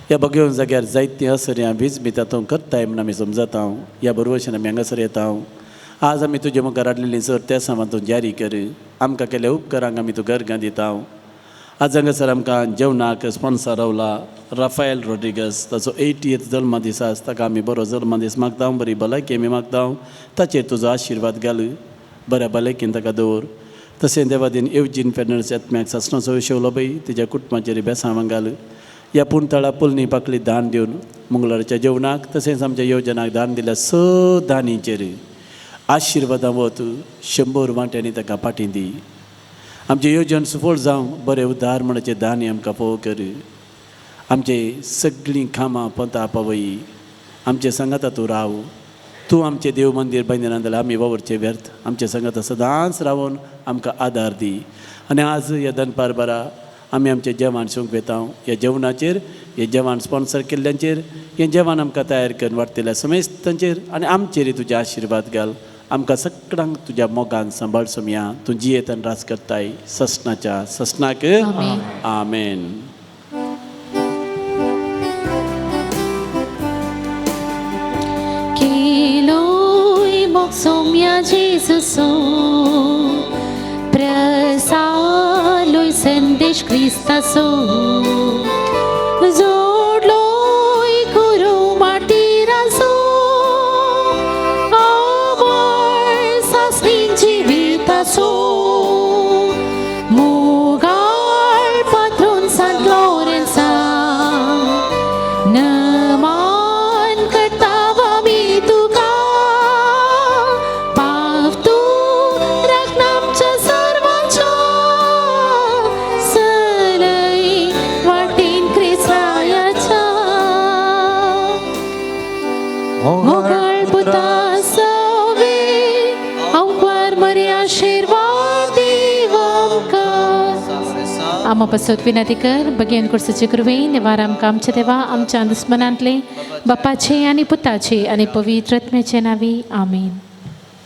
D: ह्या बगेवन जाग्यार जायतीं असर्यां वीज बी तातूंत करताय म्हूण आमी समजता. ह्या बरोवशान आमी हांगासर येता. आज आमी तुजे मुखार हाडलेली सर त्या सामान तूं जारी कर. आमकां केल्या उपकारांक आमी तुका अर्गां दिता. आज हांगासर आमकां जेवणाक स्पॉन्सर रावला राफायल रॉड्रिगस, ताचो 80th जल्मा दीस आसा. ताका आमी बरो जल्मा दीस मागता, बरी भलायकी आमी मागता. ताचेर तुजो आशिर्वाद घाल, बऱ्या भलायकेन ताका दवर. तशें देवादीन एवजीन फेर्नांडीस आत्म्याक सासणाचो विशवलो पळय, तिच्या कुटुंबाचेर बेसांव घाल. ह्या पूण तळा पुलनी पाकली दान दिवन मंगळारच्या जेवणाक तशेंच आमच्या योजनाक दान दिल्या स दानीचेर आशिर्वादां वत 100 वांट्यांनी ताका पाठी दी. आमचें योजन सुफळ जावं बरें उदार म्हणचे दानी आमकां फोव कर. आमचे सगळीं कामां पंता पावय. आमचे सांगाता तूं राव. तूं आमचें देव मंदीर बांदिना जाल्यार आमी वावुरचें व्यर्थ. आमचे सांगाता सदांच रावन आमकां आदार दी. आनी आज ह्या दनपार बारा आमी आमचें जेवण सोंपयता. ह्या जेवणाचेर, हें जेवण स्पॉन्सर केल्ल्यांचेर, हें जेवण आमकां तयार करून वाडटल्या समेस्तांचेर आनी आमचेर तुजे आशिर्वाद घाल. आमकां सगळ्यांक तुज्या मोगान सांबाळ सोमया. तूं जियेतन राज करताय ससनाच्या ससनाक.
B: आमेन.
D: आमेन.
B: केलोय मोग सोम्या जेजूसो, प्रसालोय संदेश क्रिस्तासो, जोडलोय गुरू मार्टिरासो, अमर सासणीक जिविताचो, मोगाळ पात्रून सांत लॉरेन्सा, नमान करता आमी तुका, पाव तूं राखण आमच्या सर्वांच्या, चलय वाटेन क्रिस्ताच्या, मोगाळ पुता सवे अवपार मरे आशिर्वाद दीव आमकां. आमा पासत विनंती कर. बगेन कुर्साचे कृपेन निवार आमकां आमच्या देवा आमच्या दुस्मनांतले, बापाचे आनी पुताचे आनी पवित्र आत्म्याचे नांवी, आमेन.